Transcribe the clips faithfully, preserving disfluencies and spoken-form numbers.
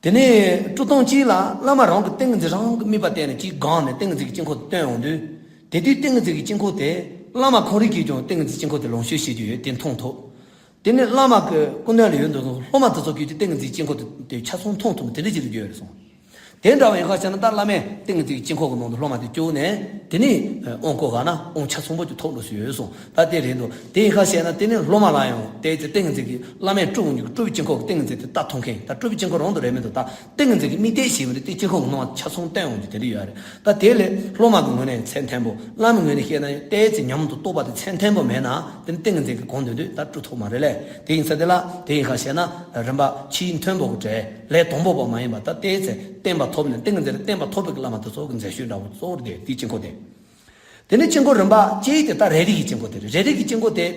དེ་ནས་བཀྲུ་སྟངས་གཅིག་ལ་བླ་མ་རང་གི་ཏིང་ངེ་འཛིན་རང་གི་དམིགས་པ་བསྟན་ནས་གཅིག་སྒང་ནས་ཏིང་ངེ་འཛིན་གྱི་དཀྱིལ་འཁོར་དུ་བཏོན་ཡོང་དུས། དེ་དུས་ཏིང་ངེ་འཛིན་གྱི་དཀྱིལ་འཁོར་དེ་བླ་མ་ཁོང་རང་གིས་ཀྱང་ཏིང་ངེ་འཛིན་དཀྱིལ་འཁོར་དེ་ལོངས་སྤྱོད་བྱེད་རྒྱུ་ཡོད་དེ་མཐོང་ཐུབ། དེ་ནས་བླ་མ་གི་སྐུ་མདུན་ལ་ཡོད་འདུག་སློབ་མ་དེ་ཚོ་གིས་ཀྱང་ཏིང་ངེ་འཛིན་གྱི་དཀྱིལ་འཁོར་དེ་ཆ་ཚང་མཐོང་ཐུབ་དེ་འདྲ་ཅིག་ཏུ་གྱུར་ཡོད་རེད་གསུངས། དེ་འདྲ་བ་ཡིན་ཁ་བྱས་ན་ད་བླ་མས་ཏིང་ངེ་འཛིན་གྱི་དཀྱིལ་འཁོར་གྱི་ནང་དུ་སློབ་མ་དེ་བཅུག་ནས་དེ་ནས་དབང་བསྐུར་ག་ན་དབང་ཆ་ཚང་པོ་ཅིག་ཐོབ་འགྲོ་སྲིད་ཡོད་གསུངས། ད་དེ་རེད་འདུག་དེ་ཡིན་ཁ་བྱས་ན་དེ་ནས་སློབ་མ་ལ་ཡང་དེ་ཚེ་ཏིང་ངེ་འཛིན་གྱི་བླ་མས་བཀྲུ་འོང་རྒྱུ་གི་བཀྲུ་བའི་དཀྱིལ་འཁོར་གྱི་ཏིང་ངེ་འཛིན་དེ་ད་མཐོང་མཁན་ད་བཀྲུ་བའི་དཀྱིལ་འཁོར་རང་དུ་རེད་མི་འདུག་ད་ཏིང་ངེ་འཛིན་གྱི་དམིགས་གཏད་བྱས་པ་རེད་དེ་དཀྱིལ་འཁོར་གྱི་ནང་ཆ་ཚང་བསྟན་འོང་རྒྱུ་དེ་འདྲ་ཡོད་རེད། ད་དེ་ལས་སློབ་མ་གི་ངོས་ནས་ཚད་མཐོན་པོ་བླ་མའི་ངོས་ནས་བཤད་ན་ཡང་དེ་ཚེ་ཉམས་སུ་རྟོགས་པ་དེ་ཚད་མཐོན་པོ་མེད་ན་དེ་ནི་ཏིང་ངེ་འཛིན་གྱི་གོང་དོན་དུ་ད་བཀྲུ་ཐུབ་མ་རེད་ལས། དེ་ཡིན་ཚེ་དེ་ལ་དེ་ཡིན་ཁ་བྱས་ན་རིམ་པ་ཆེས་མཐོན་པོ་གི་གྲས་ལས་དང་པོ་པ་མ་ཡིན་པ་ད་ལྟའི་ཚེ་བསྟན་པ་ཐོབ་ནས་ཏིང་ངེ་འཛིན་ལ་བསྟན་པ་ཐོབ་པའི་བླ་མ་དེ་ཚོ་གི་མཛད་ཤོས་འདྲ་བོ་གཙོ་བོར་དེ་དེའི་དཀྱིལ་འཁོར་དེ། དེ་ནས་དཀྱིལ་འཁོར་རིམ་པ་གཅིག་དེ་ད་རེ་རེ་གི་དཀྱིལ་འཁོར་དེ་རེད། རེ་རེ་གི་དཀྱིལ་འཁོར་དེ།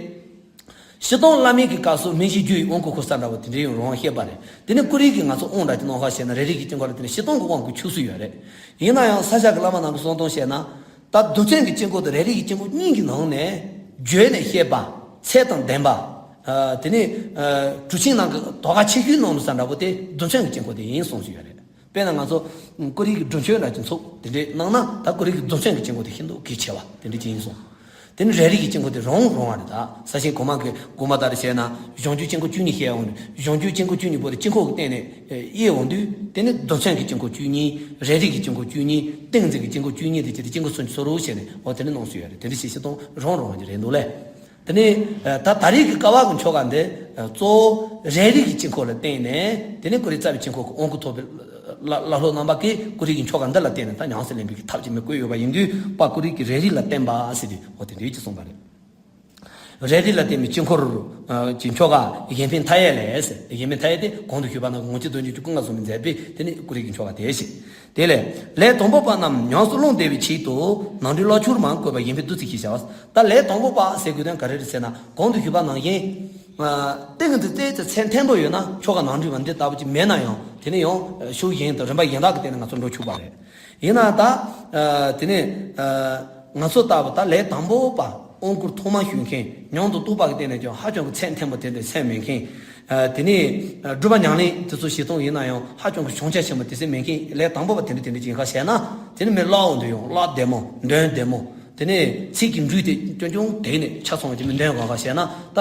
སྤྱིར་བཏང་བླ་མའི་གི་སྐབས་སུ་སྨིན་བྱེད་རྒྱུ་ཡི་དབང་བསྐུར་འཁོར་ས་འདྲ་བོ་དེ་འདྲའི་ཡང་རང་བཤད་པ་རེད། དེ་ནས་ཀུ་རེ་གི་ང་ཚོ་དབང་འདྲ་ཅིག་གནང་ཁ་བྱས་ན་རེ་རེ་གི་དཀྱིལ་འཁོར་ལ་དེ་ནས་སྤྱིར་བཏང་གི་དབང་བསྐུར་ཆོག་སྲིད་ཡོད་རེད། ཡིན་ན་ཡང་ས་སྐྱ་གི་བླ་མ་རྣམས་ཀྱི་གསུང་སྟངས་བཤད་ན། ད་རྡུལ་ཚོན་གྱི་དཀྱིལ་འཁོར་དེ་རེ་རེ་གི་དཀྱིལ་འཁོར་གཉིས་ཀྱི་ནང་ནས་བརྗོད་ནས་བཤད་པ། ཚད་དང་ལྡན་པ། ཨ། དེ་ནས་ཨ། གྲུབ་ཆེན་རྣམས་ཀྱི་དོ་གལ་ཆེ་ཤོས་གནང་ནུས་ས་འདྲ་པོ་དེ་རྡུལ་ཚོན་གྱི་དཀྱིལ་འཁོར་དེ་ཡིན་གསུངས་སུ་ཡོད་རེད། དཔེར་ན་ང་ཚོ་ཀུ་རེ་གི་སྒྲུབ་མཆོད་འདྲ་ཅིག་ཚུགས་དེ་འདྲས་གནང་ན་ད་ཀུ་རེ་གི་རྡུལ་ཚོན་གྱི་དཀྱིལ་འཁོར་དེ་ཤིན་ཏུ་གལ་ཆེ་བ་དེ་འདྲས་ཅིག་ཡིན་གསུངས། དེ་ནི་རེ་རེ་གི་དཀྱིལ་འཁོར་དེ་རང་རང་བ་རེད། ད་ས་ཞིང་གོང་མ་གི་དགོངས་པ་ལྟར་བྱས་ན་གཞུང་རྒྱུད་དཀྱིལ་འཁོར་བཅུ་གཉིས་བཤད་འོང་དུས་གཞུང་རྒྱུད་དཀྱིལ་འཁོར་བཅུ་གཉིས་པོ་དེ་དཀྱིལ་འཁོར་གྱི་སྟེང་ནས་དབྱེ་འོང་དུས་དེ་ནི་རྡུལ་ཚོན་གྱི་དཀྱིལ་འཁོར་བཅུ་གཉིས། རེ་རེ་གི་དཀྱིལ་འཁོར་བཅུ་གཉིས། ཏིང་འཛིན་གྱི་དཀྱིལ་འཁོར་བཅུ་གཉིས་དེ་བྱས་ཏེ་དཀྱིལ་འཁོར་སུམ་ཅུ་སོ་དྲུག་བྱས་ནས་འོ་དེ་ནི་གནང་སྲོལ་ཡོད་རེད། དེ་འདྲ་ཞིག་བྱེད་སྟངས་རང་རང་གི་རེད་འདུག་ལས། དེ་ནས་ད་ད་རེས་ཀྱི་ཀ་བ་གི་ཆོ་ག་འདི་གཙོ་བོ་རེ་རེ་གི་དཀྱིལ་འཁོར་ལ་བརྟེན་ནས་དེ་ནས་ཀུ་རེ་རྩ་བའི་དཀྱིལ་འཁོར་གྱི་དབང་བསྐུར་ཐོབ་པའི་བླ་བླ་སློབ་རྣམ་པ་གིས་ཀུ་རེ་གི་ཆོ་ག་འདི་ལ་བརྟེན་ནས་ད་ཉམས་སུ་ལེན་པའི་ཐབས་ཀྱིས་མི་བསྐུལ་ཡོད་པ་ཡིན་དུས་པ་ཀུ་རེ་གི་རེ་རེ་ལ་བརྟེན་པ་ཟེར་དུས་འོ་དེ་འདྲའི་ཅིག་གསུངས་པ་རེད། རེ་རེ་ལ་བརྟེན་པའི་དཀྱིལ་འཁོར་གྱི་ཆོ་ག་གཞན་ཕན་མཐའ་ཡས་ལས་ཟེར། གཞན་ཕན་མཐའ་ཡས་དེ་གོང་དུ་ཞུས་པ་ནང་ངོ་མཚར་དོན་གྱི་ཀུན་དགའ་གསུམ་མཛད་པའི་དེ་ནི་ཀུ་རེ་གི་ཆོ་ག་དེ་ཞིག་དེ་ལས་ལས་དང་པོ་པ་རྣམས་ཉམས་སུ་བླང་བདེ་བའི་ཆེད་དུ་ནང་འགྲོས་བླ་མཆོག་མར་བཀོད་པ་གཞན་ཕན་བདུད་རྩི་ཞེས་བྱ་བ། ད་ལས་དང་པོ་པ་ཟེར་དགོས་དོན་ག་རེ་རེད་ཟེར་ན་གོང་དུ་ཞུས་པ་ནང་བཞིན། ཏིང་ངེ་འཛིན་ཏོག་ཙམ་ཚད་མཐོན་པོ་ཡོད་ན་ཆོ་ག་ནང་འགྲོས་པ་འདི་ལྟ་བུ་ཅིག་མེད་ན་ཡང་དེ་ནི་ཡང་ཤུགས་གཞན་དང་རིམ་པ་གཞན་དག་གི་སྟེང་ནས་ང་ཚོ་འགྲོ་ཆོག་པ་རེད། ཡིན་ན་ད། དེ་ནས། ང་ཚོ་ལྟ་བུ་ད་ལས་དང་པོ་པ་དབང་བསྐུར་ཐོག་མ་ཞུས་མཁན་ཉམས་སུ་རྟོགས་པ་གི་སྟེང་ནས་ཀྱང་ཧ་ཅང་གི་ཚད་མཐོན་པོ་དེ་འདྲ་ཚད་མེད་མཁན། དེ་ནས་སྒྲུབ་པ་ཉམས་ལེན་དེ་ཚོ་བྱེད་སྟངས་ཡིན་ན་ཡང་ཧ་ཅང་གི་བྱང་ཆ་ཆེན་པོ་དེ་ཚད་མེད་མཁན་ལས་དང་པོ་པ་དེ་འདྲ་དེ་འདྲ་ཅིག་ཡིན་ཁ་བཤད་ན་དེ་ནི་མི་བླ་འོང་དུ་ཡོང་བླ་བདེ་མོ་འདོན་བདེ་མོ། དེ་ནས་ཚིག་གི་འགྲོས་དེ་ཀྱང་ཀྱང་དེ་ནས་ཆ་ཚང་བ་ཅིག་མི་འདོན་གང་ག་བཤད་ན་ད་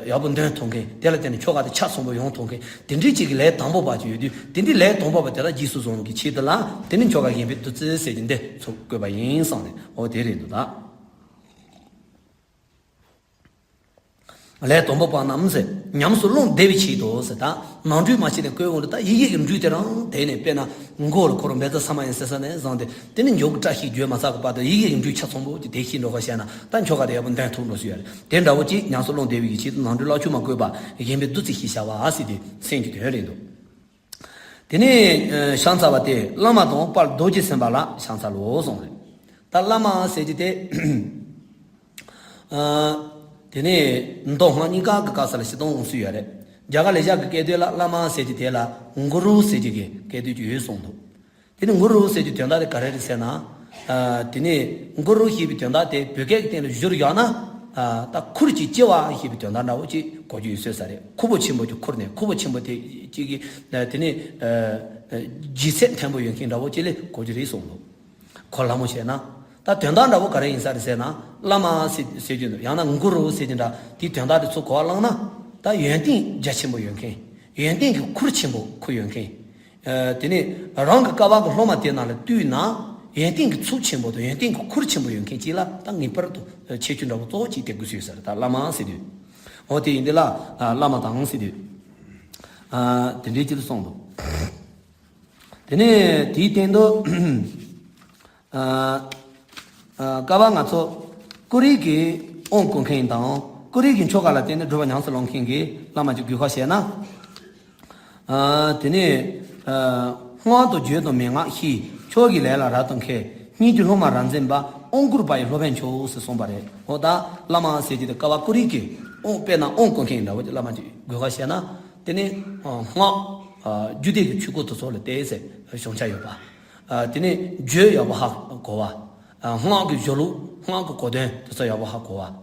ཡག་པོ་འདོན་ཐུབ་མཁན་དེ་ལ་བརྟེན་ནས་ཆོ་ག་དེ་ཆ་ཚང་པོ་ཡོང་ཐུབ་མཁན་དེ་འདྲའི་ཅིག་གི་ལས་དང་པོ་པ་ཅིག་ཡོད་དུས་དེ་འདྲའི་ལས་དང་པོ་པ་དེ་དག་རྗེས་སུ་བཟུང་གི་ཆེད་དུ་ལ་དེ་ནི་ཆོ་ག་གཞན་ཕན་བདུད་རྩི་ཟེར་གྱི་འདི་ཚུགས་དགོས་པ་ཡིན་བསམ་ནས་འོ་དེ་རེད་འདུག་ད། ལས་དང་པོ་པ་རྣམས་ཟེར་ཉམས་སུ་བླང་བདེ་བའི་ཆེད་དུ་ཟེར་ད་ནང་འགྲོས་མ་བྱས་ནས་བཀོད་འོང་དུས་ད་ཡི་གེ་གི་འགྲོས་དེ་རང་དེ་ནས་དཔེར་ན། མགོ་ལ་འཁོར་བའི་མེ་ཏོག་ས་མ་ཡིན་ཟེར་ས་ནས་བཟུང་སྟེ་དེ་ནི་མཇུག་གི་བཀྲ་ཤིས་བརྗོད་མ་ཚར་གི་བར་དུ་ཡི་གེ་ཡི་འགྲོས་ཆ་ཚང་པོ་ཅིག་དེ་ཤེས་འགྲོ་བ་བཤད་ན་ད་ཆོ་ག་དེ་ཡག་པོ་འདོན་ཐུབ་འགྲོ་སྲིད་ཡ་རེད། དེ་འདྲ་བོ་ཅིག་ཉམས་སུ་བླང་བདེ་བའི་ཡི་ཆེད་དུ་ནང་འགྲོས་བླ་མཆོག་མར་བཀོད་པ་གཞན་ཕན་བདུད་རྩི་ཞེས་བྱ་བ་ཟེར་དེ་མཚན་གྱི་དོན་རེད་འདུག་དེ་ནས་ཕྱག་འཚལ་བ་སྟེ་བླ་མ་དང་དཔལ་རྡོ་རྗེ་སེམས་དཔའ་ལ་ཕྱག་འཚལ་ལོ་གསུངས་རེད། ད་བླ་མ་ཟེར་གྱི་དེ། དེ་ནས་མདོ་སྔགས་གཉིས་ཀ་གི་སྐབས་སུ་ལ་སྤྱིར་བཏང་འོང་སྲིད་ཡོད་རེད། རྒྱ་གར་ལེགས་སྦྱར་གྱི་སྐད་དོད་ལ་བླ་མ་ཟེར་གྱི་དེ་ལ་གུ་རུ་ཟེར་གྱི་གི་སྐད་དོད་ཅིག་ཡོད་གསུངས་འདུག་དེ་ནས་གུ་རུ་ཟེར་གྱི་དོན་དག་དེ་ག་རེ་རེད་ཟེར་ན། དེ་ནས་གུ་རུ་ཞེས་པའི་དོན་དག་དེ་བོད་སྐད་ཀྱི་སྟེང་ལ་བསྒྱུར་ཡོང་ན། ད་ཁུར་གྱིས་ལྕི་བ་ཞེས་པའི་དོན་དག་འདྲ་བོ་ཅིག་གོ་རྒྱུ་ཡོད་ཟེར་ས་རེད། ཁུར་པོ་ཆེན་པོ་ཅིག་ཁུར་ནས་ཁུར་པོ་ཆེན་པོ་དེ་ཅིག་གིས་དེ་ནས་ལྗིད་ཚད་མཐོན་པོ་ཡོད་མཁན་འདྲ་བོ་ཅིག་ལ་གོ་རྒྱུ་རེད་གསུངས་འདུག་གོ་སླ་མོ་བྱས་ན། ད་དོན་དག་འདྲ་བོ་ག་རེ་ཡིན་ས་རེད་ཟེར་ན། བླ་མ་ཟེར་ཟེར་རྒྱུ་འདུག་ཡང་ན་གུ་རུ་ཟེར་རྒྱུ་འདྲ་དེའི་དོན་དག་དེ་ཚུར་གོ་བ་བླངས་ན། ད་ཡོན་ཏན་རྒྱ་ཆེན་པོ་ཡོད་མཁན། ཡོན་ཏན་གྱི་ཁུར་ཆེན་པོ་ཁུར་ཡོད་མཁན། དེ་ནས་རང་གི་ཀ་བ་གི་སློབ་མ་དེ་རྣམས་ལ་བསྟུན་ན། ཡོན་ཏན་གྱི་ཚུགས་ཆེན་པོ་དང་ཡོན་ཏན་གྱི་ཁུར་ཆེན་པོ་ཡོད་མཁན་ཅིག་ལ་ད་ངེས་པར་དུ་ཁྱད་ཆོས་འདྲ་བོ་གཙོ་བོ་གཅིག་དེ་དགོས་སུ་ཡོད་ས་རེད། ད་བླ་མ་ཟེར་དུས། འོ་དེ་ཡིན་དེ་ལ་བླ་མ་དང་ཟེར་དུས། དེ་འདྲའི་ཅིག་ལ་གསུངས་འདུག་དེ་ནས་དེའི་སྟེང་དུ། ཀ་བ་ང་ཚོ་ཀུ་རེ་གི་དབང་བསྐུར་མཁན་དང་ཀུ་རེ་གི་ཆོ་ག་ལ་བརྟེན་ནས་སྒྲུབ་པ་ཉམས་སུ་བླང་མཁན་གྱི་བླ་མ་ཅིག་དགོས་ཁ་བཤད་ན། དེ་ནས་སྔགས་དང་རྒྱུད་དང་མན་ངག་ཤེས། མཆོག་གི་ལས་ལ་རབ་ཏུ་མཁས། སྙན་བརྒྱུད་སློབ་མ་རབ་འཛིན་པ། དབང་བསྐུར་པ་ཡི་སློབ་དཔོན་མཆོག་ཟེར་གསུངས་པ་རེད། འོ་ད་བླ་མ་ཟེར་གྱི་དེ་ཀ་བ་ཀུ་རེ་གི་དབང་དཔེར་ན་དབང་བསྐུར་མཁན་འདྲ་བོ་ཅིག་བླ་མ་ཅིག་དགོས་ཁ་བཤད་ན། དེ་ནས་སྔགས་རྒྱུད་སྡེ་གི་ཆོས་སྐོར་དེ་ཚོ་ལ་བལྟས་ཚེ་བྱང་ཆ་ཡོད་པ། དེ་ནས་རྒྱུད་ཡག་པོ་ཧ་གོ་བ། སྔགས་ཀྱི་སྦྱོར་ལུགས་སྔགས་ཀྱི་གོ་དོན་དེ་ཚོ་ཡག་པོ་ཧ་གོ་བ།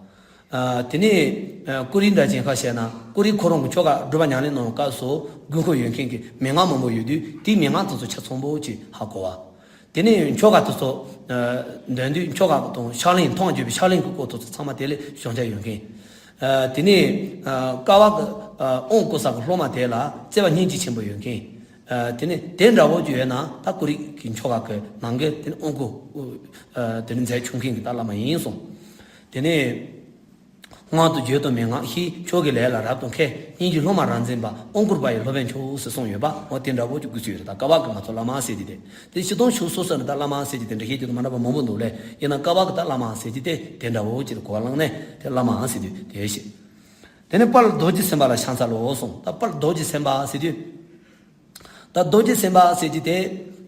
ཨ། དེ་ནས་ཨ། ཀུ་རི་འདྲ་ཅན་ཁ་བཤད་ན་ཀུ་རི་ཁོ་རང་གི་ཆོ་ག་སྒྲུབ་པ་ཉམས་ལེན་གནང་བའི་སྐབས་སུ་དགོས་མཁོ་ཡོད་མཁན་གྱི་མན་ངག་མང་པོ་ཡོད་དུས་དེའི་མན་ངག་དེ་ཚོ་ཆ་ཚང་པོ་ཅིག་ཧ་གོ་བ། དེ་ནས་ཆོ་ག་དེ་ཚོ་ཨ། འདོན་དུས་ཆོ་ག་དང་ཕྱག་ལེན་མཐོང་བརྗོད་པའི་ཕྱག་ལེན་གྱི་སྐོར་དེ་ཚོ་ཚང་མ་དེ་ལས་སྦྱང་བྱ་ཡོད་མཁན། ཨ། དེ་ནས་ཨ། ཀ་བ་གི་ཨ། དབང་བསྐུར་ས་གི་སློབ་མ་དེ་ལ་བརྩེ་བ་སྙིང་རྗེ་ཆེན་པོ་ཡོད་མཁན། ཨ། དེ་ནས་དེ་འདྲ་བོ་ཅིག་ཡོད་ན་ད་ཀུ་རི་གི་ཆོ་ག་གི་ནང་གི་དེ་ནས་དབང་བསྐུར་ཨ། དེ་ནས་མཛད་ཆོག་མཁན་གྱི་ད་བླ་མ་ཡིན་གསུངས། དེ་ནས་སྔགས་དང་རྒྱུད་དང་མན་ངག་ཤེས། མཆོག་གི་ལས་ལ་རབ་ཏུ་མཁས། སྙིང་རྗེའི་སློབ་མ་རབ་འཛིན་པ། དབང་བསྐུར་བ་ཡི་སློབ་དཔོན་མཆོག་ཟེར་གསུངས་ཡོད་པ། འོ་དེ་འདྲ་བོ་ཅིག་དགོས་ཀྱི་ཡོད་རེད། ད་ཀ་བ་གི་ང་ཚོ་བླ་མ་ཟེར་གྱི་དེ། དེ་སྤྱིར་བཏང་ཆོས་སོ་སོ་ནས་ད་བླ་མ་ཟེར་གྱི་དེ་འདྲ་ཤེས་རྒྱུ་དང་མ་འདྲ་བ་མང་པོ་འདུག་ལས། ཡིན་ན་ཀ་བ་གི་ད་བླ་མ་ཟེར་གྱི་དེ་དེ་འདྲ་བོ་ཅིག་གོ་བ་བླངས་ནས་དེ་བླ་མ་ཟེར་དུས་དེ་ཤེས། དེ་ནས་དཔལ་རྡོ་རྗེ་སེམས་དཔའ་ལ་ཕྱག་འཚལ་ལོ་གསུངས། ད་དཔལ་རྡོ་རྗེ་སེམས་དཔའ་ཟེར་དུས། ད་རྡོ་རྗེ་སེམས་དཔའ་ཟེར་གྱི་དེ།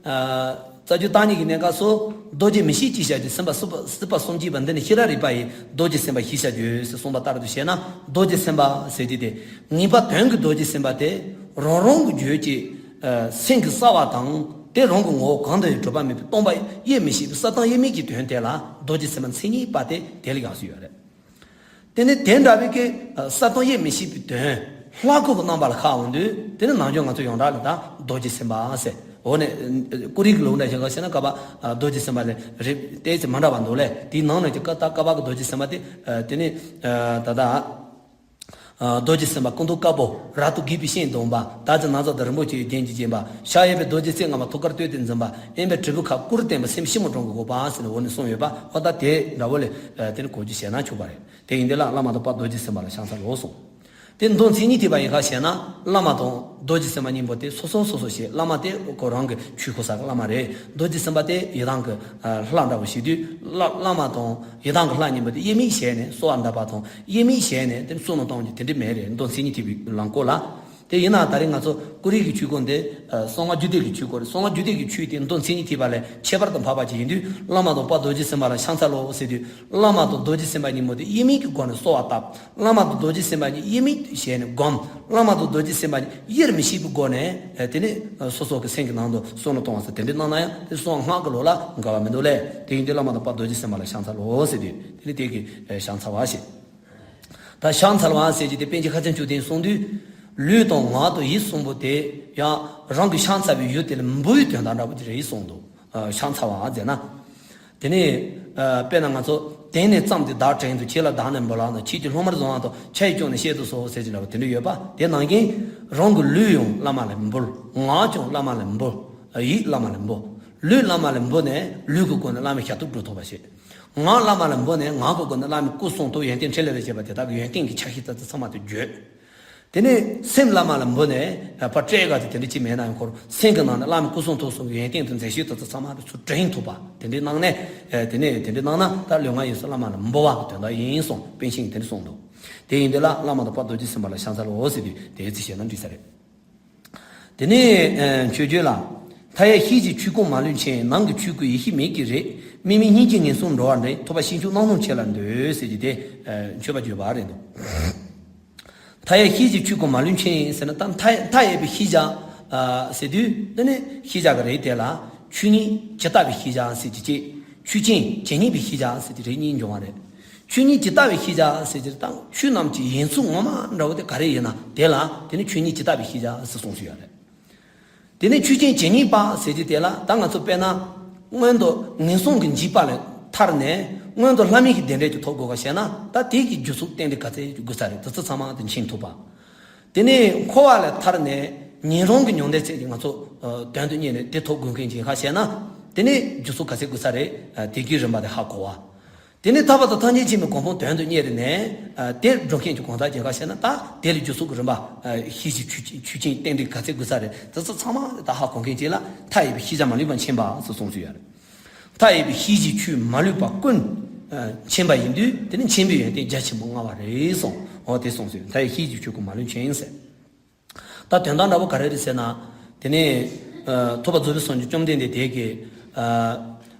ཨ། རྩ་རྒྱུད་བརྟག་གཉིས་ཀྱི་གནས་སྐབས་སུ་རྡོ་རྗེ་མི་ཤིགས་ཅེས་བྱ་རྒྱུ་སེམས་དཔའ་སྲིད་པ་སྲིད་པ་གསུམ་གྱི་བ་འདི་ནི་ཤེས་རབ་རིག་པ་ཡི་རྡོ་རྗེ་སེམས་དཔའ་ཞེས་བྱ་རྒྱུ་ཟེར་གསུངས་པ་ལྟར་དུ་བྱས་ན། རྡོ་རྗེ་སེམས་དཔའ་ཟེར་གྱི་དེ་ངེས་པ་དོན་གྱི་རྡོ་རྗེ་སེམས་དཔའ་དེ་རང་རང་གི་རྒྱུད་ཀྱི་ཨ། སེམས་ཀྱི་གསལ་བ་དང་དེ་རང་གི་ངོ་བོ་གང་དུ་ཡང་གྲུབ་པ་མེད་པའི་སྟོང་པ་དབྱེར་མི་ཕྱེད་པའི་གསལ་དྭངས་དབྱེར་མེད་ཀྱི་དོན་དེ་ལ་རྡོ་རྗེ་སེམས་དཔའི་མཚན་ཉིད་པ་དེ་དེ་ལ་ཡག་སུ་ཡོད་རེད། དེ་ནི་དེ་འདྲ་བའི་གི་གསལ་སྟོང་དབྱེར་མི་ཕྱེད་པའི་དོན་ལྷ་སྐུ་གི་རྣམ་པ་ལ་ཤར་འོང་དུས་དེ་ནི་ནང་ཆོས་ང་ཚོ་ཡོངས་གྲགས་ལ་ད་རྡོ་རྗེ་སེམས་དཔའ་ཟེར། འོ་ནས་ཀུ་རི་གི་ལུགས་འདྲ་ཞིག་ག་བཤད་ན་ཀ་བ་རྡོ་རྗེ་སེམས་དཔའ་ལས་རིགས་ཏོག་ཙམ་མ་འདྲ་བ་འདུག་ལས། དེའི་ནང་ནས་ཀྱི་ཀ་ད་ཀ་བ་གི་རྡོ་རྗེ་སེམས་དཔའ་དེ་དེ་ནི་ད་ལྟ། རྡོ་རྗེ་སེམས་དཔའ་སྐུ་མདོག་དཀར་པོ། རབ་ཏུ་རྒྱས་པའི་སྤྱན་བསྡོམས་པ། དར་ཚོན་སྣ་ཚོགས་དང་རིན་པོ་ཆེའི་རྒྱན་གྱིས་བརྒྱན་པ། ཕྱག་གཡས་པས་རྡོ་རྗེ་རྩེ་ལྔ་པ་ཐུགས་ཀར་བསྟོད་དེ་འཛིན་པ། གཡོན་པས་དྲིལ་བུ་ཁ་དཀུར་བརྟན་པ། སེམས་ཞིབ་མོ་དྲང་གི་གོ་པ་ཟེར་ནས་འོག་ནས་གསུངས་ཡོད་པ། འོ་ད་དེ་འདྲ་བོ་ལས་དེ་ནི་གོ་རྒྱུ་བྱས་ན་ཆོག་པ་རེད། དེ་ཡིན་དུས་ལ་བླ་མ་དང་དཔལ་རྡོ་རྗེ་སེམས་དཔའ་ལ་ཕྱག་འཚལ་ལོ་གསུངས། དེ་མདོ་མཚན་ཉིད་ཐེག་པ་ཡིན་ཁ་བཤད་ན་བླ་མ་དང་རྡོ་རྗེ་སེམས་དཔའ་གཉིས་པོ་དེ་སོ་སོ་སོ་སོ་ཞེས། བླ་མ་དེ་ཁོ་རང་གི་ཆོས་གོས་ས་གི་བླ་མ་རེད། རྡོ་རྗེ་སེམས་དཔའ་དེ་ཡི་དམ་གི་ལྷ་འདྲ་བོ་ཞིག་དུས་བླ་བླ་མ་དང་ཡི་དམ་གི་ལྷ་གཉིས་པོ་དེ་དབྱེར་མེད་བྱས་ནས་གསོལ་བ་འདེབས་པ་དང་དབྱེར་མེད་བྱས་ནས་དེ་བསོད་ནམས་གཏོང་རྒྱུ་དེ་འདྲ་མེད་རེད། མདོ་མཚན་ཉིད་ཐེག་པའི་ལམ་སྐོར་ལ། དེ་ཡིན་ན་ད་རེས་ང་ཚོ་ཀུ་རི་གི་ཆོས་སྐོར་འདི་གསང་སྔགས་རྒྱུད་སྡེ་གི་ཆོས་སྐོར་རེད། གསང་སྔགས་རྒྱུད་སྡེ་གི་ཆོས་དེ་མདོ་མཚན་ཉིད་ཐེག་པ་ལས་ཁྱད་པར་དུ་འཕགས་པ་ཅིག་ཡིན་དུས་བླ་མ་དང་དཔལ་རྡོ་རྗེ་སེམས་དཔའ་ལ་ཕྱག་འཚལ་ལོ་ཟེར་དུས་བླ་མ་དང་རྡོ་རྗེ་སེམས་དཔའ་གཉིས་པོ་དེ་དབྱེར་མེད་ཀྱི་སྒོ་ནས་གསོལ་བ་བཏབ། བླ་མ་དང་རྡོ་རྗེ་སེམས་དཔའ་གཉིས་དབྱེར་མེད་བྱས་ནས་བསྒོམ། བླ་མ་དང་རྡོ་རྗེ་སེམས་དཔའ་གཉིས་དབྱེར་མི་ཕྱེད་པའི་སྒོ་ནས་དེ་ནི་སོ་སོ་གི་སེམས་ཀྱི་ནང་དུ་བསོད་ནམས་གཏོང་བ་ཟེར་དེ་འདྲ་གནང་ན་ཡང་དེ་གསང་སྔགས་ཀྱི་ལུགས་ལ་འགལ་བ་མི་འདུག་ལས། དེ་ཡིན་དུས་བླ་མ་དང་དཔལ་རྡོ་རྗེ་སེམས་དཔའ་ལ་ཕྱག་འཚལ་ལོ་ཟེར་དུས་དེ་ནི་དེ་གི་ཕྱག་འཚལ་བ་ཞེས། ད་ཕྱག་འཚལ་བ་ཟེར་གྱི་དེ་པཎ་ཆེན་ཁ་ཆེ་མཆོག་ལྡན་གསུངས་དུས། ལུས་དང་ངག་དང་ཡིད་གསུམ་པོ་དེ་ཡང་རང་གི་ཕྱག་འཚལ་བའི་ཡུལ་དེ་ལ་འབུལ་བའི་དོན་དག་འདྲ་པོ་ཅིག་རེད་གསུངས་འདུག་ཨ། ཕྱག་འཚལ་བ་ཟེར་ན། དེ་ནས་ཨ། དཔེར་ན་ང་ཚོ་དེང་ནས་བརྩམས་ཏེ་བདག་དྲིན་དུ། ཁྱེད་ལ་བདག་ནི་འབུལ་ལགས་ན། ཁྱེད་ཀྱི་སློབ་མར་བཟང་བ་དང་། ཕྱག་གཡས་བསྐྱོན་ནས་བཤད་དུ་གསོལ་ཟེར་གྱི་འདྲ་པོ་དེ་འདྲ་ཡོད་པ། དེ་ནང་བཞིན་རང་གི་ལུས་ཡང་བླ་མ་ལ་འབུལ། ངག་ཀྱང་བླ་མ་ལ་འབུལ། ཡིད་བླ་མ་ལ་འབུལ། ལུས་བླ་མ་ལ་འབུལ་ནས་ལུས་ཀྱི་སྒོ་ནས་བླ་མའི་ཞབས་ཏོག་སྒྲུབ་ཐུབ་པ་བྱེད། ངག་བླ་མ་ལ་འབུལ་ནས་ངག་གི་སྒོ་ནས་བླ་མའི་སྐུ་གསུང་ཐུགས་ཡོན་ཏན་ཕྲིན་ལས་ལ་བྱེད་པ་དེ་དག་གི་ཡོན་ཏན་གྱི་ཆ་ཤས་དེ་ཚོ་ཚང་མ་དེ་བརྗོད། དེ་ནས་སེམས་བླ་མ་ལ་འབུལ་ནས་ཕར་སྤྲད་ག་དེ་དེ་འདྲ་ཅིག་མེད་ན་ཡང་ཁོར་སེམས་ཀྱི་ནང་ནས་བླ་མའི་སྐུ་གསུང་ཐུགས་གསུང་གི་ཡོན་ཏན་དང་མཛད་བྱེད་དེ་ཚོ་ཚང་མ་དེ་ཚུར་དྲན་ཐུབ་པ་དེ་འདྲའི་གནང་ནས། དེ་ནས་དེ་འདྲའི་གནང་ན་ད་ལུས་ངག་ཡིད་གསུམ་བླ་མ་ལ་འབུལ་བ་གི་དོན་དག་ཡིན་གསུངས། པཎ་ཆེན་གྱིས་དེ་འདྲ་གསུངས་འདུག་དེ་ཡིན་དུས་ལ་བླ་མ་དང་དཔལ་རྡོ་རྗེ་སེམས་དཔའ་ལ་ཕྱག་འཚལ་ལོ་ཟེར་དུས་དེ་ཚིག་བཤད་ན་འགྲིག་ས་རེད། དེ་ནས་ཨ། མཆོད་བརྗོད་ལ། མཐའ་ཡས་ཤེས་བཞིན་ཆོས་ཀུན་མ་ལུས་མཁྱེན། ནང་གི་ཆོས་ཀུན་ཡེ་ཤེས་མིག་གིས་རེག། དམིགས་མེད་སྙིང་རྗེས་ངན་སོང་འགྲོ་བ་འདྲེན། ཐོབ་པ་ཕྱིན་ཆོད་རྣམ་སྣང་ཁྱེད་ལ་འདུད། ཟེར་གྱི་དེ་ཨ། མཆོད་པ་བརྗོད་པ་རེད་འདུག་མཐའ་ཡས་ཤེས་བཞིན་ཆོས་ཀུན་མ་ལུས་མཁྱེན་ཟེར་ན་ད་མཐའ་མཐའ་ཡས་པའི་ཤེས་བྱ་ཨ། ཟེར་དུས་དེ་ནས་ཤེས་བྱ་གི་རིགས་དེ་ལ་ཆོས་ཉིད་ཇི་ལྟ་བའི་ཤེས་བྱ་ཟེར་གྱི་གཅིག་ཆོས་ཅན་ཇི་སྙེད་པའི་ཤེས་བྱ་ཟེར་གྱི་རིགས་གཉིས་འབྱུང་བ་རེད། ཆོས་ཉིད་ཇི་ལྟ་བའི་ཤེས་བྱ་ཟེར་གྱི་དང་ཆོས་རྣམས་ཀྱི་ཡིན་ཚུལ་ངོ་མ་འདྲ་བོ་དེ་ག་རེ་ཡིན་ན་དེ་ལ་དེ་ནི་ཆོས་ཉིད་ཇི་ལྟ་བའི་ཤེས་བྱ་ཟེར་གསུངས་སུ་ཡོད་རེད། དེ་ནི་ཆོས་ཅན་ཇི་སྙེད་པ་ཟེར་གྱི་དེ་ལ་ད་ང་ཚོ་དཔེར་ན་སྔོན་དུ་ངན་སོང་གི་འཇིགས་པ་ལས་ཐར་ནས་སྔོན་དུ་ལྷ་མིན་གྱི་བདེ་འབྲས་ཀྱི་ཐོབ་དགོས་ག་བཤད་ན་ད་དེ་གི་རྒྱུ་ཚོགས་རྟེན་འབྲེལ་ག་ཚད་དགོས་ས་རེད། དེ་ཚོ་ཚང་མ་དེ་མཁྱེན་ཐུབ་པ། དེ་ནས་འཁོར་བ་ལས་ཐར་ནས་ཉན་རང་གི་མྱང་འདས་ཚད་ཀྱི་ང་ཚོ་དོན་དུ་གཉེར་ནས་དེ་ཐོབ་དགོས་མཁན་ཅིག་ཧ་བཤད་ན་དེ་ནས་རྒྱུ་ཚོགས་ག་ཚད་དགོས་ས་རེད། དེ་གི་རིམ་པ་དེ་ཧ་གོ་བ། དེ་ནས་ཐར་པ་དང་ཐམས་ཅད་མཁྱེན་པའི་གོ་འཕང་དོན་དུ་གཉེར་ནས་དེ་འགྲོ་མཁན་གྱི་གང་ཟག་ཅིག་ཧ་བཤད་ན་ད་དེ་ལ་རྒྱུ་ཚོགས་ཀྱི་རིམ་པ་ཤེས་བཞིན་ཆོས་ཆོས་ཅན་རྟེན་འབྲེལ་ག་ཚད་དགོས་ས་རེད། དེ་ཚོ་ཚང་མ་ད་ཧ་གོ་མཁན་ཅིག་ལ་མཐའ་ཡས་པའི་ཤེས་བྱ་མ་ལུས་པ་མཁྱེན་པ་ཟེར་གསུངས་སུ་ཡོད་རེད། མཐའ་ཡས་པའི་ཤེས་བཞིན་ཆོས་མ་ལུས་པ་ཀུན་མཁྱེན་པ་ཡིན་དུས་དེ་ནི་མཁྱེན་པའི་ཡོན་ཏན་རྒྱ་ཆེན་པོ་མངའ་བ་རེད་གསུངས། འོ་དེ་གསུངས་སོང་། མཐའ་ཡས་ཤེས་བཞིན་ཆོས་ཀུན་མ་ལུས་མཁྱེན་ཟེར། ད་དོན་དག་འདྲ་པོ་ག་རེ་རེད་ཟེར་ན། དེ་ནས་ཐུབ་པ་རྫོགས་པའི་སངས་རྒྱས་བཅོམ་ལྡན་འདས་དེ་གིས་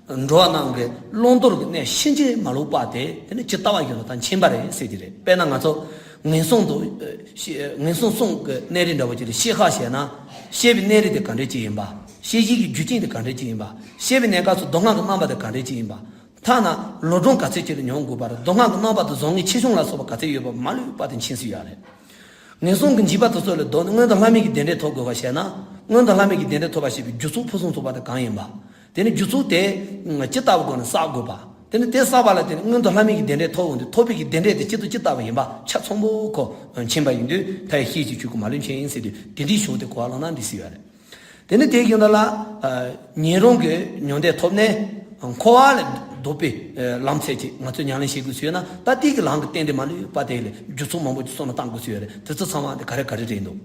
འགྲོ་བ་རྣམས་ཀྱི་བླང་དོར་གྱི་གནས་ཕྱིན་ཅི་མ་ལོག་པ་དེ་དེ་ནི་ཇི་ལྟ་བ་བཞིན་དུ་ད་མཁྱེན་པ་རེད་ཟེར་གྱི་རེད། དཔེར་ན་ང་ཚོ་ངན་སོང་དུ་ངན་སོང་གསུམ་གྱི་གནས་རིས་འདྲ་པོ་ཅིག་ལ་ཤེས་ཁ་བྱས་ན། ཤེས་པའི་གནས་རིས་དེ་ག་འདྲ་ཅིག་ཡིན་པ། ཤེས་བཞིན་གྱི་རྒྱུ་རྐྱེན་དེ་ག་འདྲ་ཅིག་ཡིན་པ། ཤེས་པའི་གནས་སྐབས་སུ་སྡུག་བསྔལ་གྱི་རྣམ་པ་དེ་ག་འདྲ་ཅིག་ཡིན་པ། ཐ་ན་ལོ་གྲངས་ག་ཚོད་ཅིག་ལ་མྱོང་དགོས་པ་རེད། མདོ་སྔགས་ཀྱི་རྣམ་པ་དང་བཟང་ངན་ཆེ་ཆུང་ལ་སོགས་པ་ག་ཚོད་ཡོད་པ་མ་ལུས་པ་དེ་མཁྱེན་སྲིད་ཡོད་རེད། ངན་སོང་གི་འཇིགས་པ་དེ་ཚོ་ལས་ལྡོག་ནས་མངོན་མཐོ་ལྷ་མིའི་གི་བདེ་འབྲས་ཐོབ་དགོས་པ་བྱས་ན། མངོན་མཐོ་ལྷ་མིའི་གི་བདེ་འབྲས་ཐོབ་པ་ཞེས་པའི་རྒྱུ་ཚོགས་ཕུན་སུམ་ཚོགས་པ་དེ་གང་ཡིན་པ། དེ་ནི་རྒྱུ་ཚོགས་དེ་ཇི་ལྟ་བུའི་སྒོ་ནས་བསགས་དགོས་པ། དེ་ནི་དེ་བསགས་པ་ལ་བརྟེན་ནས་མངོན་མཐོ་ལྷ་མིའི་གི་བདེ་འབྲས་ཐོབ་འོང་དུས་ཐོབ་པའི་གི་བདེ་འབྲས་དེ་སྤྱི་དང་ཇི་ལྟ་བུ་ཡིན་པ་ཆ་ཚང་པོ་ཁོ་མཁྱེན་པ་ཡིན་དུས་མཐའ་ཡས་ཤེས་བཞིན་ཆོས་སྐུ་མ་ལུས་མཁྱེན་ཟེར་དུས་དེ་འདྲའི་ཕྱོགས་དེ་གོ་བ་བླངས་ན་འགྲིག་སྲིད་ཡོད་རེད། དེ་ནི་དེ་ཡིན་ད་ལ། ཉན་རང་གི་མྱང་འདས་ཐོབ་ནས་འཁོར་བ་ལས་ལྡོག་པའི་ལམ་ཚད་ཅིག་ང་ཚོས་ཉམས་ལེན་བྱེད་དགོས་སུ་ཡོད་ན། ད་དེ་གི་ལམ་གྱི་རྟེན་འབྲེལ་མ་ལུས་པ་དེ་ལས་རྒྱུ་ཚོགས་མང་པོ་ཅིག་བསམ་བློ་བཏང་དགོས་སུ་ཡོད་རེད། དེ་ཚོ་ཚང་མ་དེ་ག་རེ་ག་རེ་རེད་འདུག་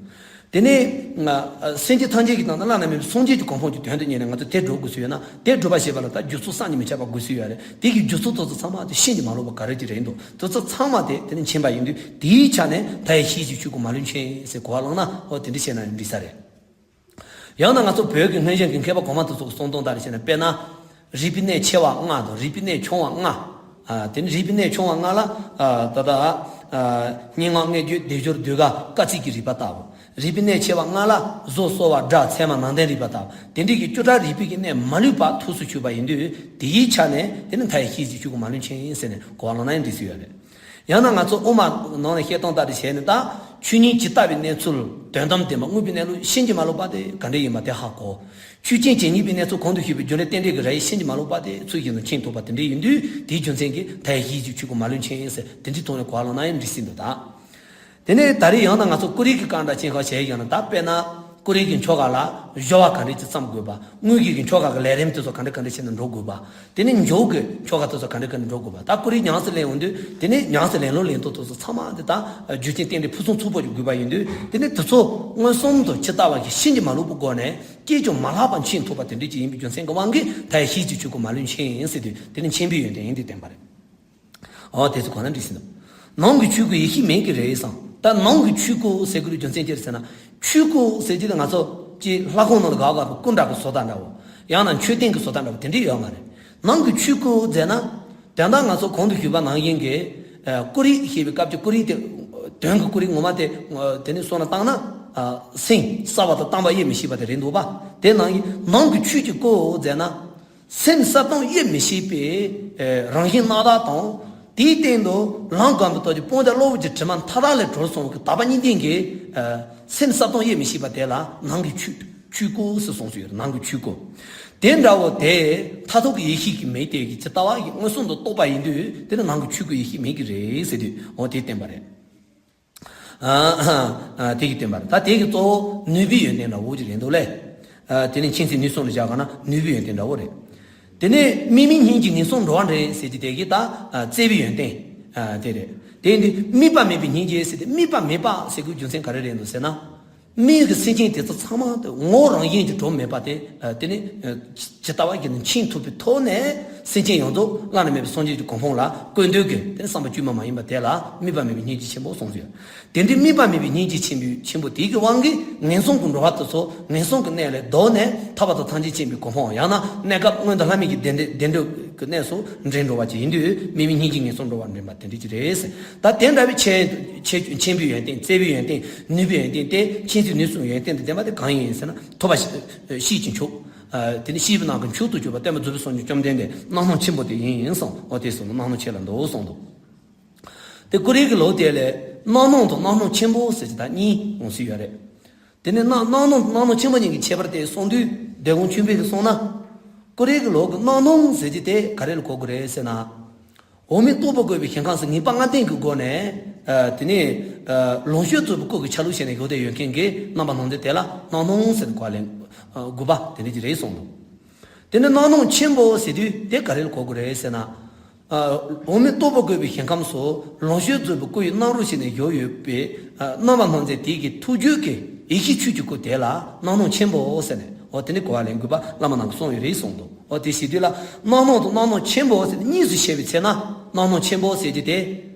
དེ་ནས་སེམས་ཅན་ཐམས་ཅད་ཀྱི་ནང་ན་བླ་ན་མེད་པའི་སངས་རྒྱས་ཀྱི་གོ་འཕང་གྱི་དོན་དུ་གཉེར་ནས་ང་ཚོ་དེ་སྒྲུབ་དགོས་སུ་ཡོད་ན། དེ་སྒྲུབ་པ་ཞེས་པ་ལ་ད་རྒྱུ་ཚོགས་བསམ་གྱིས་མི་ཁྱབ་པ་དགོས་སུ་ཡོད་རེད། དེ་གི་རྒྱུ་ཚོགས་དེ་ཚོ་ཚང་མ་དེ་ཤིན་ཏུ་མ་ལུས་པ་ག་རེ་ཅིག་རེད་འདུག་དེ་ཚོ་ཚང་མ་དེ་དེ་ནས་མཁྱེན་པ་ཡིན་དུས་དེའི་ཆ་ནས་མཐའ་ཡས་ཤེས་བཞིན་ཆོས་སྐུ་མ་ལུས་མཁྱེན་ཟེར་གོ་བ་བླངས་ན། ཨོ་དེ་འདྲ་བཤད་ན་ཡང་འགྲིག་ས་རེད། ཡང་ན་ང་ཚོ་བོད་ཀྱི་སྔོན་བྱོན་གྱི་མཁས་པ་གོང་མ་དེ་ཚོ་གི་གསུང་སྟངས་ལྟར་བྱས་ན། དཔེར་ན། རིག་པའི་གནས་ཆེ་བ་ལྔ་དང་རིག་པའི་གནས་ཆུང་བ་ལྔ། ཨ། དེ་ནི་རིག་པའི་གནས་ཆུང་བ་ལྔ་ལ། ཨ། ད་ལྟ། ཨ། སྙན་ངག་སྔགས་རྒྱུད་སྡེབ་སྦྱོར་ཟློས་གར་སྐར་རྩིས་ཀྱི་རིག་པ་ལྟ་བུ། རིག་པའི་གནས་ཆེ་བ་ལྔ་ལ་བཟོ་གསོ་བ་སྒྲ་ཚད་མ་ནང་བསྟན་རིག་པ་ལྟ་བུ། དེ་འདྲའི་གི་བཅུ་ཕྲག་རིག་པའི་གི་གནས་མ་ལུས་པ་ཐུགས་སུ་ཆུད་པ་ཡིན་དུས་དེའི་ཆ་ནས་དེ་ནི་མཐའ་ཡས་ཤེས་བཞིན་ཆོས་སྐུ་མ་ལུས་མཁྱེན་ཟེར་ནས་གོ་བ་བླངས་ན་ཡང་འགྲིག་སྲིད་ཡོད་རེད། ཡང་ན་ང་ཚོ་དབུ་མ་ནང་ནས་བཤད་སྟངས་ལྟར་དུ་བྱས་ནས། ད་ཆོས་ཉིད་ཇི་ལྟ་བའི་གནས་ཚུལ་དོན་དམ་བདེན་པ་དངོས་པོའི་གནས་ལུགས་ཤིན་ཏུ་མ་ལུས་པ་དེ་ག་འདྲ་ཡིན་པ་དེ་ཧ་གོ། ཆོས་ཅན་ཇི་སྙེད་པའི་གནས་ཚུལ་གོང་དུ་ཞུས་པའི་རྒྱུ་འབྲས་རྟེན་འབྲེལ་གྱི་ར་ཡིག་ཤིན་ཏུ་མ་ལུས་པ་དེ་ཚུལ་བཞིན་དུ་མཁྱེན་ཐུབ་པ་དེ་འདྲ་ཡིན་དུས་དེའི་རྒྱུ་མཚན་གྱིས་མཐའ་ཡས་ཤེས་བཞིན་ཆོས་སྐུ་མ་ལུས་མཁྱེན་ཟེར་དེ་འདྲའི་ཐོག་ནས་གོ་བ་བླངས་ན་ཡང་འགྲིག་སྲིད་འདུག་ད། དེ་ནས་ད་རེས་ཡང་ན་ང་ཚོ་ཀུ་རེ་གི་སྐོར་འདྲ་ཅིག་ཁ་བྱས་ཡང་ན། ད་དཔེར་ན་ཀུ་རེ་གི་ཆོ་ག་ལ་སྦྱོར་བ་ག་འདྲ་ཅིག་བརྩམ་དགོས་པ། དངོས་ཀྱི་གི་ཆོ་ག་གི་ལས་རིམ་དེ་ཚོ་ག་འདྲ་ག་འདྲ་བྱས་ནས་འགྲོ་དགོས་པ། དེ་ནས་འཇུག་གི་ཆོ་ག་དེ་ཚོ་ག་འདྲ་ག་འདྲ་འགྲོ་དགོས་པ། ད་ཀུ་རེ་ཉམས་སུ་ལེན་འོང་དུས་དེ་ནས་ཉམས་སུ་ལེན་ལུགས་ལེན་སྟངས་དེ་ཚོ་ཚང་མ་དེ་ད་རྒྱུ་རྐྱེན་རྟེན་འབྲེལ་ཕུན་སུམ་ཚོགས་པོ་ཅིག་དགོས་པ་ཡིན་དུས། དེ་ནས་དེ་ཚོ་མངོན་སུམ་དུ་ཇི་ལྟ་བ་བཞིན་ཤིན་ཏུ་མ་ལུས་པའི་སྒོ་ནས་ཅིས་ཀྱང་མ་ལྷག་པར་མཁྱེན་ཐུབ་པ་དེ་འདྲ་ཅིག་ཡིན་པའི་རྒྱུ་མཚན་གྱི་དབང་གིས་མཐའ་ཡས་ཤེས་བཞིན་ཆོས་སྐུ་མ་ལུས་མཁྱེན་ཟེར་དུས་དེ་ནི་མཁྱེན་པའི་ཡོན་ཏན་ཡིན་དུས་བསྟན་པ་རེད། ཨོ་དེ་ཚོ་གོ་ན་འགྲིག་སྲིད་འདུག་ནང་གི་ཆོས་སྐུ་ཡེ་ཤེས་མིང་གིས་རེད་བསམ། ད་ནང་གི་ཆོས་སྐུ་ཟེར་དགོས་རྒྱུ་མཚན་ཅི་རེད་ཟེར་ན། ཆོས་སྐུ་ཟེར་གྱི་དེ་ང་ཚོ་ཅིག་ལྷ་ཁང་ནང་ལ་དགའ་དགའ་བའི་སྐུ་འདྲ་གི་བཟོ་ལྟ་འདྲ་བོ། ཡང་ན་མཆོད་རྟེན་གྱི་བཟོ་ལྟ་འདྲ་བོ་དེ་འདྲ་ཡོད་མ་རེད། ནང་གི་ཆོས་སྐུ་ཟེར་ན། དོན་དག་ང་ཚོ་གོང་དུ་ཞུས་པ་ནང་བཞིན་གྱི། ཨ། ཀུ་རེ་ཞེས་པའི་སྐབས་ཀྱི་ཀུ་རེ་དེ། དོན་གྱི་ཀུ་རེ་ངོ་མ་དེ། ཨ། དེ་ནི་བསམ་བློ་བཏང་ན། ཨ། སེམས་གསལ་བ་དང་དྭངས་པ་དབྱེར་མི་ཕྱེད་པ་དེ་རེད་འདུག་པ། དེ་ནང་བཞིན་ནང་གི་ཆོས་ཀྱི་སྐུ་ཟེར་ན། སེམས་གསལ་དྭངས་དབྱེར་མི་ཕྱེད་པའི། ཨེ། རང་བཞིན་རྣམ་དག་དང་། དེའི་སྟེང་དུ་ལམ་བསྒོམ་པའི་སྟོབས་ཀྱིས་སྤང་བྱ་གློ་བུར་གྱི་དྲི་མ་མཐའ་དག་ལས་གྲོལ་སོང་བའི་དག་པ་གཉིས་ལྡན་གྱི། ཨེ། སེམས་གསལ་དྭངས་དབྱེར་མི་ཕྱེད་པ་དེ་ལ་ནང་གི་ཆོས། ཆོས་སྐུ་ཟེར་གསུངས་སུ་ཡོད་རེད། ནང་གི་ཆོས་སྐུ། དེ་འདྲ་བོ་དེ་མཐར་ཐུག་གི་ཡེ་ཤེས་ཀྱི་མིང་དེ་གི་ཇི་ལྟ་བ་ཡིན་མངོན་སུམ་དུ་རྟོགས་པ་ཡིན་དུས་དེ་ནི་ནང་གི་ཆོས་སྐུ་ཡེ་ཤེས་མིང་གིས་རེད་ཟེར་དུས། འོ་དེ་བསྟན་པ་རེད། ཨ། ཨ། དེ་གི་བསྟན་པ་རེད། ད་དེ་གི་གཙོ་བོ་ནུས་པའི་ཡོན་ཏན་འདྲ་བོ་ཅིག་རེད་འདུག་ལེ། ཨ། དེ་ནི་མཁྱེན་བྱེད་ནུས་གསུམ་ལ་བཞག་ག་ན་ནུས་པའི་ཡོན་ཏན་འདྲ་བོ་རེད། དེ་ནས་དམིགས་མེད་གཉིས་ཀྱིས་ངན་སོང་འགྲོ་བ་འདྲེན་ཟེར་གྱི་དེ་གི་ད། ཨ། བརྩེ་བའི་ཡོན་ཏན། ཨ། དེ་རེད། དེ་ཡིན་དུས་དམིགས་པ་མེད་པའི་སྙིང་རྗེ་ཟེར་ཏེ་དམིགས་པ་མེད་པ་ཟེར་དགོས་རྒྱུ་མཚན་ག་རེ་རེད་འདུག་ཟེར་ན། མིའི་གི་སེམས་ཅན་དེ་ཚོ་ཚང་མ་དེ་ངོ་བོ་རང་བཞིན་གྱིས་གྲུབ་མེད་པ་དེ། ཨ། དེ་ནི། ཨ། ཇི་ལྟ་བ་བཞིན་དུ་མཁྱེན་ཐུབ་པའི་ཐོག་ནས་སེམས་ཅན་ཡོངས་རྫོགས་བླ་ན་མེད་པའི་སངས་རྒྱས་ཀྱི་གོ་འཕང་ལ་བཀོད་འདོད་ཀྱི་དེ་ནི་བསམ་པ་བཅོས་མ་མ་ཡིན་པ་དེ་ལ་དམིགས་པ་མེད་པའི་སྙིང་རྗེ་ཆེན་པོ་གསུངས་ཡོད། དེ་འདྲའི་དམིགས་པ་མེད་པའི་སྙིང་རྗེ་ཆེན་པོའི་ཆེན་པོ་དེ་གི་དབང་གིས་ངན་སོང་གི་འགྲོ་བ་དེ་ཚོ་ངན་སོང་གི་གནས་ལས་ལྡོག་ནས་ཐར་པ་དང་ཐམས་ཅད་མཁྱེན་པའི་གོ་འཕང་། ཡང་ན་གནས་སྐབས་མངོན་མཐོ་ལྷ་མིའི་གི་བདེ་འབྲས་བདེ་འགྲོ་གི་གནས་སུ་འདྲེན་འགྲོ་བ་ཅིག་ཡིན་དུས་དམིགས་མེད་སྙིང་རྗེས་ངན་སོང་འགྲོ་བ་འདྲེན་པ་དེ་འདྲ་ཅིག་རེད། ད་དེ་འདྲ་བའི་ཆེ་ཆེ་ཆེན་པོའི་ཡོན་ཏན། བརྩེ་བའི་ཡོན་ཏན། ནུས་པའི་ཡོན་ཏན་དེ། མཁྱེན་བྱེད་ནུས་གསུམ་ཡོན་ཏན་དང་ལྡན་པ་དེ་གང་ཡིན་ཟེར་ན། ཐོབ་པ་ཤེས་ཤེས་ཀྱི་མཆོག། ཨ། དེ་ནི་ཤེས་པའི་ནང་གི་མཆོག་ཏུ་གྱུར་པ་སྟོན་པ་རྫོགས་པའི་སངས་རྒྱས་བཅོམ་ལྡན་འདས་རྣམ་སྣང་ཆེན་པོ་དེ་ཡིན་གསུངས། འོ་དེ་གསུངས་ནོ། རྣམ་སྣང་ཆེ་ལ་འདུད་གསུངས་འདུག་དེ་ཀུ་རེ་གི་ལུགས་དེ་ལས་རྣམ་སྣང་དང་རྣམ་སྣང་ཆེན་པོ་ཟེར་གྱི་ད་གཉིས་འོང་སྲིད་ཡོད་རེད། དེ་ནས་རྣམ་རྣམ་སྣང་དང་རྣམ་སྣང་ཆེན་པོ་གཉིས་ཀྱི་ཁྱད་པར་དེ་གསུངས་དུས། སྡེ་དགོན་ཆོས་འཕེལ་གྱིས་གསུངས་ན། ཀུ་རེ་གི་ལུགས་ཀྱི་རྣམ་སྣང་ཟེར་གྱི་དེ་ག་རེ་ལ་གོ་དགོས་རེད་ཟེར་ན། འོག་མིན་སྟུག་པོ་བཀོད་པའི་ཞིང་ཁམས་སུ་ངེས་པ་ལྔ་ལྡན་གྱི་སྒོ་ནས། ཨ། དེ་ནས། ཨ། ལོངས་སྤྱོད་རྫོགས་པའི་སྐུ་གི་ཆ་ལུགས་བྱས་ནས་བཞུགས་བསྡད་ཡོད་མཁན་གྱི་རྣམ་པར་སྣང་མཛད་དེ་ལ་རྣམ་སྣང་ཟེར་ནས་གོ་བ་ལེན། ཨ། དགོས་པ་དེ་འདྲ་ཅིག་རེད་གསུངས་འདུག་དེ་ནས་རྣམ་སྣང་ཆེན་པོ་ཟེར་དུས་དེ་ག་རེ་ལ་གོ་དགོས་རེད་ཟེར་ན། ཨ། འོག་མིན་སྟུག་པོ་བཀོད་པའི་ཞིང་ཁམས་སུ་ལོངས་སྤྱོད་རྫོགས་པའི་སྐུ་ཡི་རྣམ་རོལ་བྱས་ནས་བཞུགས་ཡོད་པའི། ཨ། རྣམ་པར་སྣང་མཛད་དེ་གི་ཐུགས་རྒྱུད་ཀྱི་ཡེ་ཤེས་ཆོས་ཀྱི་སྐུ་དེ་ལ་རྣམ་སྣང་ཆེན་པོ་ཟེར་ནས། འོ་དེ་ནི་གོ་བ་ལེན་དགོས་པ་བླ་མ་རྣམས་ཀྱིས་གསུངས་ཡོད་རེད་གསུངས་འདུག་འོ་དེ་བྱེད་དུས་ལ་རྣམ་སྣང་དང་རྣམ་སྣང་ཆེན་པོ་ཟེར་ནས་གཉིས་སུ་བཤད་པའི་ཚེ་ན། རྣམ་སྣང་ཆེན་པོ་ཟེར་གྱི་དེ།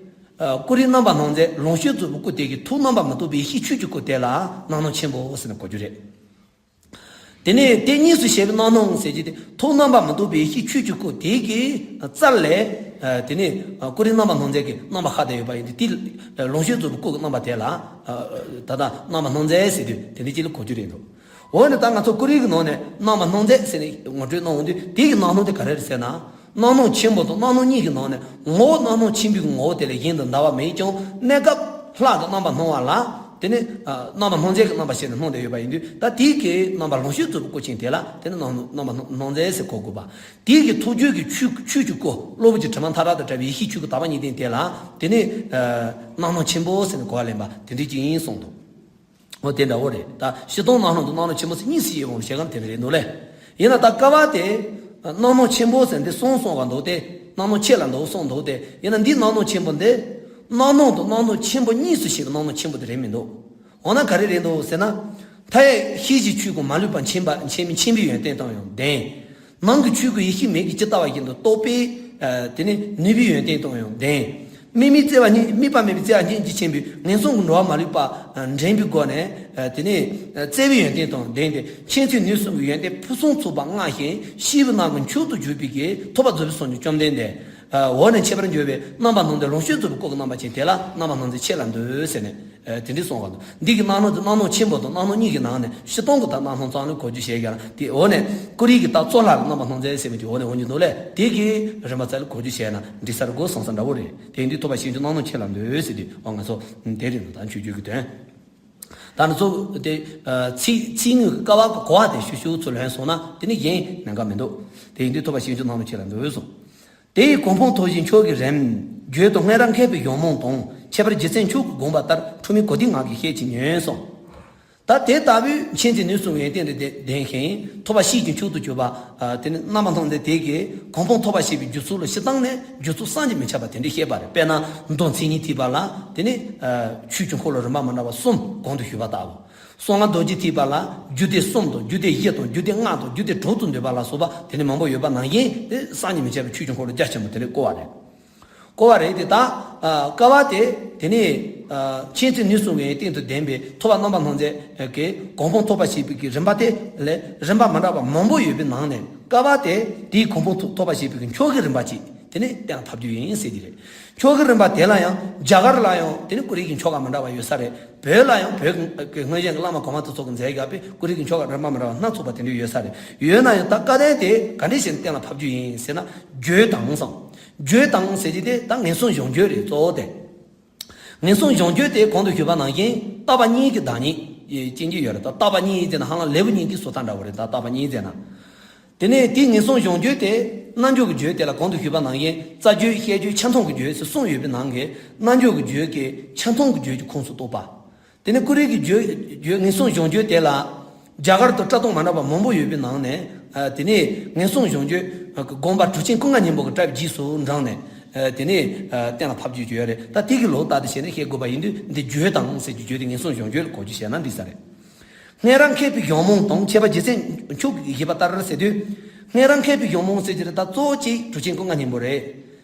ཨ། ཀུ་རེའི་རྣམ་པར་སྣང་མཛད་ལོངས་སྤྱོད་རྫོགས་པའི་སྐུ་དེ་གི་ཐུགས་རྣམ་པར་མི་རྟོག་པའི་ཡེ་ཤེས་ཆོས་ཀྱི་སྐུ་དེ་ལ་རྣམ་སྣང་ཆེན་པོ་ཟེར་ནས་གོ་རྒྱུ་རེད། དེ་ནས་དེ་གཉིས་སུ་བཤད་པའི་རྣམ་སྣང་ཟེར་གྱི་དེ་ཐུགས་རྣམ་པར་མི་རྟོག་པའི་ཡེ་ཤེས་ཆོས་ཀྱི་སྐུ་དེ་གི་རྩལ་ལས། ཨ། དེ་ནས་ཀུ་རེའི་རྣམ་པར་སྣང་མཛད་ཀྱི་རྣམ་པར་ཤར་བསྡད་ཡོད་པ་ཡིན་དུས་དེ་ལོངས་སྤྱོད་རྫོགས་པའི་སྐུ་གི་རྣམ་པ་དེ་ལ། ཨ། ད་ལྟ་རྣམ་པར་སྣང་མཛད་ཟེར་དུས་དེ་འདྲ་ཅིག་ལ་གོ་རྒྱུ་རེད་འདུག་འོ་ན་ད་ང་ཚོ་ཀུ་རེ་གི་ནང་ནས་རྣམ་པར་སྣང་མཛད་ཟེར་ནས་ངོ་སྤྲོད་གནང་འོང་དུས་དེ་གི་རྣམ་སྣང་དེ་ག་རེ་རེད་ཟེར་ན། རྣམ་སྣང་ཆེན་པོ་དང་རྣམ་སྣང་གཉིས་ཀྱི་ནང་ནས་ངོ་བོ་རྣམ་སྣང་ཆེན་པོའི་ངོ་བོ་དེ་ལས་གཞན་དུ་འདའ་བ་མེད་ཀྱང་གནས་སྐབས་ལྷ་གི་རྣམ་པ་སྣང་བ་ལ། དེ་ནི་ཨ་རྣམ་པར་སྣང་མཛད་ཀྱི་རྣམ་པ་བྱས་ནས་སྣང་བསྡད་ཡོད་པ་ཡིན་དུས། ད་དེའི་གི་རྣམ་པ་ལོངས་སྤྱོད་རྫོགས་པའི་སྐུ་ཅན་དེ་ལ་དེ་ནི་རྣམ་སྣང་རྣམ་པར་སྣང་མཛད་ཟེར་གོ་དགོས་པ། དེའི་གི་ཐུགས་རྒྱུད་ཀྱི་ཆོས་ཆོས་ཀྱི་སྐུ་གློ་བུར་གྱི་དྲི་མ་མཐའ་དག་ཏུ་བྲལ་བའི་ཡེ་ཤེས་ཆོས་སྐུ་དག་པ་གཉིས་ལྡན་དེ་ལ་དེ་ནི་ཨ་རྣམ་སྣང་ཆེན་པོ་ཟེར་ནས་གོ་བ་ལེན་པ་དེ་འདྲ་ཅིག་ཡིན་གསུངས་འདུག། འོ་དེ་འདྲ་བོ་རེད། ད་སྤྱིར་བཏང་རྣམ་སྣང་དང་རྣམ་སྣང་ཆེན་པོ་ཟེར་གཉིས་སུ་དབྱེ་བ་ཞེ་གང་དེ་འདྲ་རེད་འདུག་ལེ། ཡིན་ན་ད་ཀ་བ་དེ་རྣམ་སྣང་ཆེན་པོ་ཟེར་འདི་གསུམ་གསུངས་པ་འདུག་སྟེ། རྣམ་སྣང་ཆེ་ལ་འདུག་གསུངས་འདུག་སྟེ། ཡིན་ན་འདིའི་རྣམ་སྣང་ཆེན་པོ་འདི་རྣམ་སྣང་དང་རྣམ་སྣང་ཆེན་པོ་གཉིས་སུ་ཕྱེ་བའི་རྣམ་སྣང་ཆེན་པོ་དེ་རེད་མི་འདུག། འོ་ན་ག་རེ་རེད་འདུག་ཟེར་ན། མཐའ་ཡས་ཤེས་བཞིན་ཆོས་ཀྱི་མ་ལུས་པ་མཁྱེན་པ་མཁྱེན་མིན་མཁྱེན་པའི་ཡོན་ཏན་དང་ཡང་ལྡན། ནང་གི་ཆོས་ཀྱི་ཡེ་ཤེས་མིག་གིས་ཇི་ལྟ་བ་བཞིན་དུ་རྟོགས་པའི་ཨ་དེ་ནི་ནུས་པའི་ཡོན་ཏན་དང་ཡང་ལྡན། དམིགས་མེད་བརྩེ་བ་སྙིང་དམིགས་པ་མེད་པའི་བརྩེ་བ་སྙིང་རྗེ་ཆེན་པོས་ངན་སོང་གི་འགྲོ་བ་མ་ལུས་པ་ཨ་འདྲེན་པའི་སྒོ་ནས་ཨ་དེ་ནི་ཨ་བརྩེ་བའི་ཡོན་ཏན་དང་ལྡན་ཏེ། མཁྱེན་བརྩེ་ནུས་གསུམ་གྱི་ཡོན་ཏན་ཕུན་སུམ་ཚོགས་པ་མངའ་ཞིང་སྐྱེས་བུ་རྣམས་ཀྱི་མཆོག་ཏུ་གྱུར་པའི་གི་ཐོབ་པ་རྫོགས་པའི་སངས་རྒྱས་བཅོམ་ལྡན་འདས། ཨ་འོག་ནས་ཁྱད་པར་འགྱུར་བའི་རྣམ་པར་སྣང་མཛད་ལོངས་སྤྱོད་རྫོགས་པའི་སྐུ་གི་རྣམ་པ་ཅན་དེ་ལ་རྣམ་པར་སྣང་མཛད་ཆེ་ལ་འདུད་ཟེར་ནས། ཨ་དེ་འདྲའི་གསུངས་པ་འདུག། འདི་གི་རྣམ་སྣང་དེ་རྣམ་སྣང་ཆེན་པོ་དང་རྣམ་སྣང་གཉིས་ཀྱི་ནང་ནས་སྤྱིར་བཏང་གི་ད་རྣམ་སྣང་ཙམ་ལ་གོ་རྒྱུ་བྱས་ཀྱང་དེ་འོག་ནས་ཀུན་རིག་གི་ད་གཙོ་ལྷ་ལ་རྣམ་པར་སྣང་མཛད་ཟེར་བའི་དེ་འོག་ནས་འོང་རྒྱུ་འདུག་ལས། དེ་གི་རིམ་པ་ཙམ་ལ་གོ་རྒྱུ་བྱས་ན་འགྲིག་ས་རེད་གོ་བསམ་ས་འདྲ་བོ་རེད། དེ་ཡིན་དུས་ཐོབ་པ་ཤེས་བྱའི་རྣམ་སྣང་ཆེ་ལ་འདུད་ཟེར་དུས་འོ་ང་ཚོ་དེ་རེད་འདུག། ད་མཆོད་བརྗོད་ཀྱི་དོན། ད་ནི་གཙོ་བོ་དེ་ཚིག་ཚིག་ངོས་ཀྱི་ཀ་བ་གི་གོ་བ་དེ་ཤུགས་ཤུགས་ཚུར་ལོན་སོང་ན་དེ་ནི་གཞན་ནམ་མཁའ་མི་འདུག། དེ་ཡིན་དུས་ཐོབ་པ་ཤེས་བྱའི་རྣམ་སྣང་ཆེ་ལ་འདུད་གསུངས། དེ་ཡི་གོ་འཕང་ཐོབ་བྱའི་མཆོག་གི་རིམ། རྒྱུད་དུ་སྔོན་རབས་མཁས་པའི་གཞུང་མང་དང་། ཁྱད་པར་རྗེ་བཙུན་མཆོག་གི་དགོངས་པ་ལྟར་འཁྲུལ་མེད་གོ་བདེའི་ངག་གིས་བཤད་ཅིང་ཉོན་སོང་། ད་དེ་ལྟ་བུའི་མཁྱེན་བརྩེ་ནུས་གསུམ་ཡོན་ཏན་དང་ལྡན་ཞིང་ཐོབ་པ་ཤེས་བྱའི་མཆོག་ཏུ་གྱུར་པ། དེ་ནི་རྣམ་པར་སྣང་མཛད་དེ་གིས་གོ་འཕང་ཐོབ་པར་བྱེད་པའི་རྒྱུ་ཚུལ་ལ་སྤྱིར་བཏང་ནས་རྒྱུ་ཚུལ་བསམ་གྱིས་མི་ཁྱབ་པ་དེ་འདྲ་བཤད་པ་རེད། དཔེར་ན་མདོ་མཚན་ཉིད་ཐེག་པ་ལ་དེ་ནི་ཆོས་ཀྱི་འཁོར་ལོ་རིམ་པ་མི་འདྲ་བ་གསུམ་གོང་དུ་ཞུས་པ་ལྟ་བུ། གསང་སྔགས་རྡོ་རྗེ་ཐེག་པ་ལ་རྒྱུད་སྡེ་གསུམ་དང་རྒྱུད་སྡེ་བཞི་དང་རྒྱུད་སྡེ་ལྔ་དང་རྒྱུད་སྡེ་དྲུག་ཏུ་འདུས་པ་ལ་སོགས་པ་དེ་ནི་མང་པོ་ཡོད་པ་ནང་བཞིན་དེ་བསམ་གྱིས་མི་ཁྱབ་པའི་ཆོས་ཀྱི་འཁོར་ལོ་རྒྱ་ཆེན་པོ་དེ་ལས་བསྐོར་བ་རེད། བསྐོར་བ་རེད་དེ། ད་ཀ་བ་དེ་དེ་ནི་མཁྱེན་བརྩེ་ནུས་གསུམ་གྱི་སྟེང་དུ་ལྡན་པའི་ཐོབ་པ་རྣམ་པར་སྣང་མཛད་ཀྱི་གོ་འཕང་ཐོབ་པར་བྱེད་པའི་གི་རིམ་པ་དེ་ལས་རིམ་པ་མི་འདྲ་བ་མང་པོ་ཡོད་པའི་ནང་ནས་ཀ་བ་དེ་དེའི་གོ་འཕང་ཐོབ་པར་བྱེད་པའི་གི་མཆོག་གི་རིམ་པ་ཅིག་དེ་ནི་གཏན་ལ་ཕབ་རྒྱུ་ཡིན་ཟེར་གྱི་རེད། མཆོག་གི་རིམ་པ་དེ་ལ་ཡང་རྒྱ་གར་ལ་ཡང་དེ་ནི་ཀུན་རིག་གི་ཆོ་ག་མི་འདྲ་བ་ཡོད་ས་རེད། བོད་ལ་ཡང་བོད་ཀྱི་སྔོན་བྱོན་གྱི་བླ་མ་གོང་མ་དེ་ཚོ་གིས་མཛད་བཞག་པའི་ཀུན་རིག་གི་ཆོ་ག་རིམ་པ་མི་འདྲ་བ་སྣ་ཚོགས་པ་དེ་འདྲ་ཡོད་ས་རེད། ཡོད་ན་ཡང་ད་བཀའ་བསྟན་དེ་ག་འདྲ་བྱས་ནས་གཏན་ལ་ཕབ་རྒྱུ་ཡིན་ཟེར་ན་རྒྱུད་དང་བསམ། རྒྱུད་དང་ཟེར་གྱི་དེ་ད་ངན་སོང་གཞོམ་རྒྱུད་རེད་གཙོ་བོ་དེ། ངན་སོང་གཞོམ་རྒྱུད་དེ་གོང་དུ་ཞུས་པ་ནང་བཞིན་བརྟག་པ་གཉིས་ཀྱི་བདག་ཉིད་ཅན་གྱི་ཡོད་རེད། ད་བརྟག་པ་གཉིས་ཟེར་ན་ཧ་ལམ་ལེའུ་གཉིས་ཀྱི་བཟོ་ལྟ་འདྲ་བོ་རེད། ད་བརྟག་པ་གཉིས་ཟེར་ན། དེ་ནས་དེའི་ངན་སོང་གཞོམ་རྒྱུད་དེ་རྣལ་འབྱོར་གྱི་རྒྱུད་དེ་ལ་གོང་དུ་ཞུས་པ་ནང་བཞིན་རྩ་རྒྱུད་བཤད་རྒྱུད་ཆ་མཐུན་གྱི་རྒྱུད་ཟེར་གསུམ་ཡོད་པའི་ནང་གི་རྣལ་འབྱོར་གྱི་རྒྱུད་ཀྱི་ཆ་མཐུན་གྱི་རྒྱུད་ཀྱི་ཁོངས་སུ་གཏོགས་པ། དེ་ནས་ཀུན་རིག་གི་རྒྱུད་རྒྱུད་ངན་སོང་གཞོམ་རྒྱུད་དེ་ལ་རྒྱ་གར་དུ་བཀྲག་མདངས་མ་འདྲ་བ་མང་པོ་ཡོད་པའི་ནང་ནས་ཨ་དེ་ནས་ངན་སོང་གཞོམ་རྒྱུད་ཀྱི་དགོངས་པ་གྲུབ་ཆེན་ཀུན་དགའ་སྙིང་པོ་གི་བཀྲ་ཤིས་རྗེས་སུ་འབྲངས་ནས་ཨ་དེ་ནས་ཨ་གཏན་ལ་ཕབ་རྒྱུ་ཡོད་རེད། ད་དེ་གི་ལོ་ལྟར་དུ་བྱས་ནས་བཤད་དགོས་པ་ཡིན་དུས་འདི་རྒྱུད་དང་ཟེར་རྒྱུ་རྒྱུད་དེ་ངན་སོང་གཞོམ་རྒྱུད་ལ་གོ་རྒྱུ་བྱས་ན་འགྲིག་ས་རེད། སྔོན་རབས་མཁས་པའི་གཞུང་མང་དང་ཁྱད་པར་རྗེ་བཙུན་མཆོག་གི་བཞེད་པ་ལྟར་ཟེར་དུས། སྔོན་རབས་མཁས་པའི་གཞུང་མང་ཟེར་གྱི་རེད། ད་གཙོ་བོ་གཅིག་གྲུབ་ཆེན་ཀུན་དགའ་སྙིང་པོ་རེད།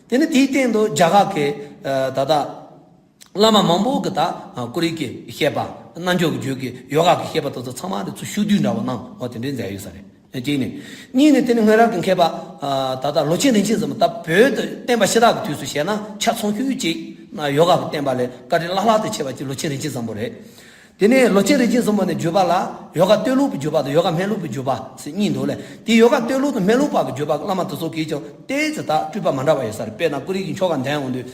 དེ་ནི་དེའི་སྟེང་དུ་རྒྱ་གར་གྱི་ཨ་ད་ལྟ་བླ་མ་མང་པོ་གིས་ད་ཨ་ཀུན་རིག་གི་བཤད་པ། རྣལ་འབྱོར་གྱི་རྒྱུད་ཀྱི་ཡོ་ག་གི་བཤད་པ་དེ་ཚོ་ཚང་མ་རེ་ཚུར་ཞུགས་བསྡུས་འདྲ་བོ་གནང་བ་དེ་འདྲའི་མཛད་ཡོད་ས་རེད། གཅིག་ནས། གཉིས་ནས་དེ་ནི་སྔོན་རབས་ཀྱི་མཁས་པ་ཨ་ད་ལྟ་ལོ་ཆེན་རིན་ཆེན་བཟང་པོ། ད་བོད་དུ་བསྟན་པ་ཕྱི་དར་གྱི་དུས་སུ་བཤད་ན་ཆ་ཚང་ཤོས་གཅིག་ན་ཡོ་ག་གི་བསྟན་པ་ལ་བཀའ་དྲིན་བླ་ལྷག་ཏུ་ཆེ་བ་གཅིག་ལོ་ཆེན་རིན་ཆེན་བཟང་པོ་རེད། དེ་ནས་ལོ་ཆེན་རིན་ཆེན་བཟང་པོ་ནས་བརྒྱུད་པ་ལ་ཡོ་ག་སྟོད་ལུགས་པའི་བརྒྱུད་པ་དང་ཡོ་ག་སྨད་ལུགས་པའི་བརྒྱུད་པ་ཟེར་གཉིས་འདུག་ལས། དེ་ཡོ་ག་སྟོད་ལུགས་དང་སྨད་ལུགས་པ་གི་བརྒྱུད་པ་གི་བླ་མ་དེ་ཚོ་གིས་ཀྱང་ཏོག་ཙམ་ད་སྤྲོས་པ་མ་འདྲ་བ་ཡོད་ས་རེད། དཔེར་ན་ཀུན་རིག་གི་ཆོ་ག་འདོན་འོང་དུས།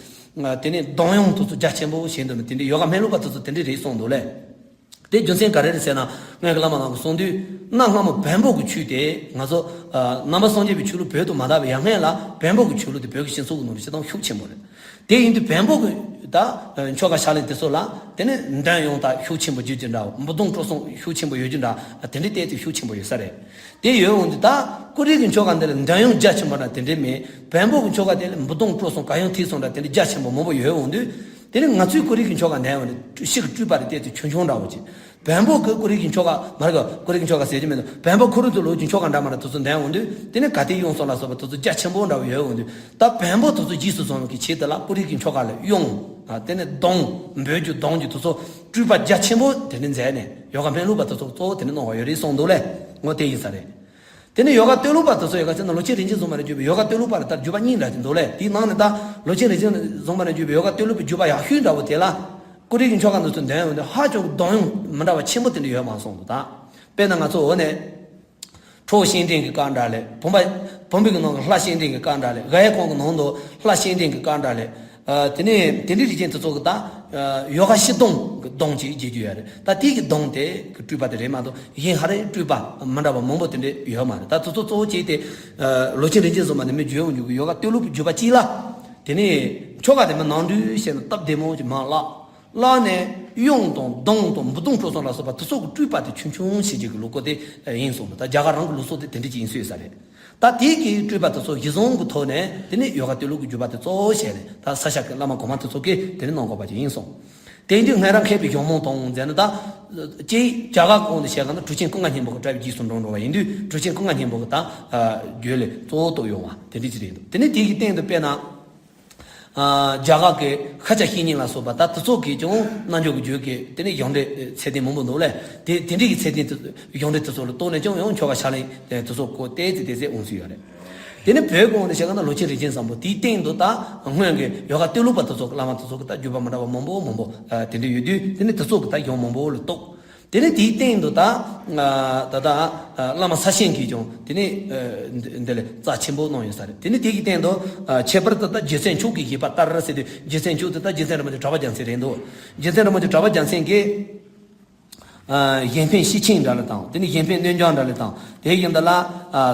དེ་ནས་གདངས་དབྱངས་དེ་ཚོ་རྒྱ་ཆེན་པོ་བྱས་འདུག་ནས། དེ་འདྲའི་ཡོ་ག་སྨད་ལུགས་པ་དེ་ཚོ་དེ་འདྲའི་རེད་གསུངས་འདུག་ལས། དེ་རྒྱུ་མཚན་ག་རེ་རེད་ཟེར་ན། སྔོན་གྱི་བླ་མ་རྣམས་ཀྱིས་གསུངས་དུས། གནའ་སྔ་མོ་བོན་པོ་གི་ཆོས་དེ་ང་ཚོ་ནང་པ་སངས་རྒྱས་པའི་ཆོས་ལུགས་བོད་དུ་མ་དར་བའི་ཡར་སྔོན་ལ་བོན་པོ་གི་ཆོས་ལུགས་དེ་བོད་ཀྱི་སྤྱི་ཚོགས་ཀྱི་ནང་ལ་སྤྱིར་བཏང་ཤུགས་ཆེན་པོ་རེད། དེ་ཡིན་དུས་བོན་པོ་གི་ད་ཆོ་ག་ཕྱག་ལེན་དེ་ཚོ་ལ་དེ་ནས་འདོན་དབྱངས་ད་ཤུགས་ཆེན་པོ་བརྗོད་ཀྱི་འདྲ། འབུད་རྡུང་དཀྲོལ་གསུམ་ཤུགས་ཆེན་པོ་ཡོད་ཀྱི་འདྲ། དེ་འདྲའི་ཏོག་ཙམ་ཤུགས་ཆེན་པོ་ཡོད་ས་རེད། དེ་ཡོད་འོང་དུས་ད་ཀུན་རིག་གི་ཆོ་ག་འདི་ལ་འདོན་དབྱངས་རྒྱ་ཆེན་པོ་འདྲ་དེ་འདྲའི་མེད། བོན་པོ་གི་ཆོ་ག་དེ་ལ་འབུད་རྡུང་དཀྲོལ་གསུམ་གར་དབྱངས་ཐིག་གསུམ་འདྲ་དེ་འདྲའི་རྒྱ་ཆེན་པོ་མང་པོ་ཡོད་འོང་དུས། དེ་ནི་ང་ཚོའི་ཀུན་རིག་གི་ཆོ་ག་འདོན་འོང་དུས་ཤིག་སྤྲོས་པ་རེ་ཏོག་ཙམ་ཆུང་ཆུང་འདྲ་བོ་ཅིག། བོན་པོ་གི་ཀུན་རིག་གི་ཆོ་ག་མ་རེད་ག་ཀུན་རིག་གི་ཆོ་ག་ཟེར་གྱི་མེད་དོ། བོན་པོ་ཁུ་རུ་ཚོའི་ལོ་རྒྱུས་ཆོ་ག་འདྲ་མ་འདྲ་དེ་ཚོ་འདོན་འོང་དུས་དེ་ནི་གར་ཐིག་དབྱངས་གསུམ་ལ་སོགས་པ་དེ་ཚོ་རྒྱ་ཆེན་པོ་འདྲ་བོ་ཡོད་འོང་དུས། ད་བོན་པོ་དེ་ཚོ་རྗེས་སུ་བཟུང་བའི་གི་ཆེད་དུ་ལ་ཀུན་རིག་གི་ཆོ་ག་ལ་དབྱངས་ཨ་དེ་ནི་གདངས་འབོད་རྒྱུ་གདངས་རྒྱུ་དེ་ཚོ་སྤྲོས་པ་རྒྱ་ཆེན་པོ་དེ་ནི་མཛད་ནས་ཡོ་ག་སྨན་ལུགས་པ་དེ་ཚོ་གཙོ་བོ་དེ་ནི་གནང་བ་ཡོད་རེད་གསུངས་འདུག་ལས། ངོ་དེ་ཡིན་ས་རེད། དེ་ནས་ཡོ་ག་སྟོད་ལུགས་པ་དེ་ཚོ་ཡོ་ག་ཟེར་ན་ལོ་ཆེན་རིན་ཆེན་བཟང་པོ་ནས་བརྒྱུད་པའི་ཡོ་ག་སྟོད་ལུགས་པ་ལ་ད་བརྒྱུད་པ་གཉིས་འདྲ་དེ་འདུག་ལས། དེའི་ནང་ནས་ད་ལོ་ཆེན་རིན་ཆེན་བཟང་པོ་ནས་བརྒྱུད་པའི་ཡོ་ག་སྟོད་ལུགས་པའི་བརྒྱུད་པ་ཡག་ཤོས་འདྲ་བོ་དེ་ལ་ཀུན་རིག་གི་ཆོ་ག་འདི་ཚོ་འདོན་འོང་དུས་ཧ་ཅང་གི་གདངས་དབྱངས་མི་འདྲ་བ་ཆེན་པོ་དེ་འདྲ་ཡོད་མ་སོང་འདུག་ད། དཔེར་ན་ང་ཚོ་འོ་ནས། ཁྲོ་བོ་སྤྱན་འདྲེན་གྱི་སྐར་འདྲ་ལས། བུམ་པ། བུམ་པའི་གི་ནང་གི་ལྷ་སྤྱན་འདྲེན་གྱི་སྐར་འདྲ་ལས། ག་ཡེ་ཁོང་གི་ནང་དུ་ལྷ་སྤྱན་འདྲེན་གྱི་སྐར་འདྲ་ལས། ཨ། དེ་ནས་དེ་འདྲའི་རིགས་ཅན་དེ་ཚོ་གི་ད་ཡོ་ག་ཤི་གདོང་གི་གདོང་ཅིག་བརྗོད་རྒྱུ་ཡོད་རེད། ད་དེ་གི་གདོང་དེ་གི་སྤྲུལ་པ་དེ་རེད་མ་གཏོགས་གཞན་ཧ་རེ་སྤྲུལ་པ་མི་འདྲ་བ་མང་པོ་དེ་འདྲ་ཡོད་མ་རེད། ད་དེ་ཚོ་གཙོ་བོ་བྱས་ཏེ། ཨ། ལོ་ཆེན་རིན་ཆེན་བཟང་པོ་ནས་མི་བརྗོད་འོང་རྒྱུ་གི་ཡོ་ག་བསྟོད་གླུ་བརྗོད་པ་གཅིག་ལ། དེ་ནས་ཆོ་ག་དེ་མི་ནང་འདྲུས་བྱས་ན་སྟབས་བདེ་མོ་ཅིག་མ་བརླག་བརླག་ནས་གཡང་དང་གདུང་དང་འབུ་དུང་སྤྲོ་གསུམ་ལ་སོགས་པ་དེ་ཚོ་གི་སྤྲུལ་པ་དེ་ཆུང་ཆུང་བྱེད་རྒྱུ་གི་ལུགས་སྐོར་དེ་ཡིན་གསུངས་པ། ད་རྒྱ་གར་རང་གི་ལུགས་སྲོལ་དེ་དེ་འདྲ་ཅིག་ཡིན་སྲོལ་ཡོད་ས་རེད། ད་དེ་གི་སྤྲུལ་པ་དེ་ཚོ་གཞི་བཟུང་གི་ཐོག་ནས་དེ་ནས་ཡོ་ག་བསྟོད་གླུ་གི་བརྗོད་པ་དེ་གཙོ་བོ་བྱས་ནས་ད་ས་སྐྱ་གི་བླ་མ་གོང་མ་དེ་ཚོ་གིས་དེ་ནས་གནང་དགོས་པ་ཅིག་ཡིན་གསུངས། དེ་ཡིན་དུས་སྔོན་རབས་མཁས་པའི་གཞུང་མང་དང་མཛད་ན། ད་སྤྱིར་རྒྱ་གར་གོང་དུ་བཤད་ག་ན་གྲུབ་ཆེན་ཀུན་དགའ་སྙིང་པོ་གི་གྲྭ་པའི་རྗེས་སུ་འབྲང་འགྲོ་བ་ཡིན་དུས། གྲུབ་ཆེན་ཀུན་དགའ་སྙིང་པོ་གི་ད་རྒྱུད་ལས་གཙོ་བོ་གཏོགས་ཡོང་བ་དེ་འདྲ་ཅིག་རེད་འདུག་དེ་ནས་དེ་གི་སྟེང་དུ་དཔེར་ན། ཨ། རྒྱ་གར་གྱི་ཤཱཀྱ་བཤེས་གཉེན་ལ་སོགས་པ་ད་དེ་ཚོ་གིས་ཀྱང་རྣལ་འབྱོར་གྱི་རྒྱུད་ཀྱི་དེ་ནས་སྦྱོང་འབྲས་ཚད་ལྡན་མང་པོ་འདུག་ལས། དེ་དེ་འདྲའི་གི་ཚད་ལྡན་དེ་སྦྱོང་འབྲས་དེ་ཚོ་ལ་གཏུགས་ནས་ཀྱང་ཡང་ཆོ་ག་ཕྱག་ལེན་དེ་ཚོ་སྐོར་ཏོག་ཙམ་ཏོག་ཙམ་འོང་སྲིད་ཡོད་རེད། དེ་ནས་བོད་གོང་དུ་བཤད་ག་ན་ལོ་ཆེན་རིན་ཆེན་བཟང་པོ་དེའི་སྟེང་དུ་ད་སྔོན་གྱི་ཡོ་ག་བསྟོད་གླུ་པ་དེ་ཚོ་གི་བླ་མ་དེ་ཚོ་གི་ད་བརྒྱུད་པ་མི་འདྲ་བ་མང་པོ་མང་པོ་དེ་འདྲ་ཡོད་དུས། དེ་ནས་དེ་ཚོ་གི་ད་གཞུང་མང་པོ་ལ་གཏུགས། དེ་ནས་དེའི་སྟེང་དུ་ད་ད་ལྟ་བླ་མ་ས་ཆེན་གྱིས་ཀྱང་དེ་ནས་འདི་ལས་རྩ་ཆེན་པོ་གནང་ཡོད་ས་རེད། དེ་ནས་དེ་གི་སྟེང་དུ་ཁྱད་པར་དུ་ད་རྗེ་བཙུན་མཆོག་གི་བཞེད་པ་ལྟར་ཟེར་དུས། རྗེ་བཙུན་མཆོག་དེ་ད་རྗེ་བཙུན་རིན་པོ་ཆེ་གྲགས་པ་རྒྱལ་མཚན་རེད་འདུག་རྗེ་བཙུན་རིན་པོ་ཆེ་གྲགས་པ་རྒྱལ་མཚན་གྱིས་གཞན་ཕན་ཤེར་ཕྱིན་འདྲ་ལ་དང་། དེ་ནས་གཞན་ཕན་གནོད་འཇོམས་འདྲ་ལ་དང་། དེ་བཞིན་དུ་ལ་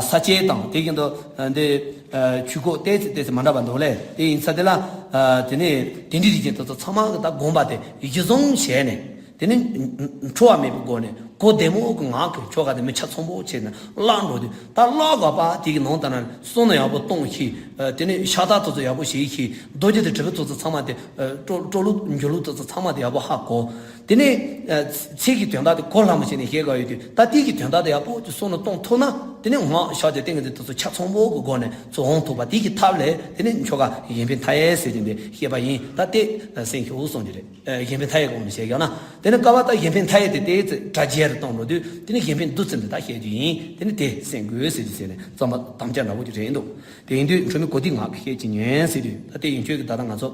ས་དཔྱད་དང་། དེ་བཞིན་དུ་འདི་ཆོས་སྐོར་ཏོག་ཙམ་ཏོག་ཙམ་མི་འདྲ་བ་འདུག་ལས། དེ་ཡིན་ས་དེ་ལ་དེ་ནས་དེ་འདྲའི་རིགས་ཅན་དེ་ཚོ་ཚང་མ་གི་ད་དགོངས་པ་དེ་གཞི་བཟུང་བྱས་ནས། དེ་ནས་འཁྲུལ་བ་མེད་པའི་སྒོ་ནས་གོ་བདེ་མོ་གི་ངག་གི་ཆོ་ག་དེ་མི་ཆ་ཚང་པོ་བྱས་ནས་བཀླག་འགྲོ་དུས། ད་བཀླག་དགོས་པ་དེ་གི་ནང་ལྟར་ན་གསུང་ནི་ཡག་པོ་གཏོང་ཤེས། དེ་ནས་ཕྱག་རྟགས་དེ་ཚོ་ཡག་པོ་བྱེད་ཤེས། རྡོ་རྗེ་དང་དྲིལ་བུ་དེ་ཚོ་ཚང་མ་དེ། ཨ། སྤྲོ་སྤྲོ་ལུགས་འཇུག་ལུགས་དེ་ཚོ་ཚང་མ་དེ་ཡག་པོ་ཧ་གོ། དེ་ནས་ཨ། ཚིག་གི་དོན་དག་དེ་གོ་སླ་མོ་བྱས་ནས་བཤད་དགོས་ཡོད་དུས། ད་དེ་གི་དོན་དག་དེ་ཡག་པོ་ཅིག་གསུང་ནས་གཏོང་ཐུབ་ན། དེ་ནས་ངག་ཕྱག་རྒྱ་ཏིང་ངེ་འཛིན་དེ་ཚོ་ཆ་ཚང་པོ་གི་སྒོ་ནས་ཚུར་འོང་ཐུབ་པ། དེ་གི་ཐབས་ལ་དེ་ནས་ཆོ་ག་གཞན་ཕན་མཐའ་ཡས་ཟེར་གྱིན་དེ་བཤད་པ་ཡིན། ད་དེ་གསན་ཤོག་གསུངས་ཀྱི་རེད། ཨ། གཞན་ཕན་མཐའ་ཡས་གོང་ནས་བཤད་ཡོད་ན། དེ་ནས་སྐབས་ད་གཞན་ཕན་མཐའ་ཡས་དེ་ཏོག་ཙམ་སྒྲ་རྒྱས་རུ་གཏོང་འགྲོ་དུས། དེ་ནས་གཞན་ཕན་བདུད་རྩི་འདི་དག་བཤད་རྒྱུ་ཡིན། དེ་ནས་དེ་གསན་དགོས་ཟེར་གྱི་ཟེར་ནས་རྩོམ་པ་དམ་བཅའ་འདྲ་པོ་ཅིག་རེད་འདུག་དེ་ཡིན་དུས་འཁྲུལ་མེད་གོ་བདེའི་ངག་གིས་བཤད་ཀྱི་ཉོན་ཟེར་དུས། ད་དེ་ཡིན་ཁྱོད་ཀྱིས་ད་ལྟ་ང་ཚོ་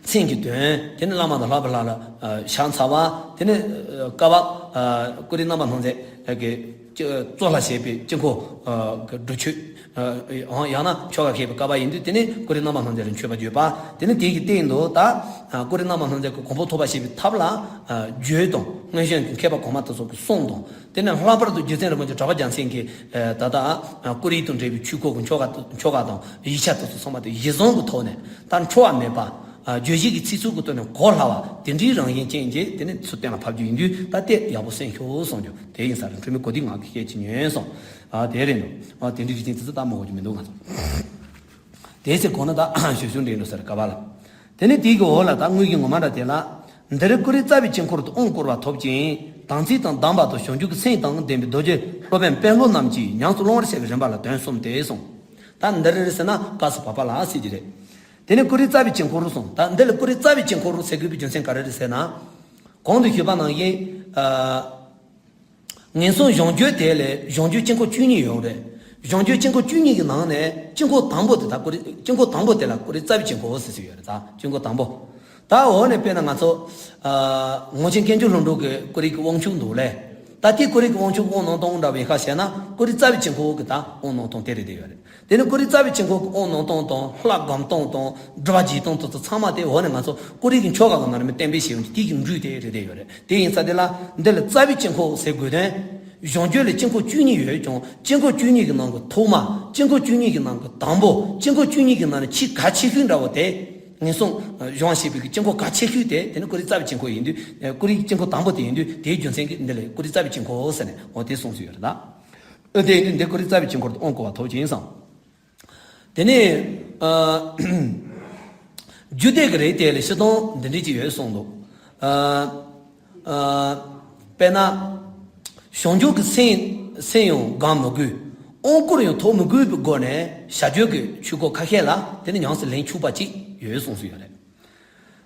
མཚན་གྱི་དོན། དེ་ནས་བླ་མ་དང་ལྷག་པའི་ལྷ་ལ་ཕྱག་འཚལ་བ། དེ་ནས་བསྐལ་པ་ཀུ་རེ་རྣམ་པར་སྣང་མཛད་ཀྱི་གཙོ་ལ་བྱས་པའི་དཀྱིལ་འཁོར་གྱི་སྒྲུབ་མཆོད། ཡང་ཡང་ན་ཆོ་ག་མཁས་པའི་བསྐལ་པ་ཡིན་དུས། དེ་ནས་ཀུ་རེ་རྣམ་པར་སྣང་མཛད་ལ་མཆོད་པ་བརྗོད་པ། དེ་ནས་དེ་གི་སྟེང་དུ་ད་ཀུ་རེ་རྣམ་པར་སྣང་མཛད་ཀྱི་གོ་འཕང་ཐོབ་པར་བྱེད་པའི་ཐབས་ལ་རྒྱུད་དང་། སྔོན་བྱོན་གྱི་མཁས་པ་གོང་མ་དེ་ཚོ་གི་གསུང་དང་། དེ་ནས་ལྷག་པར་དུ་རྗེ་བཙུན་རིན་པོ་ཆེ་གྲགས་པ་རྒྱལ་མཚན་གྱི་ད་ལྟ་ཀུ་རེ་དང་འབྲེལ་བའི་ཆོས་སྐོར་གྱི་ཆོ་ག་ཆོ་ག་དང་ཡིག་ཆ་དེ་ཚོ་ཚང་མ་དེ་གཞི་བཟུང་གི་ཐོག་ནས། ད་འཁྲུལ་བ་མེད་པ། ཨ། བརྗོད་གཞི་གི་ཚིག་ཚུལ་གྱི་ཐོག་ནས་གོ་སླ་བ་དེ་འདྲའི་རང་བཞིན་ཅན་གྱི་དེ་ནས་ཚུར་གཏན་ལ་ཕབ་རྒྱུ་ཡིན་དུས། ད་དེ་ཡག་པོ་གསན་ཤོག་གསུངས་རྒྱུ་དེ་ཡིན་ས་རེད། འཁྲུལ་མེད་གོ་བདེའི་ངག་གིས་བཤད་ཀྱི་ཉོན་གསུངས། ཨ། དེ་རེད་འདུག་ཨ། དེ་འདྲའི་རིགས་ཅན་དེ་ཚོ་ད་མ་གོ་རྒྱུ་མི་འདུག་ང་ཚོ། དེ་ཚེ་གོང་ན་ད་ཞུ་ཞུ་འདྲེན་འགྲོ་ས་རེད། ག་པ་ལ། དེ་ནས་དེའི་གི་འོག་ལ་ད་དངོས་ཀྱི་ངོ་མ་འདྲ་དེ་ལ། འདིར་ཀུ་རེ་རྩ་བའི་དཀྱིལ་འཁོར་དུ་དབང་བསྐུར་བ་ཐོབ་ཅིང་། དམ་ཚིག་དང་ལྡན་པ་དང་བྱང་ཆུབ་ཀྱི་སེམས་དང་ལྡན་པའི་རྡོ་རྗེ་སློབ་དཔོན་དཔོན་སློབ་རྣམས་ཀྱིས་ཉམས་སུ་བླང་བར་བྱ་བའི་རིམ་པ་ལ་དོན་གསུམ་སྟེ་གསུངས། ད་འདིར་ཟེར་ན་ཀ་ས་བ་པ་ལ་ཟེར་གྱི་རེད། དེ་ནས་ཀུ་རེ་རྩ་བའི་དཀྱིལ་འཁོར་གསུངས། ད་འདི་ལ་ཀུ་རེ་རྩ་བའི་དཀྱིལ་འཁོར་ཟེར་དགོས་པའི་རྒྱུ་མཚན་ག་རེ་རེད་ཟེར་ན། གོང་དུ་ཞུས་པ་ནང་བཞིན། ཨ། ངན་སོང་གཞོམ་རྒྱུ་དེ་ལས་གཞོམ་རྒྱུ་དཀྱིལ་འཁོར་བཅུ་གཉིས་ཡོད་རེད། གཞོམ་རྒྱུ་དཀྱིལ་འཁོར་བཅུ་གཉིས་ཀྱི་ནང་ནས་དཀྱིལ་འཁོར་དང་པོ་དེ། ད་ཀུ་རེ་དཀྱིལ་འཁོར་དང་པོ་དེ་ལ་ཀུ་རེ་རྩ་བའི་དཀྱིལ་འཁོར་ཟེར་ཟེར་ཡོད་རེད། ད་དཀྱིལ་འཁོར་དང་པོ། ད་འོག་ནས་དཔེར་ན་ང་ཚོ། ཨ། ངོར་ཆེན་དཀོན་མཆོག་ལྷུན་གྲུབ་ཀྱི་ཀུ་རེ་གི་དབང་ཕྱུག་འདུག་ལས། ད་དེ་ཀུ་རེ་གི་དབང་ཕྱུག་གི་དབང་གནང་སྟངས་འདྲ་བའི་ཁ་བཤད་ན། ཀུ་རེ་རྩ་བའི་དཀྱིལ་འཁོར་གྱི་ད་དབང་གནང་སྟངས་དེ་རེད་བསྡད་ཡོད་རེད། དེ་ནས་ཀུ་རེ་རྩ་བའི་དཀྱིལ་འཁོར་གྱི་དབང་གནང་སྟངས་དང་། ལྷ་སྒོམ་སྟངས་དང་། སྒྲུབ་པ་བགྱིས་སྟངས་དེ་ཚོ་ཚང་མ་དེ་འོག་ནས་ང་ཚོ་ཀུ་རེ་གི་ཆོ་ག་གི་ནང་ནས་མི་གཏན་འབེབས་བྱས་ཡོང་དུས། དེ་གི་འགྲོས་དེ་རེད་བསྡད་ཡོད་རེད། དེ་ཡིན་ཙང་དེ་ལ་འདི་ལ་རྩ་བའི་དཀྱིལ་འཁོར་ཟེར་དགོས་དོན། གཞོམ་རྒྱུ་ལ་དཀྱིལ་འཁོར་བཅུ་གཉིས་ཡོད་ཀྱང་། དཀྱིལ་འཁོར་བཅུ་གཉིས་ཀྱི་ནང་གི་ཐོག་མ། དཀྱིལ་འཁོར་བཅུ་གཉིས་ཀྱི་ནང་གི་དང་པོ། དཀྱིལ་འཁོར་བཅུ་གཉིས་ཀྱི་ནང་ནས་ཆེས་གལ་ཆེ་ཤོས་འདྲ་བོ་དེ། ངན་སོང་གཞོམ་བྱེད་པའི་གི་དཀྱིལ་འཁོར་གལ་ཆེ་ཤོས་དེ། དེ་ནི་ཀུ་རེ་རྩ་བའི་དཀྱིལ་འཁོར་ཡིན་དུས། ཨ། ཀུ་རེ་གི་དཀྱིལ་འཁོར་དང་པོ་དེ་ཡིན་དུས། དེའི་རྒྱུ་མཚན་གྱིས་འདི་ལ་ཀུ་རེ་རྩ་བའི་དཀྱིལ་འཁོར་ཟེར་ནས་འོ་དེ་གསུངས་སུ་ཡོད་རེད་ད། ཨ། དེ་ཡིན་དུས་འདི་ཀུ་རེ་རྩ་བའི་དཀྱིལ་འཁོར་དུ་དབང་བསྐུར་བ་ཐོབ་ཅིང་གསུངས། དེ་ནས། ཨ། རྒྱུད་སྡེ་གི་རིགས་དེ་ལ་སྤྱིར་བཏང་འདི་འདྲ་ཅིག་ཡོད་གསུངས་འདུག་ཨ། ཨ། དཔེར་ན། བྱང་ཆུབ་ཀྱི་སེམས་སེམས་ཡང་བསྒོམ་མི་དགོས། དབང་བསྐུར་ཡང་ཐོབ་མི་དགོས་པའི་སྒོ་ནས་བྱ་རྒྱུད་ཀྱི་ཆོས་སྐོར་ཁ་ཤས་ལ་དེ་ནི་ཉམས་སུ་ལེན་ཆོག་པ་ཅིག་ཡོད་གསུངས་སུ་ཡོད་རེད།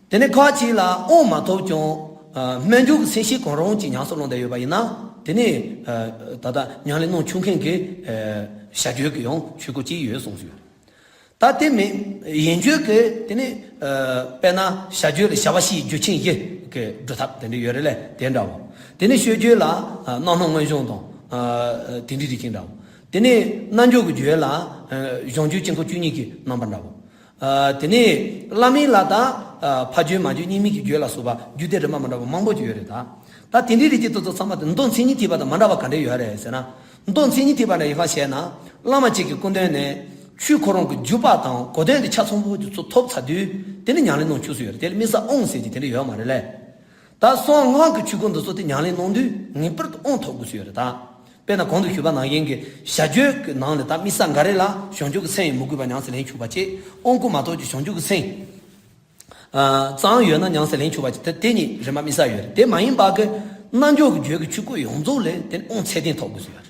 དེ་ནས་ཁ་ཅིག་ལ་དབང་མ་ཐོབ་ཀྱང་། ཨ། སྨོན་འཇུག་གི་སེམས་བསྐྱེད་གང་རུང་ཅིག་ཉམས་སུ་བླངས་བསྡད་ཡོད་པ་ཡིན་ན། དེ་ནི། ཨ། ད་ལྟ་ཉམས་ལེན་གནང་ཆོག་མཁན་གྱི། ཨ། བྱ་རྒྱུད་ཀྱི་ཡང་ཆོས་སྐོར་ཅིག་ཡོད་གསུངས་སུ་ཡོད་རེད། ད་དེ་མིན་ཡན་རྒྱུད་ཀྱི་དེ་ནི། ཨ། དཔེར་ན་བྱ་རྒྱུད་ལ་བྱ་བ་བཞིའི་རྒྱུད་ཆེན་བཞི་གི་སྒྲུབ་ཐབས་དེ་འདྲ་ཡོད་རེད་ལས། དེ་འདྲ་བོ། དེ་ནི་སྤྱོད་རྒྱུད་ལ། ཨ། རྣམ་སྣང་མངོན་བྱང་དང་ ཨ། དེ་འདྲའི་རིགས་ཅན་འདྲ་བོ། དེ་ནས་རྣལ་འབྱོར་གྱི་རྒྱུད་ལ། ཨ། གཞུང་རྒྱུད་དཀྱིལ་འཁོར་བཅུ་གཉིས་ཀྱི་རྣམ་པ་འདྲ་བོ། ཨ། དེ་ནས་བླ་མེད་ལ་ད། ཨ། ཕ་རྒྱུད་མ་རྒྱུད་གཉིས་མེད་ཀྱི་རྒྱུད་ལ་སོགས་པ་རྒྱུད་སྡེ་རིམ་པ་མི་འདྲ་བ་མང་པོ་ཅིག་ཡོད་རེད་ད། ད་དེ་འདྲའི་རིགས་ཅན་དེ་ཚོ་ཚང་མ་དེ་མདོ་མཚན་ཉིད་ཐེག་པ་དང་མ་འདྲ་བ་ག་འདྲ་ཡོད་རེད་ཟེར་ན། མདོ་མཚན་ཉིད་ཐེག་པ་ནས་ཡིན་པ་བཤད་ན། བླ་མ་གཅིག་གི་སྐུ་མདུན་ནས་ཆོས་ཁོ་རང་གི་བརྒྱུད་པ་དང་གོ་དོན་དེ་ཆ་ཚང་པོ་ཅིག་ཚུར་ཐོབ་ཚར་དུས། དེ་ནས་ཉམས་ལེན་གནང་ཆོག་ས་ཡོད་རེད། དེ་ལ་དམིགས་བསལ་དབང་ཟེར་གྱི་དེ་འདྲ་ཡོད་མ་རེད་ལས། ད་གསང་སྔགས་ཀྱི་ཆོས་སྐོར་འདི་ཚོ་དེ་ཉམས་ལེན་གནང་དུས་ངེས་པར་དུ་དབང་ཐོབ་དགོས་ཀྱི་ཡོད་རེད་ད། དཔེར་ན་གོང་དུ་ཞུས་པ་ནང་བཞིན་གྱི་བྱ་རྒྱུད་ཀྱི་ནང་ནས་ད་དམིགས་བསལ་འགའ་རེ་ལ་གཞུང་རྒྱུད་ཀྱི་མཚན་ཡང་མི་དགོས་པར་ཉམས་སུ་ལེན་ཆོག་པ་བཅས། དབང་བསྐུར་མ་ཐོབ་ཀྱི་གཞུང་རྒྱུད་ཀྱི་མཚན་ཨ། ཙམ་ཡོད་ན་ཉམས་སུ་ལེན་ཆོག་པ་བཅས། དེ་དེ་གཉིས་རིམ་པ་དམིགས་བསལ་ཡོད་རེད། དེ་མ་ཡིན་པ་གི་རྣལ་འབྱོར་གྱི་རྒྱུད་ཀྱི་ཆོས་སྐོར་ཡོངས་རྫོགས་ལ་དེ་ནི་དབང་ཚད་ལྡན་ཐོབ་དགོས་ཀྱི་ཡོད་རེད།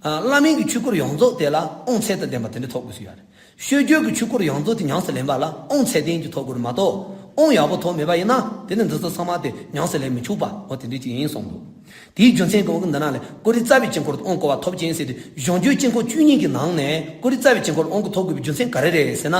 ཨ། བླ་མེད་ཀྱི་ཆོས་སྐོར་ཡོངས་རྫོགས་དེ་ལ་དབང་ཚད་དང་ལྡན་པ་དེ་འདྲ་ཐོབ་དགོས་ཀྱི་ཡོད་རེད། ཆོས་རྒྱུད་ཀྱི་ཆོས་སྐོར་ཡོངས་རྫོགས་དེ་ཉམས་སུ་ལེན་པ་ལ་དབང་ཚད་ལྡན་གྱི་ཐོབ་དགོས་རེད་མ་གཏོགས། དབང་ཡག་པོ་ཐོབ་མེད་པ་ཡིན་ན་དེ་ནི་འདི་ཚོ་ཚང་མ་དེ་ཉམས་སུ་ལེན་མི་ཆོག་པ། འོ་དེ་འདྲ་ཅིག་ཡིན་གསུངས་འདུག་དེའི་རྒྱུ་མཚན་གྱི་དབང་གིས་འདི་ནང་ལས་ཀཽ་རི་རྩ་བའི་དཀྱིལ་འཁོར་དུ་དབང་བསྐུར་བ་ཐོབ་ཅིང་ཟེར་ཏེ། གཞུང་རྒྱུད་དཀྱིལ་འཁོར་བཅུ་གཉིས་ཀྱི་ནང་ནས་ཀཽ་རི་རྩ་བའི་དཀྱིལ་འཁོར་དབང་བསྐུར་ཐོབ་དགོས་པའི་རྒྱུ་མཚན་ག་རེ་རེད་ཟེར་ན།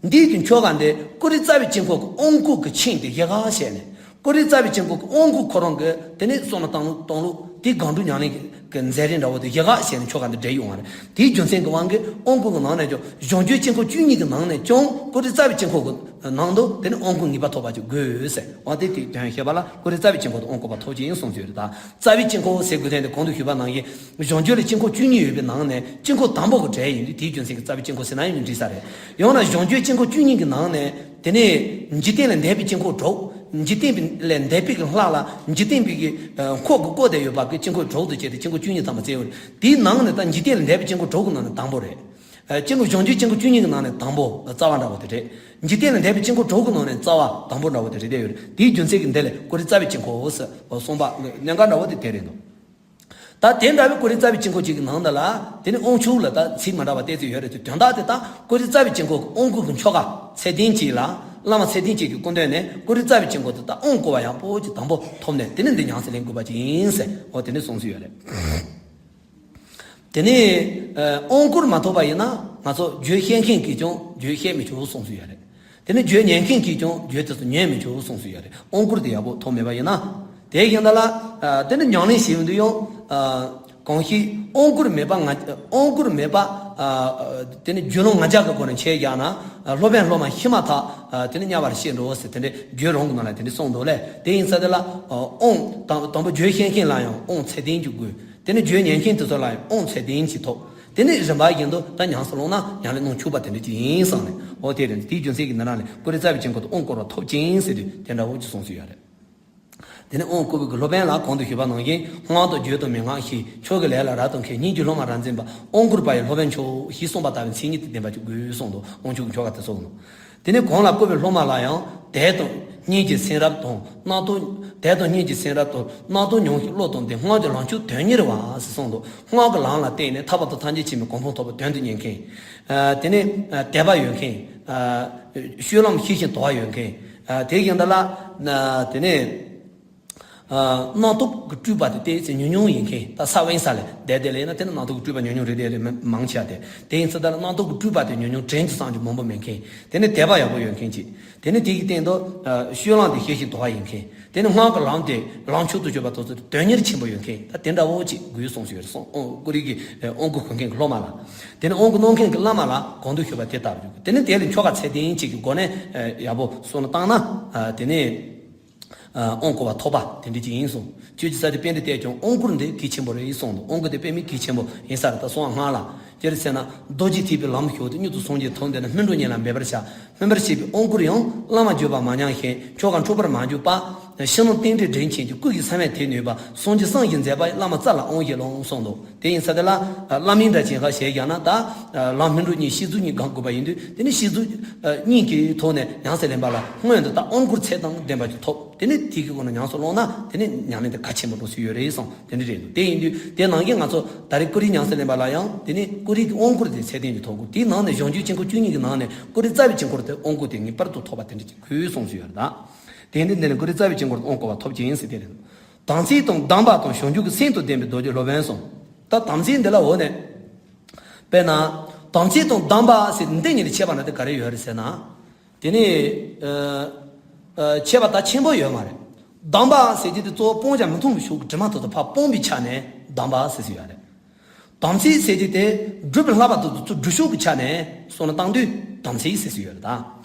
འདིའི་རྒྱུ་ཆོ་ག་འདི་ཀཽ་རི་རྩ་བའི་དཀྱིལ་འཁོར་གྱི་དབང་བསྐུར་གྱི་ཆིངས་དེ་ཡི་གེ་བྱས་ནས། ཀཽ་རི་རྩ་བའི་དཀྱིལ་འཁོར་གྱི་དབང་བསྐུར་ཁོ་རང་གི་དེ་ནས་བསམ་བློ་བཏང་ལུགས་བཏང་ལུགས་དེ་སྒོམ་སྒྲུབ་ཉམས་ལེན་གྱི་མཛད་རིམ་འདྲ་བོ་དེ་ཡི་གེ་བྱས་ནས་ཆོ་ག་འདི་འགྲེལ་ཡོང་བ་རེད། དེའི་རྒྱུ་མཚན་གྱི་དབང་གིས་དབང་བསྐུར་གྱི་ནང་ནས་ཀྱང་གཞུང་རྒྱུད་དཀྱིལ་འཁོར་བཅུ་གཉིས་ཀྱི་ནང་ནས་ཀྱང་ཀཽ་རི་རྩ་བའི་དཀྱིལ་འཁོར་གྱི་ནང་དུ་དེ་ནས་དབང་བསྐུར་ངེས་པར་ཐོབ་པ་ཅིག་དགོས་ཟེར་བ་དེ། དེའི་དོན་བཤད་པ་ལ་ཀཽ་རི་རྩ་བའི་དཀྱིལ་འཁོར་དུ་དབང་བསྐུར་བ་ཐོབ་ཅིང་གསུངས་ཡོད་རེད་ད། རྩ་བའི་དཀྱིལ་འཁོར་ཟེར་དགོས་དོན་དེ་གོང་དུ་ཞུས་པ་ནང་བཞིན་གཞུང་རྒྱུད་ལ་དཀྱིལ་འཁོར་བཅུ་གཉིས་ཡོད་པའི་ནང་ནས་དཀྱིལ་འཁོར་དང་པོ་གི་གྲས་ཡིན་དུས། དེའི་རྒྱུ་མཚན་གྱིས་རྩ་བའི་དཀྱིལ་འཁོར་ཟེར་ན་ཡང་འགྲིག་ས་རེད། ཡང་ན་གཞུང་རྒྱུད་དཀྱིལ་འཁོར་བཅུ་གཉིས་ཀྱི་ནང་ནས་དེ་ནས་འཇིག་རྟེན་ལས་འདས་པའི་དཀྱིལ་འཁོར་དྲུག་འཇིག་རྟེན་པའི་ལས་འདས་པའི་གི་ལྷ་ལ་འཇིག་རྟེན་པའི་གི་ཨ་འཁོར་གྱིས་བསྐོར་ཏེ་ཡོད་པ་གི་དཀྱིལ་འཁོར་དྲུག་ཏུ་བྱས་ཏེ་དཀྱིལ་འཁོར་བཅུ་གཉིས་ཐམ་པ་བརྩི་ཡོད་རེད། དེའི་ནང་ནས་ད་འཇིག་རྟེན་ལས་འདས་པའི་དཀྱིལ་འཁོར་དྲུག་གི་ནང་ནས་དང་པོ་རེད། ཨ་དཀྱིལ་འཁོར་གཞུང་རྒྱུད་དཀྱིལ་འཁོར་བཅུ་གཉིས་ཀྱི་ནང་ནས་དང་པོ་རྩ་བ་འདྲ་བོ་དེ་རེད། འཇིག་རྟེན་ལས་འདས་པའི་དཀྱིལ་འཁོར་དྲུག་གི་ནང་ནས་རྩ་བ་དང་པོ་འདྲ་བོ་དེ་རེད་བསྡད་ཡོད་རེད། དེའི་རྒྱུ་མཚན་གྱིས་འདི་ལ་ཀཽ་རི་རྩ་བའི་དཀྱིལ་འཁོར་ཟེར་བ་གསུངས་པ་གནད་འགག་འདྲ་བོ་དེ་དེ་རེད་འདུག་ད་དེ་འདྲ་བའི་ཀཽ་རི་རྩ་བའི་དཀྱིལ་འཁོར་གཅིག་གི་ནང་དུ་ལ་དེ་ནི་དབང་ཕྱུག་ལ་ད་ཚིག་མ་འདྲ་བ་བལྟས་ཚུལ་ཡོད་རེད་དེ། དོན་དག་དེ་ད་ཀཽ་རི་རྩ་བའི་དཀྱིལ་འཁོར་གྱི་དབང་བསྐུར་གྱི་ཆོ་ག་ཚད་ལྡན་གཅིག་ལ། བླ་མ་ཚད་ལྡན་གཅིག་གི་སྐུ་མདུན་ནས་ཀཽ་རི་རྩ་བའི་དཀྱིལ་འཁོར་དུ་ད་དབང་བསྐུར་བ་ཡག་པོ་ཅིག་དང་པོ་ཐོབ་ནས་དེ་ནི་འདི་ཉམས་སུ་ལེན་དགོས་པ་ཅིག་ཡིན་ཟེར། འོ་དེ་ནི་གསུངས་ཚུལ་ཡོད་རེད། དེ་ནས་ཨ་དབང་བསྐུར་མ་ཐོབ་པ་ཡིན་ན་ང་ཚོ་རྒྱུད་བཤད་མཁན་གྱིས་ཀྱང་རྒྱུད་བཤད་མི་ཆོག་གསུངས་ཚུལ་ཡོད་རེད། དེ་ནས་རྒྱུད་ཉན་མཁན་གྱིས་ཀྱང་རྒྱུད་དེ་ཚོ་ཉན་མི་ཆོག་གསུངས་ཚུལ་ཡོད་རེད། དབང་བསྐུར་དེ་ཡག་པོ་ཐོབ་མེད་པ་ཡིན་ན། དེ་བཞིན་དུ་ལ་ཨ་དེ་ནས་ཉམས་ལེན་བྱེད་ཡོང་དུས་ཡང་ཨ་གང་ཞིག་དབང་བསྐུར་མེད་པ་ང་དབང་བསྐུར་མེད་པ་ཨ་དེ་ནས་རྒྱུད་ལམ་ང་རྒྱལ་གྱི་སྒོ་ནས་འཆད་བཞག་ན། ཨ་སློབ་དཔོན་སློབ་མ་ཤི་མ་ཐག་ཨ་དེ་ནས་དམྱལ་བར་སྐྱེ་འགྲོ་ཟེར་དེ་འདྲའི་རྒྱུད་རང་གི་ནང་ལ་དེ་འདྲའི་གསུངས་འདུག་ལས། དེ་ཡིན་ཙང་དེ་ལ་ཨ་དབང་དང་དང་པོ་རྒྱུད་བཤད་མཁན་ལ་ཡང་དབང་ཚད་ལྡན་གྱི་དགོས། དེ་ནས་རྒྱུད་ཉན་མཁན་དེ་ཚོ་ལ་ཡང་དབང་ཚད་ལྡན་གྱི་ཐོབ། དེ་ནས་རིམ་པ་བཞིན་དུ་ད་ཉམས་སུ་བླངས་ན་ཉམས་ལེན་གནང་ཆོག་པ་དེ་འདྲ་ཅིག་ཡིན་བསམ་ནས། འོ་དེ་རེད། དེའི་རྒྱུ་མཚན་གྱིས་འདི་ནང་ནས་ཀཽ་རི་རྩ་བའི་དཀྱིལ་འཁོར་དུ་དབང་བསྐུར་བ་ཐོབ་ཅིང་ཟེར་དུས་དེ་འདྲ་བོ་ཅིག་གསུངས་སྲོལ་ཡོད་རེད། དེ་ནས་དབང་བསྐུར་བའི་སློབ་དཔོན་ལ་གོང་དུ་ཞུས་པ་ནང་བཞིན། སྔགས་དང་རྒྱུད་དང་མན་ངག་བཞིས། ཆོས་ཀྱི་ལས་ལ་རབ་ཏུ་མཁས། ཉིད་ཀྱི་སློབ་མ་རབ་འཛིན་པ། དབང་བསྐུར་པ་ཡི་སློབ་དཔོན་མཆོག་ཞེས་གསུངས་པ་ལྟ་བུའི་མཚན་ཉིད་དང་ལྡན་པ་ཅིག་དགོས་གསུངས་འདུག་དབང་ཕྱུག་གི་ཆོ་ག་དེ་ཚོ་ནི། དེ་ནས་གོང་ལ་བསྐུར་བའི་སློབ་མ་ལ་ཡང་དད་དང་སྙིང་རྗེ་སེམས་རབ་དང་རྣམ་རྟོག་དད་དང་སྙིང་རྗེ་སེམས་རབ་དང་རྣམ་རྟོག་ཉུང་ཤས་བློ་དང་ལྡན། སྔགས་ཀྱི་ལམ་མཆོག་དོན་གཉེར་བ་ཞེས་གསུངས་འདུག་སྔགས་ཀྱི་ལམ་ལ་བརྟེན་ནས་ཐར་པ་དང་ཐམས་ཅད་མཁྱེན་པའི་གོ་འཕང་ཐོབ་པ་དོན་དུ་གཉེར་མཁན། ཨ་དེ་ནས་ཨ་དད་པ་ཡོད་མཁན། ཨ་སྤྱོད་ལམ་ཤེས་བཞིན་དོར་བ་ཡོད་མཁན། ཨ་དེ་བཞིན་དུ་ལ་ཨ་དེ་ནས། ཨ་རྣམ་རྟོག་གི་སྤྲོས་པ་དེ་ཏོག་ཙམ་ཉུང་ཉུང་ཡིན་མཁན། ད་ས་བོན་ས་ལ་བསྡད་བསྡད་ལས་ན་དེ་ནི་རྣམ་རྟོག་གི་སྤྲོས་པ་ཉུང་ཉུང་རེད་དེ་རེད་མང་ཆེ་བ་དེ། དེ་ཡིན་ཙང་ད་རྣམ་རྟོག་གི་སྤྲོས་པ་དེ་ཉུང་ཉུང་དྲན་གྱི་བསམ་གྱི་མང་པོ་མེད་མཁན། དེ་ནི་དད་པ་ཡག་པོ་ཡོད་མཁན་ཅིག་དེ་ནི་དེ་གི་སྟེང་དུ་ཨ་སྤྱོད་ལམ་དེ་ཤེས་བཞིན་དོར་བ་ཡིན་མཁན། དེ་ནི་སྔགས་ཀྱི་ལམ་དེ་ལམ་མཆོག་ཏུ་གྱུར་པ་དེ་ཚོ་དོན་གཉེར་ཆེན་པོ་ཡོད་མཁན། ད་དེ་འདྲ་བོ་ཅིག་དགོས་གསུངས་སུ་ཡོད་རེད་གསུངས། ཨོ་ཀོ་རི་གི་ཨ་དབང་བསྐུར་གོ་མཁན་གྱི་སློབ་མ་ལ། དེ་ནི་དབང་བསྐུར་གནང་མཁན་གྱི་བླ་མ་ལ་གོང་དུ་ཞུས་པ་དེ་ལྟ་བུ། དེ་ནི་དེ་ལ་ཆོ་ག་ཚད་ལྡན་ཅིག་གི་སྒོ་ནས་ཨ་ཡག་པོ་བསམ་བློ་བཏང་ན། ཨ་དེ་ནི། ཨ་དབང་བསྐུར་བ་ཐོབ་པ་དེ་འདྲ་ཅིག་ཡིན་གསུངས། ཆོས་ཀྱི་ས་དེ་པཎྜི་ཏས་ཀྱང་དབང་བསྐུར་འདི་གལ་ཆེན་པོ་རེད་གསུངས་འདུག་དབང་བསྐུར་དེ་དཔེ་མི་གལ་ཆེན་པོ་ཡིན་ས་རེད། ད་གསུང་བ་སྔགས་ལ། ཅི་རེད་ཟེར་ན། རྡོ་རྗེ་ཐེག་པའི་ལམ་ཞུགས་ཏེ། མྱུར་དུ་སངས་རྒྱས་ཐོབ་འདོད་ན། སྨིན་གྲོལ་ཉིད་ལ་འབད་པར་བྱ། སྨིན་པར་བྱེད་པའི་དབང་བསྐུར་ཡང་། བླ་མ་བརྒྱུད་པ་མ་ཉམས་ཤིང་། ཆོ་ག་འཁྲུལ་པར་མ་གྱུར་པ། ཕྱི་ནང་རྟེན་འབྲེལ་འདྲེན་མཁན་གྱི། སྐུ་ཡི་ས་བོན་དེ་ནུས་པ། སངས་རྒྱས་སངས་རྒྱས་མཛད་པ་ཡི། བླ་མ་རྩ་ལ་དབང་བཞེས་ལོ་གསུངས་འདུག་དེ་ཡིན་ས་དེ་ལ་བླ་མའི་འདྲ་ཅན་ཁ་ཞེས་བཞག་ན། ད་ལམ་སྨིན་གྲོལ་གཉིས་གཤེགས་མཛོད་གཉིས་གང་དགོས་པ་ཡིན་དུས། དེ་ནི་གཤེགས་མཛོད་གཉིས་ཀྱི་ཐོག་ནས་ཉམས་སུ་ལེན་པ་ལ་སྔོན་དུ་ད་དབང་བསྐུར་ཚད་དང་ལྡན་པ་ཅིག་ཐོབ། དེ་ནི་དེ་གི་སྒོ་ནས་ཉམས་སུ་བླངས་ན་དེ་ནི་ཉམས་ལེན་དེ་གལ་ཆེན་པོ་འགྲོ་སྲིད་ཡོད་རེད་གསུངས། དེ་འདྲ་རེད་འདུག་དེ་ཡིན་དུས་དེ་ནང་བཞིན་ང་ཚོ་ད་རེས་ཀོ་རི་ཉམས་སུ་ལེན་པ་ལ་ཡང་དེ་ནི་ཀོ་རི་གི་དབང་བསྐུར་དེ་ཚད་ལྡན་ཅིག་ཐོབ་དགོས། དེའི་ནང་ནས་གཞུང་རྒྱུད་དཀྱིལ་འཁོར་བཅུ་གཉིས་ཀྱི་ནང་ནས་ཀོ་རི་རྩ་བའི་དཀྱིལ་འཁོར་དེ་དབང་བསྐུར་དེ་ངེས་པར་དུ་ཐོབ་པ་དེ་འདྲ་ཅིག་དགོས་གསུངས་སུ་ཡོད་རེད་ད། དེ་ཡིན་དུས་འདི་ནི་ཀོ་རི་རྩ་བའི་དཀྱིལ་འཁོར་དུ་དབང་བསྐུར་བ་ཐོབ་ཅིང་ཟེར་དེ་རེད། དམ་ཚིག་དང་སྡོམ་པ་དང་བྱང་ཆུབ་ཀྱི་སེམས་དང་ལྡན་པའི་རྡོ་རྗེ་སློབ་དཔོན་གསུངས། ད་དམ་ཚིག་འདི་ལ་འོ་ནས། དཔེར་ན། དམ་ཚིག་དང་སྡོམ་པ་ཟེར་འདི་གཉིས་ལ་ཁྱད་པར་འདྲ་དེ་ག་རེ་ཡོད་རེད་ཟེར་ན། དེ་ནི། ཨ། ཨ། ཁྱད་པར་ད་ཆེན་པོ་ཡོད་མ་རེད། སྡོམ་པ་ཟེར་གྱི་དེ་གཙོ་བོ་སྤང་བྱ་མི་མཐུན་པའི་ཕྱོགས་ཀྱི་དྲི་མ་དེ་ཚོ་ཕར་སྤོང་བའི་ཆ་ནས་ གདམས་པ་ཟེར་སྲོལ་ཡོད་རེད། དམ་ཚིག་ཟེར་གྱི་དེ་སྒྲུབ་པའི་བསླབ་པ་དེ་ཚོ་སྒྲུབ་ཕྱོགས་ཀྱི་ཆ་ནས་བསམ་བློ་བཏང་དུས་དམ་ཚིག་ཟེར་སྲོལ་ཡོད་རེད་ད།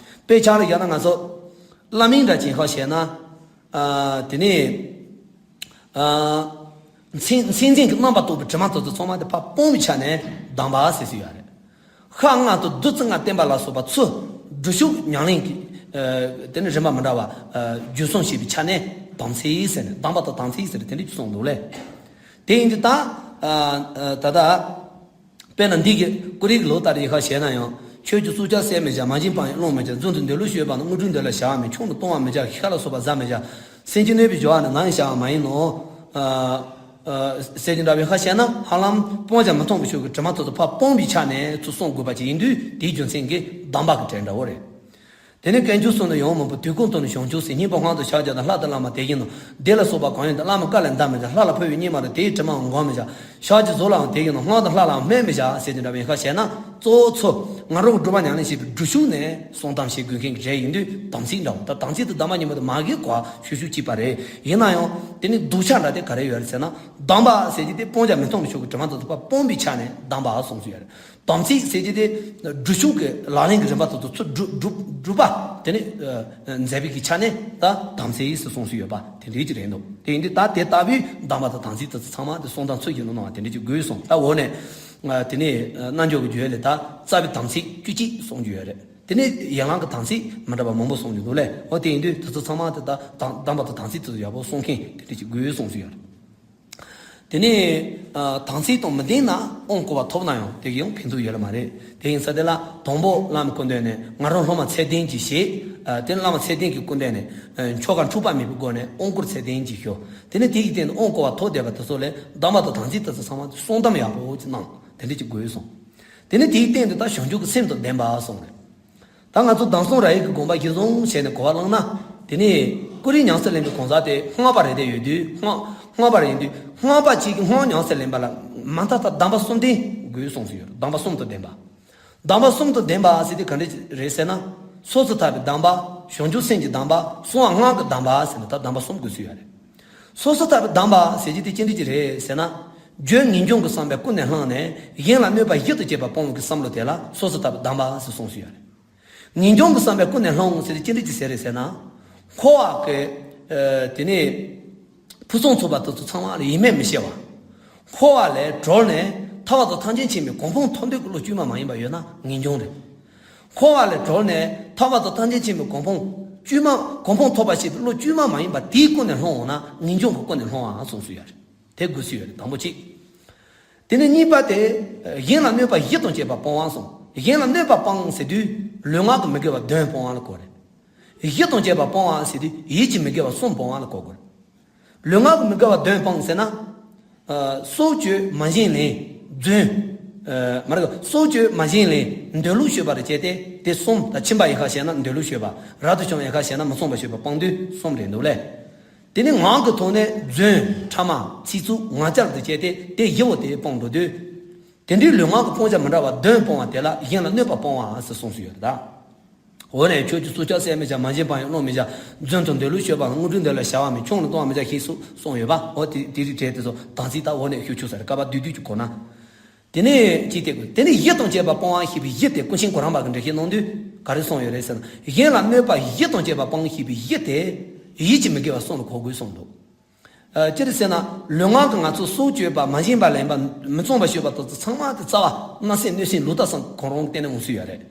དཔེ་ཆ་ལ་ཡང་ན་ང་ཚོ་བླ་མིང་འདྲ་ཅིག་ཧ་བཤད་ན། ཨ། དེ་ནས། ཨ། མཚན་མཚན་འཛིན་གྱི་རྣམ་པར་རྟོག་པའི་དྲི་མ་དེ་ཚོ་ཚང་མ་དེ་ཕར་སྤོང་བའི་ཆ་ནས་གདམས་པ་ཟེར་སྲོལ་ཡོད་རེད། ཤ་ལྔ་དང་བདུད་རྩི་ལྔ་བསྟེན་པ་ལ་སོགས་པ་ཚུར་སྒྲུབ་ཕྱོགས་ཉམས་ལེན་གྱི། ཨ། དེ་ནི་རིམ་པ་མི་འདྲ་བ། ཨ། རྒྱུན་སྲུང་བྱེད་པའི་ཆ་ནས་དམ་ཚིག་ཟེར་ནས་གདམས་པ་དང་དམ་ཚིག་ཟེར་ནས་དེ་འདྲ་ཅིག་གསུངས་འདུག་ལེ། དེ་ཡིན་དུས་ད། ཨ། ཨ། ད་ལྟ། དཔེར་ན་འདི་གི་ཀུ་རེ་གི་ལོ་ལྟར་ཡི་ཁ་བཤད་ན་ཡང་། ཆོས་ཀྱི་སྲོག་ཆགས་བསད་མི་བྱ། མ་བྱིན་པ་ཡང་སློང་མི་བྱ། རྫུན་དུ་འདོད་ལུགས་སྤྱོད་པ་ན། དངོས་གྲུབ་འདོད་ལ་བྱ་བ་མེད། ཆུང་དུ་གཏོང་བ་མི་བྱ། ཤ་ལ་སོགས་པ་བཟའ་མི་བྱ། སེམས་ཅན་གནོད་པའི་སྦྱོར་བ་ནི་ནམ་ཡང་བྱ་བ་མ་ཡིན་ནོ། ཨ། ཨ། ཟེར་གྱི་འདྲ་བའི་ཁ་བཤད་ན་ཧ་ལམ་སྤོང་བྱ་མི་སྤོང་གི་ཕྱོགས་ཀྱི་དྲི་མ་དེ་ཚོ་ཕར་སྤོང་བའི་ཆ་ནས་ཚུར་གསུང་དགོས་པ་ཅིག་ཡིན་དུས་དེའི་རྒྱུ་མཚན་གྱིས་གདམས་པ་གི་གྲས་འདྲ་བོ་རེད། དེ་ནས་དཀོན་མཆོག་གསུམ་ལ་ཡོངས་སྨོན་པ། དུས་གང་དུ་ནི་བྱང་ཆུབ་སེམས། སྙིང་པོ་སྔགས་དང་ཕྱག་རྒྱ་དང་། ལྷ་དང་བླ་མ་དེ་བཞིན་ནོ། དེ་ལ་སོགས་པ་གང་ཡོད་དེ། བླ་མ་བཀའ་ལས་འདའ་མི་བྱ། ལྷ་ལ་ཕུལ་བའི་སྙེ་མ་རེ། དེའི་དྲི་མའང་འགོག་མི་བྱ། ཕྱག་གི་གཟུགས་ལའང་དེ་བཞིན་ནོ། སྔགས་དང་ལྷ་ལའང་སྨད་མི་བྱ་ཟེར་གྱི་འདྲ་བའི་ཁ་བཤད་ན། གཙོ་བོ་ཚོ་ང་རང་གི་སྒྲུབ་པ་ཉམས་ལེན་བྱེད་པའི་སྒྲུབ་ཕྱོགས་ནས་གསུང་གདམས་བྱེད་དགོས་མཁན་གྱི་གྲས་ཡིན་དུས་དམ་ཚིག་འདྲ་བོ། ད་དམ་ཚིག་དེ་གདམས་པ་ཉིད་མ་དེ་མ་གི་གོ་ཤུགས་ཤུགས་གཅིག་པ་རེད། ཡིན་ན་ཡང་དེ་ནི་སྡུག་ཆ་འདྲ་དེ་ག་རེ་ཡོད་རེད་ཟེར་ན། གདམས་པ་ཟེར་གྱི་དེ་སྤོང་བྱ་མི་སྤོང་གི་ཕྱོགས་ཀྱི་དྲི་མ་དེ་ཚོ་ཕར་སྤོང་བའི་ཆ་ནས་གདམས་པ་གསུངས་སུ་ཡོད་རེད། དམ་ཚིག་ཟེར་གྱི་དེ་སྒྲུབ་ཕྱོགས་ཀྱི་ལག་ལེན་གྱི་རིམ་པ་དེ་ཚོ་ཚུར་སྒྲུབ་སྒྲུབ་སྒྲུབ་པ་དེ་ནི་ཨ་མཛད་པའི་གི་ཆ་ནས་ད་དམ་ཚིག་ཟེར་གསུངས་སུ་ཡོད་པ་དེ་འདྲའི་ཅིག་རེད་འདུག་དེ་ཡིན་དུས་ད་དེ་ལྟ་བུའི་གདམས་པ་དང་དམ་ཚིག་དེ་ཚོ་ཚང་མ་དེ་གསུང་དང་ཚུལ་བཞིན་དུ་གནང་བ་དེ་འདྲ་ཅིག་དགོས་གསུངས། ད་འོ་ནས་ཨ་དེ་ནས་ཨ་རྣལ་འབྱོར་གྱི་རྒྱུད་ལས་ད་རྩ་བའི་དམ་ཚིག་བཅུ་གཅིག་གསུང་རྒྱུ་ཡོད་རེད། དེ་ནས་ཡན་ལག་གི་དམ་ཚིག་མི་འདྲ་བ་མང་པོ་གསུང་རྒྱུ་འདུག་ལས། འོ་དེ་ཡིན་དུས་དེ་ཚོ་ཚང་མ་དེ་ད་དམ་གདམས་པ་དང་དམ་ཚིག་དེ་ཚོ་ཡག་པོ་གསུང་མཁན་དེ་འདྲ་ཅིག་དགོས་གསུངས་སུ་ཡོད་རེད། དེ་ནས་ཨ་དམ་ཚིག་དང་མི་ལྡན་ན་དབང་བསྐུར་བ་ཐོབ་ན་ཡང་དེ་གི་ཡང་ཕན་ཐོགས་ཡོད་ལ་མ་རེད། དེ་ཡིན་ས་དེ་ལ་དང་པོ་བླ་མའི་སྐུ་མདུན་ནས་ང་རང་སློབ་མ་ཚད་ལྡན་གྱིས་བཞེས། ཨ་དེ་ནས་བླ་མ་ཚད་ལྡན་གྱི་སྐུ་མདུན་ནས་ཨ་ཆོ་ག་འཁྲུལ་པ་མེད་པའི་སྒོ་ནས་དབང་བསྐུར་ཚད་ལྡན་གྱིས་ཞུ། དེ་ནས་དེ་ཡི་སྟེང་དུ་དབང་བསྐུར་བ་ཐོབ་བསྡད་པ་དེ་ཚོ་ལས་གདམས་པ་དང་དམ་ཚིག་དེ་ཚོ་ཚང་མ་གསུང་གདམས་ཡག་པོ་ཅིག་གནང་། དེ་འདྲ་ཅིག་དགོས་གསུངས། དེ་ནས་དེའི་སྟེང་དུ་ད་བྱང་ཆུབ་ཀྱི་སེམས་དང་ལྡན་པ་གསུངས་རེད། ད་ང་ཚོ་གདམས་གསུམ་རབ་དབྱེ་གི་དགོངས་པ་གཞིར་བཟུང་བྱས་ནས་གོ་བ་བླངས་ན། དེ་ནས་ཀུ་རེ་ཉམས་སུ་ལེན་པའི་གང་ཟག་དེ་སྔགས་པ་རེད་དེ་ཡོད་དུས་སྔགས་སྔགས་པ་རེད་དུས་སྔགས་པ་གཅིག་གིས་སྔགས་ཉམས་སུ་ལེན་པ་ལ་མ་མཐའ་ད་གདམས་པ་གསུམ་ལྡན་དགོས་གསུངས་སུ་ཡོད། གདམས་པ་གསུམ་དང་ལྡན་པ། གདམས་པ་གསུམ་དང་ལྡན་པ་ཟེར་དེ་ག་འདྲ་རེད་ཟེར་ན། སོ་སོ་ཐར་པའི་གདམས་པ། བྱང་ཆུབ་སེམས་ཀྱི་གདམས་པ། གསང་བ་སྔགས་ཀྱི་གདམས་པ་ཟེར་ནས་ད་གདམས་པ་གསུམ་དགོས་སུ་ཡོད་རེད། སོ་སོ་ཐར་པའི་གདམས་པ་ཟེར་གྱི་དེ་ཅི་འདྲ་ཅིག་རེད་ཟེར་ན། རྒྱུ་ངེས་འབྱུང་གི་བསམ་པས་ཀུན་ནས་བསླངས་ནས་གཞན་ལ་གནོད་པ་བཞི་དང་བཅས་པ་སྤོང་བའི་བསམ་བློ་དེ་ལ་སོ་སོ་ཐར་པའི་གདམས་པ་ཟེར་གསུངས་སུ་ཡོད་རེད། ངེས་འབྱུང་གི་བསམ་པས་ཀུན་ནས་བསླངས་ཟེར་དེ་ཅི་འདྲ་ཅིག་ཟེར་རེད་ཟེར་ན། འཁོར་བ་གི་ཨ་དེ་ནས་ཕུན་སུམ་ཚོགས་པ་དེ་ཚོ་ཚང་མ་ལ་ཡིད་མེད་མི་བྱེད་པ། འཁོར་བ་ལས་གྲོལ་ནས་ཐར་པ་དང་ཐམས་ཅད་མཁྱེན་པའི་གོ་འཕང་ཐོབ་འདོད་ཀྱི་བློ་བཅོས་མ་མ་ཡིན་པ་ཡོད་ན་ངེས་འབྱུང་རེད། འཁོར་བ་ལས་གྲོལ་ནས་ཐར་པ་དང་ཐམས་ཅད་མཁྱེན་པའི་གོ་འཕང་བཅོས་མ་གོ་འཕང་ཐོབ་པ་ཞེས་པའི་བློ་བཅོས་མ་མ་ཡིན་པ་དེའི་ཀུན་ནས་བསླང་འོང་ན་ངེས་འབྱུང་གི་ཀུན་ནས་བསླང་བ་གསུངས་སུ་ཡོད་རེད། དེ་དགོས་སུ་ཡོད་རེད་དང་པོ་གཅིག་དེ་ནས་གཉིས་པ་དེ། གཞན་ལ་གནོད་པ་བཞི་དང་བཅས་པ་སྤོང་བ་གསུངས། གཞན་ལ་གནོད་པ་སྤོང་ཟེར་དུས་ལུས་ངག་གི་མི་དགེ་བ་བདུན་སྤོང་བ་ལ་གོ་རེད། བཞི་དང་བཅས་པ་སྤོང་བ་ཟེར་དུས་ཡིད་ཀྱི་མི་དགེ་བ་གསུམ་སྤོང་བ་ལ་གོ་དགོས། ལུས་ངག་གི་མི་དགེ་བ་བདུན་སྤོང་ཟེར་ན། ཨ་སྲོག་གཅོད་མ་བྱིན་ལེན། རྫུན། ཨ་མ་རེད། སྲོག་གཅོད་མ་བྱིན་ལེན། འདོད་ལུགས་སྤྱོད་པ་རེ་བྱས་ཏེ་དེ་གསུམ་ད་ཁྱིམ་པ་ཡི་ཁ་བྱས་ན་འདོད་ལུགས་སྤྱོད་པ། རབ་ཏུ་བྱུང་ཡི་ཁ་བྱས་ན་མི་མཚུངས་པ་སྤྱོད་པ་སྤོང་དུས་གསུམ་རེད་འདུག་ལེ། དེ་ནས་ངག་གི་ཐོག་ནས་རྫུན། ཕྲ་མ། ཚིག་རྩུབ། ངག་འཁྱལ་དུ་བྱས་ཏེ་དེ་བཞི་བོ་དེ་སྤོང་འགྲོ་དུས། དེ་འདྲའི་ལུས་ངག་གི་སྤོང་བྱ་མི་འདྲ་བ་བདུན་སྤོང་བ་དེ་ལ་གཞན་ལ་གནོད་པ་སྤོང་བ་ཟེར་གསུངས་སུ་ཡོད་རེད་ད། འོ་ནས་ཁྱོད་ཀྱི་སྲོག་ཆགས་བསད་མི་བྱ། མ་བྱིན་པ་ཡང་སློང་མི་བྱ། རྫུན་དང་འདོད་ལུགས་སྤྱོད་པ་ལ་དངོས་གྲུབ་འདོད་ལ་བྱ་བ་མེད། ཆུང་ལ་གཏོང་བ་མི་བྱ་ཞེས་སོགས་གསུངས་ཡོད་པ། འོ་དེ་དེ་རིགས་གྲས་དེ་ཚོ་དམ་ཚིག་ད་འོ་ནས་ཞུ་ཆོག་ས་རེད། བསྐལ་པ་བསྡུས་བསྡུས་ཀྱི་གོ་ན། དེ་ནས་ཅི་སྟེ་དགོས། དེ་ནས་ཡིད་དང་བཅས་པ་སྤོང་བ་ཞེས་པའི་ཡིད་དེ་ཀུན་མཁྱེན་གོ་རམས་པ་གིས་འགྲེལ་བཤད་གནང་དུས་ག་རེ་གསུངས་ཡོད་རེད་ཟེར་ན། གཞན་ལ་གནོད་པ་ཡིད་དང་བཅས་པ་སྤོང་ཞེས་པའི་ཡིད་དེ་ཡིད་ཀྱི་མི་དགེ་བ་གསུམ་ལ་གོ་དགོས་གསུངས་འདུག་ཨ་ཅི་རེད་ཟེར་ན་ལུས་ངག་གི་ང་ཚོ་སྲོག་གཅོད་པ་མ་བྱིན་པ་ལེན་པ་མི་མཚུངས་པ་སྤྱོད་པ་དེ་ཚོ་ཚང་མ་དེ་རྩ་བ་བརྣབ་སེམས་གནོད་སེམས་ལུས་རྟགས་སམ་གང་རུང་བསྟན་ནས་འོང་སྲིད་ཡོད་རེད།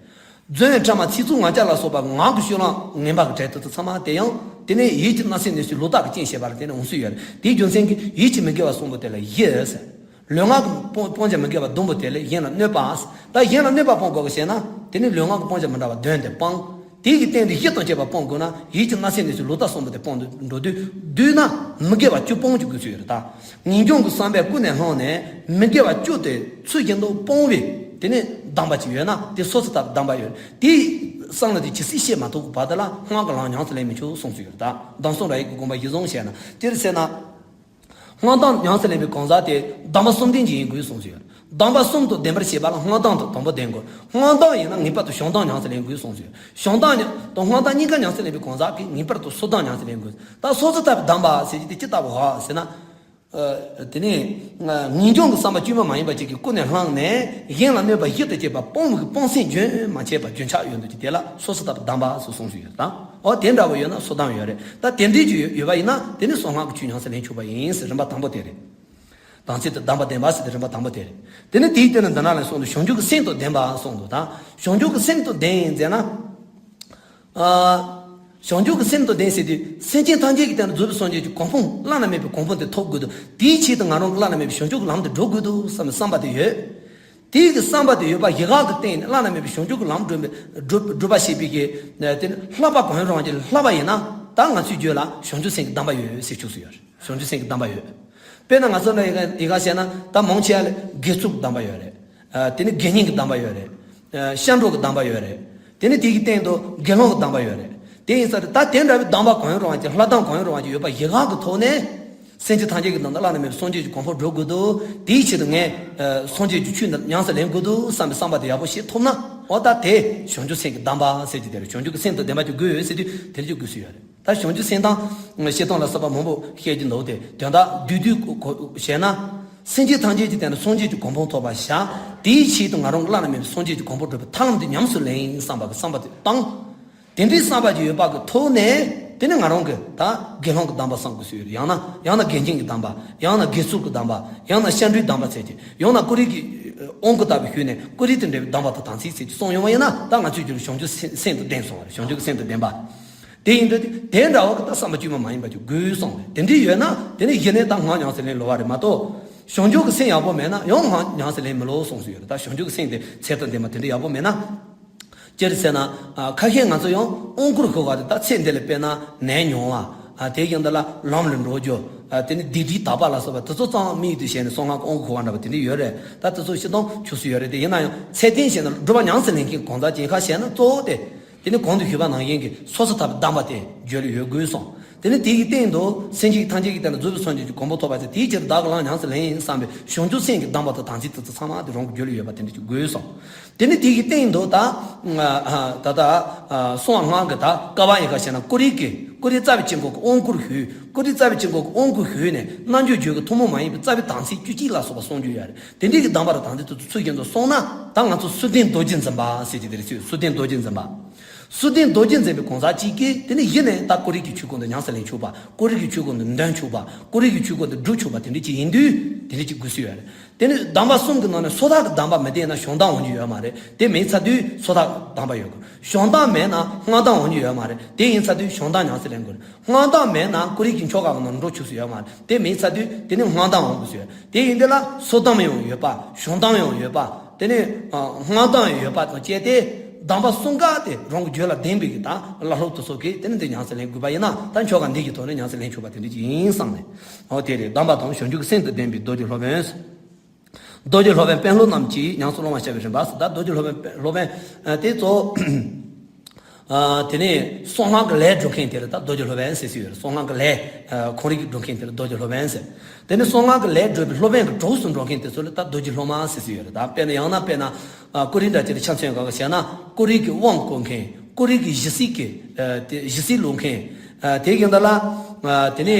རྫུན་ཕྲ་མ་ཚིག་རྩུབ་ངག་འཁྱལ་ལ་སོགས་པ་ངག་གི་སྤྱོད་ལམ་ངན་པ་གི་གྲས་དེ་ཚོ་ཚང་མ་དེ་ཡང་དེ་ནས་ཡིད་ཀྱི་བརྣབ་སེམས་གནོད་སེམས་ལུས་རྟགས་ཀྱི་རྐྱེན་བྱེད་པ་ལ་བརྟེན་ནས་འོང་སྲིད་ཡོད་རེད། དེའི་རྒྱུ་མཚན་གྱིས་ཡིད་ཀྱི་མི་དགེ་བ་གསུམ་པོ་དེ་ལ་ཡིད་ཟེར། ལུས་ངག་གི་སྤོང་སྤོང་བྱ་མི་དགེ་བ་བདུན་པོ་དེ་ལས་གཞན་ལ་གནོད་པ། ད་གཞན་ལ་གནོད་པ་སྤོང་དགོས་པ་ཞེ་ན། དེ་ནི་ལུས་ངག་གི་སྤོང་བྱ་མི་འདྲ་བ་བདུན་དེ་སྤང་། དེ་ཡི་སྟེང་དུ་ཡིད་དང་བཅས་པ་སྤོང་དགོས་ན་ཡིད་ཀྱི་བརྣབ་སེམས་གནོད་སེམས་ལུས་རྟགས་གསུམ་པོ་དེ་སྤོང་དུ་འགྲོ་དུས་བསྡུས་ན་མི་དགེ་བ་བཅུ་སྤོང་བཅུག་དགོས་ཚུལ་ཡོད་རེད་ད། ངེས་འབྱུང་གི་བསམ་པས་ཀུན་ནས་བསླངས་ནས་མི་དགེ་བ་བཅུ་དེ་ཚུལ་བཞིན་དུ་སྤོང་བའི་དེ་ནི་གདམས་པ་ཅིག་ཡོད་ན་དེ་སོ་སོ་ལྟར་གདམས་པ་ཡོད་རེད། དེའི་བསམ་བློ་དེ་ཇི་སྲིད་བྱེད་མ་ཐུབ་པ་དེ་ལ་སྔགས་ཀྱི་ལམ་ཉམས་སུ་ལེན་མི་ཆོག་གསུངས་སུ་ཡོད་རེད་ད། གདམས་གསུམ་རབ་དབྱེ་གི་དགོངས་པ་གཞིར་བཟུང་བྱས་ན་དེར་ཟེར་ན། སྔགས་གདམས་ཉམས་སུ་ལེན་པའི་གང་ཟག་དེ་གདམས་པ་གསུམ་ལྡན་ཅིག་ཡིན་དགོས་གསུངས་སུ་ཡོད། གདམས་པ་གསུམ་དང་ལྡན་པར་བྱེད་པ་ལ་སྔགས་གདམས་དང་དང་པོ་ལྡན་དགོས། སྔགས་གདམས་ཡིན་ན་ངེས་པར་དུ་བྱང་གདམས་ཉམས་སུ་ལེན་དགོས་གསུངས་སུ་ཡོད། བྱང་གདམས་ཉམས་དང་སྔགས་གདམས་གཉིས་ཀ་ཉམས་སུ་ལེན་པའི་གང་ཟག་གིས་ངེས་པར་དུ་སོ་གདམས་ཉམས་སུ་ལེན་དགོས། ད་སོ་སོ་ལྟ་བུའི་གདམས་པ་ཟེར་གྱི་དེ་ཅི་ལྟ་བུ་ཧ་ཟེར་ན། དེ་ནས་ངེས་འབྱུང་གི་བསམ་པ་བཅོས་མ་མ་ཡིན་པ་ཅིག་གིས་ཀུན་ནས་བསླངས་ནས་གཞན་ལ་གནོད་པ་ཞི་དུ་བྱེད་པ་སྤོང་བའི་སྤོང་སེམས་རྒྱུན་མ་ཆད་པ་རྒྱུན་ཆགས་ཡོད་འདུག་ཅིང་། དེ་ལ་སོ་སོ་ལྟ་བུ་གདམས་པ་སོགས་གསུངས་སུ་ཡོད་དང་། འོ་དེ་འདྲ་བོ་ཡོད་ན་སོ་གདམས་ཡོད་རེད། ད་དེ་འདྲའི་རྒྱུ་ཡོད་པ་ཡིན་ན་དེ་ནི་གསང་སྔགས་ཀྱི་ཆོས་ཉམས་སུ་ལེན་ཆོག་པ་ཡིན་ཟེར། རིམ་པ་དང་པོ་དེ་རེད། དམ་ཚིག་ཏུ་གདམས་པ་བདེན་པ་ཟེར་ཏེ་རིམ་པ་དང་པོ་དེ་རེད། དེ་ནི་དེའི་སྟེང་ནས་འདི་ནང་ལ་གསུངས་དུས་བྱང་ཆུབ་ཀྱི་སེམས་དང་ལྡན་པ་གསུངས་འདུག་ད་བྱང་ཆུབ་ཀྱི་སེམས་དང་ལྡན་ཡིན་ཟེར་ན། ཨ། བྱང་ཆུབ་ཀྱི་སེམས་དང་ལྡན་ཟེར་དུས་སེམས་ཅན་ཐམས་ཅད་ཀྱི་སྟེང་དུ་རྫོགས་པའི་སངས་རྒྱས་ཀྱི་གོ་འཕང་བླ་ན་མེད་པའི་གོ་འཕང་དེ་ཐོབ་དགོས་འདུག་དེའི་ཆེད་དུ་ང་རང་གི་བླ་ན་མེད་པའི་བྱང་ཆུབ་ཀྱི་ལམ་དུ་འགྲོ་དགོས་འདུག་བསམ་པའི་བསམ་པ་དེ་ཡོད། དེའི་གི་བསམ་པ་དེ་ཡོད་པ་ཡི་ག་གི་སྟེང་ནས་བླ་ན་མེད་པའི་བྱང་ཆུབ་ཀྱི་ལམ་སྒྲུབ་པའི་སྒྲུབ་སྒྲུབ་པ་བྱེད་པའི་གི་དེ་ནི་བསླབ་པ་གང་རུང་བ་ཅིག་བསླབ་པ་ཡིན་ན། ད་ང་ཚོའི་རྒྱུད་ལ་བྱང་ཆུབ་སེམས་ཀྱི་གདམས་པ་ཡོད་ཟེར་ཆོག་སུ་ཡོད་རེད། བྱང་ཆུབ་སེམས་ཀྱི་གདམས་པ་ཡོད། དཔེར་ན་ང་ཚོ་ལ་ཡི་ག་ཡི་ག་བཤད་ན་ད་མང་ཆེ་བ་ལ་དགེ་ཚུལ་གྱི་གདམས་པ་ཡོད་རེད། ཨ། དེ་ནི་དགེ་བསྙེན་གྱི་གདམས་པ་ཡོད་རེད། ཨ། སྐྱབས་འགྲོ་གི་གདམས་པ་ཡོད་རེད། དེ་ནི་དེ་གི་སྟེང་དུ་དགེ་སློང་གི་གདམས་པ་ཡོད་རེད། དེ་ཡིན་ཙང་ད་དེ་འདྲ་བའི་གདམས་པ་གང་རུང་བ་ཅིག་ལྷ་གདམས་གང་རུང་བ་ཅིག་ཡོད་པ་ཡི་ག་གི་ཐོག་ནས། སེམས་ཅན་ཐམས་ཅད་ཀྱི་ནང་དུ་བླ་ན་མེད་པའི་སངས་རྒྱས་ཀྱི་གོ་འཕང་འགྲོ་དགོས་འདུག་དེའི་ཆེད་དུ་ངས་སངས་རྒྱས་ཀྱི་ཆོས་འདི་ཉམས་སུ་ལེན་དགོས་འདུག་བསམ་པའི་བསམ་པ་དེ་ཡག་པོ་ཞིག་ཐོབ་ན། འོ་ད་དེ་བྱང་ཆུབ་སེམས་ཀྱི་གདམས་པ་ཟེར་གྱི་དེ་རེད། བྱང་ཆུབ་ཀྱི་སེམས་དང་ལྡན་པ་ཅིག་དགོས་ཟེར་དུས་དེ་འདྲ་ཅིག་དགོས་སུ་ཡོད་རེད། ད་བྱང་ཆུབ་སེམས་དང་བཤད་སྟངས་ལ་སོགས་པ་མང་པོ་བཤད་ཀྱི་འདུག་སྟེ། དོན་དག་བསྡུས་བསྡུས་བཤད་ན། སེམས་ཅན་ཐམས་ཅད་ཀྱི་སྟེང་དུ་སངས་རྒྱས་ཀྱི་གོ་འཕང་ཐོབ་པར་བྱ། དེའི་ཆེད་དུ་ང་རང་གི་བླ་ན་མེད་པའི་སངས་རྒྱས་ཀྱི་གོ་འཕང་སྒྲུབ་པའི་ཐབས་ལམ་དེ་ཉམས་སུ་ལེན་བསམ་པ་གི་བསམ་པ་དེ་བཏང་། དེ་འདྲའི་བསམ་པ་ཅིག་ཡོད་པ་གི་ཐོག་ནས། དེ་ནི་ང་རང་གི་ད་དགེ་སློང་གི་གདམས་པ་བསམ་དགོས་སུ་ཡོད། ཡང་ན་ཡང་ན་དགེ་བསྙེན་གྱི་གདམས་པ། ཡང་ན་དགེ་ཚུལ་གྱི་གདམས་པ། ཡང་ན་སྐྱབས་འགྲོའི་གདམས་པ་ཟེར་གྱི། ཡང་ན་ཀོ་རིམ་གྱི་དབང་བསྐུར་ལྟ་བུ་ཞུས་ནས་ཀོ་རིམ་དང་འབྲེལ་བའི་གདམས་པ་དང་དམ་ཚིག་ཟེར་གྱི་གསུངས་ཡོང་བ་ཡིན་ན། ད་ང་ཚོའི་རྒྱུད་ལ་བྱང་ཆུབ་སེམས་སེམས་དང་ལྡན་སོང་བ་རེད། བྱང་ཆུབ་ཀྱི་སེམས་དང་ལྡན་པ། དེ་ཡིན་དུས་དེ་འདྲ་བ་གི་ད་བསམ་པ་བཅོས་མ་མ་ཡིན་པ་ཅིག་དགོས་གསུངས་རེད། དེ་འདྲ་ཡོད་ན་དེ་ནི་གཞི་ནས་ད་སྔགས་ཉམས་སུ་ལེན་སླ་བ་རེད་མ་གཏོགས། བྱང་ཆུབ་ཀྱི་སེམས་ཡག་པོ་མེད་ན་ཡང་སྔགས་ཉམས་སུ་ལེན་མི་སླ་བ་གསུངས་སུ་ཡོད་རེད། ད་བྱང་ཆུབ་ཀྱི་སེམས་དེ་ཚད་དང་ལྡན་པ་དེ་འདྲ་ཡག་པོ་མེད་ན། ཅི་རེད་ཟེར་ན། ཨ། ཁ་ཤས་ང་ཚོ་ཡང་དབང་བསྐུར་ཞུ་བ་དེ་ད་ཚེ་འདི་ལ་དཔེར་ན་ནད་མྱོང་བ། ཨ། དེ་བཞིན་དུ་ལ་ལམ་ལ་འགྲོ་རྒྱུ། ཨ། དེ་ནི་སྡིག་སྒྲིབ་དག་པ་ལ་སོགས་པ་དེ་ཚོ་ཙམ་དམིགས་ཏེ་བྱས་ནས་གསང་སྔགས་ཀྱི་དབང་བསྐུར་ཞུ་བ་འདྲ་བ་དེ་འདྲ་ཡོད་རེད། ད་དེ་ཚོ་སྤྱིར་བཏང་ཆོག་སུ་ཡོད་རེད། དེ་ཡིན་ན་ཡང་ཚད་ལྡན་བྱས་ན་སྒྲུབ་པ་ཉམས་སུ་ལེན་མཁན་གང་ཟག་ཅིག་ཁ་བྱས་ན་གཙོ་བོ་དེ། དེ་ནི་གོང་དུ་ཞུས་པ་ནང་བཞིན་གྱི་སོ་སོ་ལྟ་བུའི་གདམས་པ་དེ་རྒྱུད་ལ་ཡོད་དགོས་གསུངས། དེ་ནི་དེ་ཡི་སྟེང་དུ་སེམས་ཅན་ཐམས་ཅད་ཀྱི་སྟེང་དུ་རྫོགས་པའི་སངས་རྒྱས་ཀྱི་གོ་འཕང་ཐོབ་པ་ཟེར། དེའི་ཕྱིར་བདག་གིས་ལམ་ཉམས་སུ་ལེན་ཡིན་བསམ་པའི་བྱང་ཆུབ་སེམས་ཀྱི་གདམས་པ་དང་དམ་ཚིག་དེ་ཚོ་ཚང་མ་དེ་རང་གི་རྒྱུད་ལ་ཡོད་པ་དེ་འདྲ་ཅིག་དགོས་གསུངས། དེ་ནི་དེ་ཡི་སྟེང་དུ་ད་ད་ལྟ་གསང་སྔགས་ཀྱི་ད་བསྐལ་པ་ཡི་ག་བྱས་ན་ཀོ་རིམ་གྱི་ཀོ་རིམ་རྩ་བའི་དཀྱིལ་འཁོར་གྱི་དབང་བསྐུར་ཞུས། ཀོ་རིམ་རྩ་བའི་དཀྱིལ་འཁོར་གྱི་དབང་བསྐུར་ཞུས་ནས་རྣལ་འབྱོར་རྒྱུད་ཀྱི་ཐུན་མོང་མ་ཡིན་པའི་རྩ་བའི་དམ་ཚིག་བཅུ་གཅིག་ལ་སོགས་པ་གསུང་རྒྱུ་ཡོད་རེད། དེ་འདྲའི་གི་གདམས་པ་དང་དམ་ཚིག་དེ་ཚོ་ཚུལ་བཞིན་དུ་སྲུང་ན། ད་ང་ཚོ་སུ་ལྡན་རྡོ་རྗེ་འཛིན་པ་ཟེར་གྱི་དེ་རེད། སུ་ལྡན་རྡོ་རྗེ་འཛིན་པ། སུ་ལྡན་རྡོ་རྗེ་འཛིན་པའི་གང་ཟག་ཅིག་གིས་དེ་ནི་གཞི་ནས་ད་ཀོ་རིམ་གྱི་ཆོས་སྐོར་འདི་ཉམས་སུ་ལེན་ཆོག་པ། ཀོ་རིམ་གྱི་ཆོས་སྐོར་འདི་འདོན་ཆོག་པ། ཀོ་རིམ་གྱི་ཆོས་སྐོར་འདི་སྒྲུབ་ཆོག་པ་དེ་འདྲ་ཅིག་ཡིན་དུས་དེ་འདྲ་ཅིག་དགོས་སུ་ཡོད་རེད། དེ་ནི་གདམས་པ་གསུམ་གྱི་ནང་ནས་སོ་ཐར་གྱི་གདམས་པ་མི་ལྡན་ན་གཞུང་གདམས་འོང་རྒྱུ་ཡོད་མ་རེད། དེ་མེད་ཚར་དུས་སོ་ཐར་གྱི་གདམས་པ་ཡོད་དགོས། གཞུང་གདམས་མེད་ན་སྔགས་གདམས་འོང་རྒྱུ་ཡོད་མ་རེད། དེ་ཡིན་ཚར་དུས་གཞུང་གདམས་ཉམས་སུ་ལེན་དགོས་རེད། སྔགས་གདམས་མེད་ན་ཀོ་རིམ་གྱི་ཆོ་ག་གི་ནང་འགྲོ་ཆོག་སུ་ཡོད་མ་རེད། དེ་མེད་ཚར་དུས་དེ་ནི་སྔགས་གདམས་འོང་དགོས་སུ་ཡོད། དེ་ཡིན་དུས་ལ་སོ་གདམས་ཡང་ཡོད་པ། གཞུང་གདམས་ཡང་ཡོད་པ། དེ་ནས་ཨ་སྔགས་གདམས་ཡོད་པ་དང་བཅས་ཏེ་གདམས་པ་གསུམ་ཀ་དེ་རང་གི་རྒྱུད་ལ་ལྡན་པའི་གི་ད་བླ་སློབ་དེ་ཚོ་གིས་དེ་ནི་འདི་ཉམས་སུ་ལེན་དགོས་པ་ཡིན་ན། ད་ཆོ་ག་འདི་གི་ཐོག་ནས་ཉམས་སུ་ལེན་ཆོག་པ་དེ་འདྲ་ཅིག་ཡིན་བསམ་ནས། འོ་དེ་རེད། གདམས་པ་དང་བྱང་ཆུབ་ཀྱི་སེམས་དང་ལྡན་པའི་རྡོ་རྗེ་སློབ་དཔོན། རྡོ་རྗེ་སློབ་དཔོན་དཔོན་སློབ་རྣམས་ཀྱིས་ཉམས་སུ་བླང་བར་བྱ་བའི་རིམ་པ་ཟེར། ད་རྡོ་རྗེ་སློབ་དཔོན་སློབ་དཔོན་དེ་ཚོ། ཨ། དེ་ནས་གསང་སྔགས་ཀྱི་ལས་སྒྲུབ་མཁན་དེ་ལ་ད་རྡོ་རྗེ་སློབ་དཔོན་ཟེར་སྲོལ་ཡོད་རེད། གསང་སྔགས་ཀྱི་ལས་ཨ་ཁོང་རང་གིས་སྒྲུབ་མཁན་དེ་ལ་རྡོ་རྗེ་སློབ་དཔོན་ཟེར། དེ་ནས་གསང་སྔགས་ཀྱི་ལས་སྒྲུབ་པའི་སློབ་དཔོན་གྱི་གྲོགས་སུ་འགྲོ་མཁན་དེ་ཚོ་ལ་ད་རྡོ་རྗེ་སློབ་མ་ཟེར་སྲོལ་ཡོད་རེད། ད་དཔེར་ན་ཡང་ན་དཔེར་ན་ཨ་ཀོ་རིམ་འདྲ་ཅིག་ལ་ཆ་མཚོན་ག་ག་བྱས་ན། ཀོ་རིམ་གྱི་དབང་བསྐུར་མཁན། ཀོ་རིམ་གྱི་ཞི་བསིལ་གྱི་ཨ་དེ་ཞི་བསིལ་བླུག་མཁན། ཨ་དེ་བཞིན་དུ་ལ་ཨ་དེ་ནས་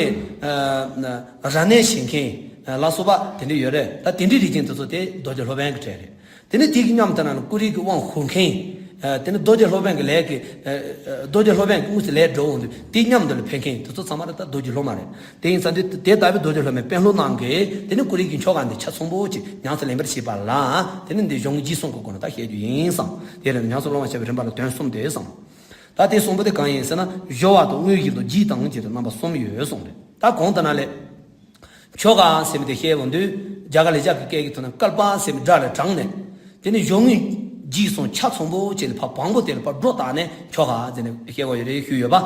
ཨ་རབ་གནས་བྱེད་མཁན་ལ་སོགས་པ་དེ་འདྲ་ཡོད་རེད། ད་དེ་འདྲའི་རིགས་ཅན་དེ་ཚོ་དེ་རྡོ་རྗེ་སློབ་དཔོན་གྱི་གྲས་རེད། དེ་ནས་དེ་གི་མཉམ་དུ་ན་ཀོ་རིམ་གྱི་དབང་ཞུ་མཁན། ཨ་དེ་ནས་རྡོ་རྗེ་སློབ་དཔོན་གྱི་ལས་ཀྱི་ཨ་ཨ་རྡོ་རྗེ་སློབ་དཔོན་གྱི་དངོས་སུ་ལས་སྒྲུབ་འོང་དུས་དེ་མཉམ་དུ་ལ་ཕེབས་མཁན་དེ་ཚོ་ཚང་མ་རེད། ད་རྡོ་རྗེ་སློབ་མ་རེད། དེ་ཡིན་ཙང་དེ་དེ་ལྟ་བུའི་རྡོ་རྗེ་སློབ་དཔོན་དཔོན་སློབ་རྣམས་ཀྱིས་དེ་ནས་ཀོ་རིམ་གྱི་ཆོ་ག་འདི་ཆ་ཚང་པོ་ཅིག་ཉམས་སུ་ལེན་པར་བྱེད་པ་ལ། དེ་ནས་འདི་གཞུང་གི་རྗེས་གསུང་གི་སྒོ་ནས་ད་བཤད་རྒྱུ་ཡིན་བསམ། དེ་རེད། ཉམས་སུ་བླང་བར་བྱ་བའི་རིམ་པ་ལ་དོན་གསུམ་དེ་བསམ། ད་དེ་གསུམ་པོ་དེ་གང་ཡིན་ཟེར་ན། སྦྱོར་བ་དང་དངོས་གཞི་དང་རྗེས་དང་དབང་བཅས་ཏེ་རྣམ་པ་གསུམ་ཡོད་གསུངས་རེད། ད་གོང་དུ་ན་ལས། ཆོ་ག་ཟེར་མི་དེ་བཤད་འོང་དུས་རྒྱ་གར་ལེགས་སྦྱར་གྱི་སྐད་ཀྱི་ཐོག་ནས་བསྐལ་པ་ཟེར་མི་སྒྲ་ལས་དྲངས་ནས། དེ་ནས་སྦྱོར་དངོས་རྗེས་གསུམ་ཆ་ཚང་པོ་བྱས་ནས་ཕར་བང་པོ་དེ་ལ་ཕར་སྒྲོ་བཏགས་ནས་ཆོ་ག་ཟེར་ནས་བཤད་དགོས་ཡོད་རེད་ཞུས་ཡོད་པ།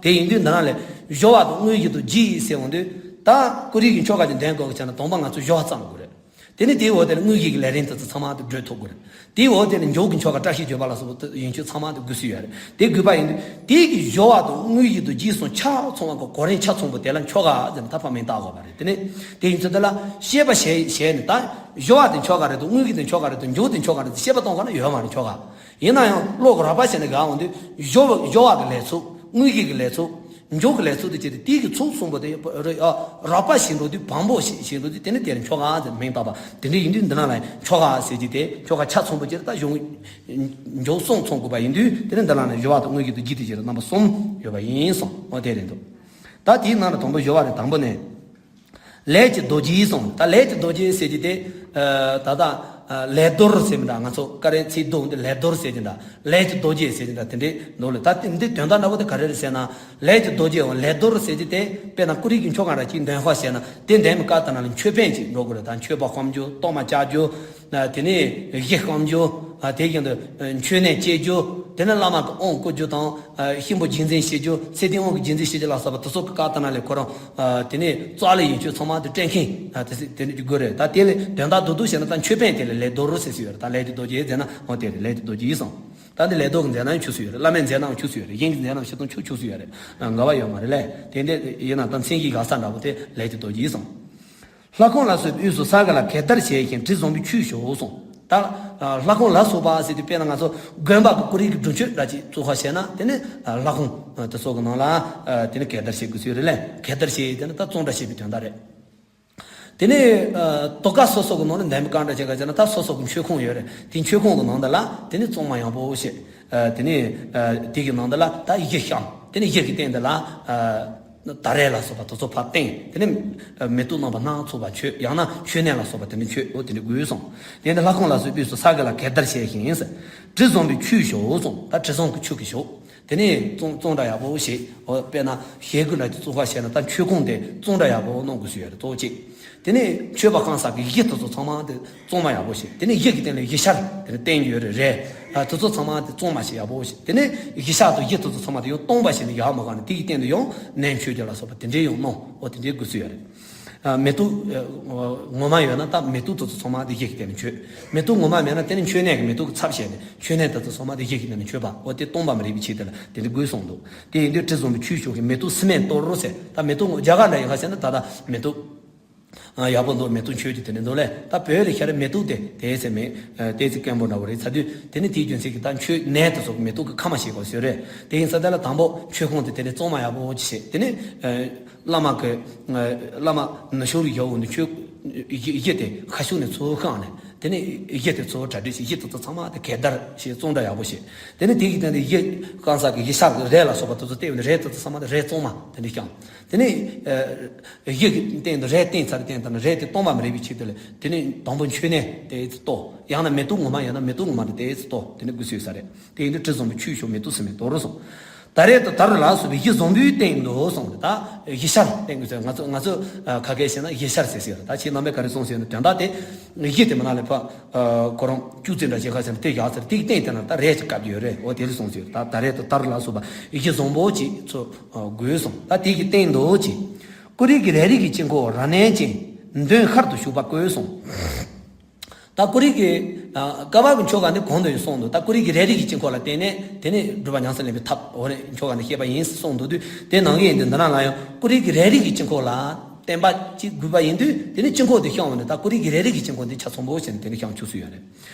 དེ་ཡིན་དུས་འདི་ན་ལས་སྦྱོར་བ་དང་དངོས་གཞི་དང་རྗེས་ཟེར་འོང་དུས། ད་ཀོ་རིམ་གྱི་ཆོ་ག་ཅིག་འདོན་དགོས་ཀྱི་ཆ་ན་དང་པོ་ང་ཚོས་སྦྱོར་བ་བརྩམ་དགོས་རེད། དེ་ནས་དེའི་འོག་དེ་ལ་དངོས་གཞི་གི་ལས་རིམ་དེ་ཚོ་ཚང་མ་དེ་བགྲོད་ཐུབ་དགོས་རེད། དེའི་འོག་དེ་ལ་མཇུག་གི་ཆོ་ག་བཀྲ་ཤིས་བརྗོད་པ་ལ་སོགས་པ་ཡོན་ཆོད་ཚང་མ་དེ་དགོས་སུ་ཡོད་རེད། དེ་དགོས་པ་ཡིན་དུས་དེ་གི་སྦྱོར་བ་དང་དངོས་གཞི་དང་རྗེས་གསུམ་ཆ་ཚང་བ་གི་གོ་རིམ་ཆ་ཚང་པོ་དེ་ལ་ཆོ་ག་ཟེར་ནས་ད་ཕར་མིང་བཏགས་དགོས་པ་རེད། དེ་ནས་དེ་ཡིན་ཚུལ་དེ་ལ་བཤད་པ་བྱས་བྱས་ནས། ད་སྦྱོར་བ་དེ་ཆོ་ག་རེད་དང་། དངོས་གཞི་དེ་ཆོ་ག་རེད་དང་། མཇུག་དེ་ཆོ་ག་རེད་དང་བཤད་པ་གཏོང་ག་ན་ཡོད་མ་རེད། ཆོ་ག་ཡིན་ན་ཡང་བློ་གི་རགས་པ་བྱས་ནས་དགའ་འོང་དུས་སྦྱོར་བ་སྦྱོར་བ་གི་ལས་ཚུགས། དངོས་གཞི་གི་ལས་ཚུགས། མགྱོགས་ཀྱི་ལས་ཚུལ་དུ་བྱས་ཏེ་དེའི་གི་ཚོགས་གསུམ་པོ་དེ་ར་ཨ་རགས་པ་ཞིག་འགྲོ་དུས་བམ་པོ་ཞིག་ཞིག་འགྲོ་དུས་དེ་ནི་དེར་འཁྱོག་ག་ཟེར་མིང་བཏགས་པ། དེ་འདྲ་ཡིན་དུས་འདི་ན་ལ་འཁྱོག་ག་ཟེར་གྱི་དེ་འཁྱོག་ག་ཆ་ཚང་པོ་ཅིག་ད་གཞུང་མགྱོགས་གསུམ་ཚང་དགོས་པ་ཡིན་དུས་དེ་ནི་འདི་ལ་ནི་སྦྱོར་བ་དང་དངོས་ཀྱི་དུ་རྒྱུ་དེ་བཞི་ར་རྣམ་པ་གསུམ་ཡོད་པ་ཡིན་གསུངས། འོ་དེ་རེད་འདུག་ད་དེའི་ནང་ལ་དང་པོ་སྦྱོར་བ་རེད། དང་པོ་ནས། ལས་ཀྱི་རྡོ་རྗེ་གསུངས། ད་ལས་ཀྱི་རྡོ་རྗེ་ཟེར་གྱི་དེ། ཨ་ད་ལྟ་ཨ་ལས་རྡོར་ཟེར་མི་འདྲ། ང་ཚོ་ཀ་རེ་ཚིག་རྡོ་འདི་ལས་རྡོར་ཟེར་གྱི་འདྲ། ལས་ཀྱི་རྡོ་རྗེ་ཟེར་གྱི་འདྲ། དེ་འདྲའི་འདུག་ལ། ད་དེ་འདི་དོན་དག་འདྲ་པོ་དེ་ག་རེ་རེད་ཟེར་ན། ལས་ཀྱི་རྡོ་རྗེའམ་ལས་རྡོར་ཟེར་གྱི་དེ་དཔེར་ན་ཀུ་རེ་གི་འཁྱོག་ག་འདྲ་ཅིག་འདོན་ཧ་བྱས་ན་དེ་འདོན་པའི་སྐབས་དེ་ན་ལ་མཆོད་པ་ཅིག་འགྲོ་དགོས་རེད། ད་མཆོད་པ་སྐོམ་རྒྱུ། གཏོར་མ་བཅག་རྒྱུ། ཨ་དེ་ནས་གཞི་སྐོམ་རྒྱུ། ཨ་དེ་བཞིན་དུ་མཆོད་གནས་བཅས་རྒྱུ། དེ་ནས་བླ་མ་གི་དབང་བསྐུར་རྒྱུ་དང་། ཨ་གཤིན་པོ་རྗེས་འཛིན་བྱེད་རྒྱུ། ཚེ་འདིའི་དབང་གི་རྗེས་འཛིན་བྱེད་རྒྱུ་ལ་སོགས་པ་དེ་ཚོ་གི་སྐབས་དེ་ན་ལས་ཁོ་རང་། ཨ་དེ་ནས་ཙོག་ལེ་ཡིན་ཆོས་ཚང་མ་དེ་སྤྲད་མཁན། ཨ་དེ་སྲིད་དེ་འདྲ་ཅིག་དགོས་རེད། ད་དེ་ལས་དོན་དག་རྡོག་རྡོག་བཤད་ན་ད་མཆོད་པ་དེ་ལ་ལས་རྡོར་ཟེར་སྲོལ་ཡོད་རེད། ད་ལས་ཀྱི་རྡོ་རྗེ་མཛད་ན་འོ་དེ་རེད། ལས་ཀྱི་རྡོ་རྗེ་ཡིན་གསུངས། ད་འདི་ལས་རྡོར་གྱི་མཛད་ན་ཡང་ཆོག་སྲོལ་ཡོད་རེད། བླ་མའི་མཛད་ནའང་ཆོག་སྲོལ་ཡོད་རེད། གཞན་གྱི་མཛད་ནའང་ཆོག་ཆོག་སྲོལ་ཡོད་རེད། འགལ་བ་ཡོད་མ་རེད་ལས། དེ་འདྲ་ཡིན་ན་ད་མཚན་གཞི་བཞག་ས་འདྲ་པོ་དེ་ལས་ཀྱི་རྡོ་རྗེ་ཡིན་གསུངས། ལྷ་ཁང་ལ་སོགས་པའི་དབུས་སུ་ས་ག་ལ་གད་བདར་བྱས་ཤིང་དྲི་བཟང་པོའི་ཆུས་བྱུགས་གསུངས། ད་ལྷ་ཁང་ལ་སོགས་པ་ཟེར་དུས་དཔེར་ན་ང་ཚོ་དགོན་པ་གི་ཀུ་རེ་གི་སྒྲུབ་མཆོད་འདྲ་ཅིག་བཙུགས་པ་བྱས་ན་དེ་ནི་ལྷ་ཁང་དེ་ཚོ་གི་ནང་ལ་དེ་ནི་གད་བདར་བྱེད་དགོས་ཚུལ་རེད་ལས། གད་བདར་བྱེད་དེ་ནི་ད་བཙོང་འདྲ་བྱེད་པའི་དོན་དག་རེད། དེ་ནས་ཨ་ཏོག་ཀ་སོ་སོ་གི་ནང་ལ་འདེམས་གང་འདྲ་བྱེད་ག་ཟེར་ན། ད་སོ་སོ་གི་མཆོད་ཁང་ཡོད་རེད། དེ་མཆོད་ཁང་གི་ནང་དུ་ལ་དེ་ནས་བཙོང་མ་ཡག་པོ་བྱེད། ཨ་དེ་ནས་ཨ་དེ་གི་ནང་དུ་ལ་ད་གཞི་བཤམས། དེ་ནས་གཞི་གི་སྟེང་དུ་ལ་ཨ་ད་རེས་ལ་སོགས་པ་དེ་ཚོ་ཕར་བཏིང་། དེ་ནས་ཨ་མེ་ཏོག་རྣམ་པ་སྣ་ཚོགས་པ་མཆོད། ཡང་ན་མཆོད་གནས་ལ་སོགས་པ་དེ་འདྲ་མཆོད། འོ་དེ་འདྲ་དགོས་གསུངས། དེ་ནས་ལྷ་ཁང་ལ་སོགས་པའི་དབུས་སུ་ས་ག་ལ་གད་བདར་བྱས་ཤིང་དྲི་བཟང་པོའི་ཆུས་བྱུགས་གསུངས། ད་དྲི་བཟང་གི་ཆུ་གིས་བྱུགས། དེ་ནས་བཙོང་བཙོང་འདྲ་ཡག་པོ་བྱེད། འོ་དཔེར་ན་ཞེ་དགུ་འདྲ་ཅིག་བཙུགས་པ་བྱས་ན་ད་མཆོད་ཁང་དེ་བཙོང་འདྲ་ཡག་པོ་གནང་དགོས་སྲོལ་ཡོད་རེད། གཙོ་བོ་གཅིག་དེ་ནས་མཆོད་པ་བསྐང་ས་གི་གཞི་དེ་ཚོ་ཚང་མ་དེ་བཙོང་མ་ཡག་པོ་བྱེད། དེ་ནས་གཞི་གི་སྟེང་ལ་གཞི་ཤར་དེ་ནས་བསྟན་རྒྱུ་ཡོད་རེད། རེད། ཨ་དེ་ཚོ་ཚང་མ་དེ་བཙོང་མ་བྱེད་ཡག་པོ་བྱེད། དེ་ནས་གཞི་ཤར་དང་གཞི་དེ་ཚོ་ཚང་མ་དེ་ཡང་སྟོང་པ་བྱས་ནས་ཡར་མ་བཀང་ནས་དེ་གི་སྟེང་དུ་ཡང་ནས་མཆོད་རྒྱུ་ལ་སོགས་པ་དེ་འདྲའི་ཡང་གནང་། འོ་དེ་འདྲའི་དགོས་སྲོལ་ཡོད་རེད། ཨ་མེ་ཏོག་ཨ་ངོ་མ་ཡོད་ན་ད་མེ་ཏོག་དེ་ཚོ་ཚང་མ་དེ་གཞི་གི་སྟེང་ནས་མཆོད། མེ་ཏོག་ངོ་མ་མེད་ན་དེ་ནི་མཆོད་གནས་ཀྱི་མེ་ཏོག་གི་ཚབ་བྱས་ནས་མཆོད་གནས་དེ་ཚོ་ཚང་མ་དེ་གཞི་གི་སྟེང་ནས་མཆོད་པ། འོ་དེ་སྟོང་པ་མ་རེད་པའི་ཆེད་དུ་ལ་དེ་འདྲ་དགོས་གསུངས་འདུག་དེ་ཡིན་དུས་དྲི་བཟང་པོའི་ཆུས་བྱུགས་ཤིང་མེ་ཏོག་སི་མེན་གཏོར་རོ་ཟེར། ད་མེ་ཏོག་རྒྱ་གར་འདྲ་ཡིན་ཁ་ཟེར་ན་ད་ལྟ་མེ་ཏོག་ཨ་ཡག་པོ་འདུག་མེ་ཏོག་མཆོད་རྒྱུ་དེ་འདྲ་འདུག་ལས། ད་བོད་ལ་ཤར་མེ་ཏོག་དེ་དེ་ཚེ་མེད། ཨ་དེ་ཚེ་དཀོན་པོ་འདྲ་བོ་རེད་ཚར་དུས་དེ་ནི་དེའི་རྒྱུ་མཚན་གྱིས་ད་མཆོད་གནས་དེ་ཚོ་མེ་ཏོག་གི་ཁ་མ་ཞིག་གོ་ཟེར་རེད། དེ་ཡིན་ས་དེ་ལ་དང་པོ་མཆོད་ཁང་དེ་དེ་ནས་བཙོང་མ་ཡག་པོ་ཅིག་བྱེད། དེ་ནས་ཨ་བླ་མ་གི་ཨ་བླ་མ་ནུ་ཞོ་རུ་ཡག་འོང་དུས་མཆོད་གཞི་གཞི་དེ་ཁ་ཤུགས་ནས་ཚུར་བཀང་ནས་དེ་ནས་གཞི་དེ་ཚུར་གྲ་སྒྲིག་བྱེད། གཞི་དེ་ཚོ་ཚང་མ་དེ་གད་བདར་བྱེད། བཙོང་འདྲ་ཡག་པོ་བྱེད། དེ་ནས་དེ་གི་སྟེང་དུ་གཞི་བཀང་ས་གི་གཞི་ཤར་གི་རས་ལ་སོགས་པ་དེ་ཚོ་བལྟས་པ་ནི་རས་དེ་ཚོ་ཚང་མ་དེ་རས་བཙོང་མ་དེ་འདྲ་བཀང་། དེ་ནས་ཨ་གཞི་གི་སྟེང་དུ་རས་བཏིང་ཚར་སྟེང་དུ་ནི་རས་དེ་སྟོང་པ་མ་རེད་པའི་ཆེད་དུ་ལ་དེ་ནས་དང་པོ་མཆོད་གནས་དེ་ཚོ་གཏོར། ཡང་ན་མེ་ཏོག་ངོ་མ་ཡོད་ན་མེ་ཏོག་ངོ་མ་དེ་དེ་ཚོ་གཏོར། དེ་ནས་དགོས་སྲོལ་ཡོད་ས་རེད། དེ་ཡིན་དུས་དྲི་བཟང་པོའི་ཆུས་བྱུགས་མེ་ཏོག་སི་མེན་གཏོར་རོ་གསུངས། ད་རེས་དང་དར་ལ་སོགས་པའི་གཞི་བཟང་པོའི་སྟེང་དུ་གསུངས། ད་གཞི་ཤར་སྟེང་དུ་ཟེར། ང་ཚོ་ང་ཚོ་ཨ་ཁ་སྐད་བཤད་ན་གཞི་ཤར་ཟེར་ཟེར། ད་ཁྱེད་རྣམ་པས་ག་རེ་གསུངས་ཟེར་ན་དོན་དག་དེ་གཞི་དེ་མ་ན་ལས་ཕ་ཨ་ཁོ་རང་བཅུ་ཙམ་འདྲ་ཞིག་ཁ་ཟེར་ན་དེ་བཞག་ཟེར། དེ་གི་སྟེང་དེ་ན་ད་རས་ཅིག་བཀབ་ཀྱི་ཡོད་རེད། འོ་དེ་ལ་གསུངས་ཟེར། ད་ད་རེས་དང་དར་ལ་སོགས་པ་གཞི་བཟང་པོ་ཅིག་ཚོ་ཨ་དགོས་གསུངས། ད་དེ་གི་སྟེང་དུ་ཅིག་ཀུ་རེ་གི་རལ་གྲི་གི་དཀྱིལ་འཁོར་རབ་གནོན་ཅིང་མདུན་ཤར་དུ་བཞུགས་པ་བཀོད་གསུངས། ད་ཀུ་རེ་གི་ཨ་ཀ་བ་གི་ཆོ་ག་འདི་གོང་དུ་ཡང་གསུངས་འདུག་ད་ཀུ་རེ་གི་རལ་གྲི་གི་དཀྱིལ་འཁོར་ལ་བརྟེན་ནས་དེ་ནས་སྒྲུབ་པ་ཉམས་སུ་ལེན་པའི་ཐབས་འོ་རེ་ཆོ་ག་འདི་བཤད་པ་ཡིན་གསུངས་འདུག་དུས། དེ་ནང་གི་ཡིན་དུས་འདི་ན་ལ་ཡང་ཀུ་རེ་གི་རལ་གྲི་གི་དཀྱིལ་འཁོར་ལ་བརྟེན་པ་ཅིག་དགོས་པ་ཡིན་དུས་དེ་ནས་དཀྱིལ་འཁོར་དེ་བཤམས་པ་ནས་ད་ཀུ་རེ་གི་རལ་གྲི་གི་དཀྱིལ་འཁོར་འདི་ཆ་ཚང་པོ་བྱས་ནས་དེ་ནས་བཤམས་ཆོག་སྲོལ་ཡོད་རེད།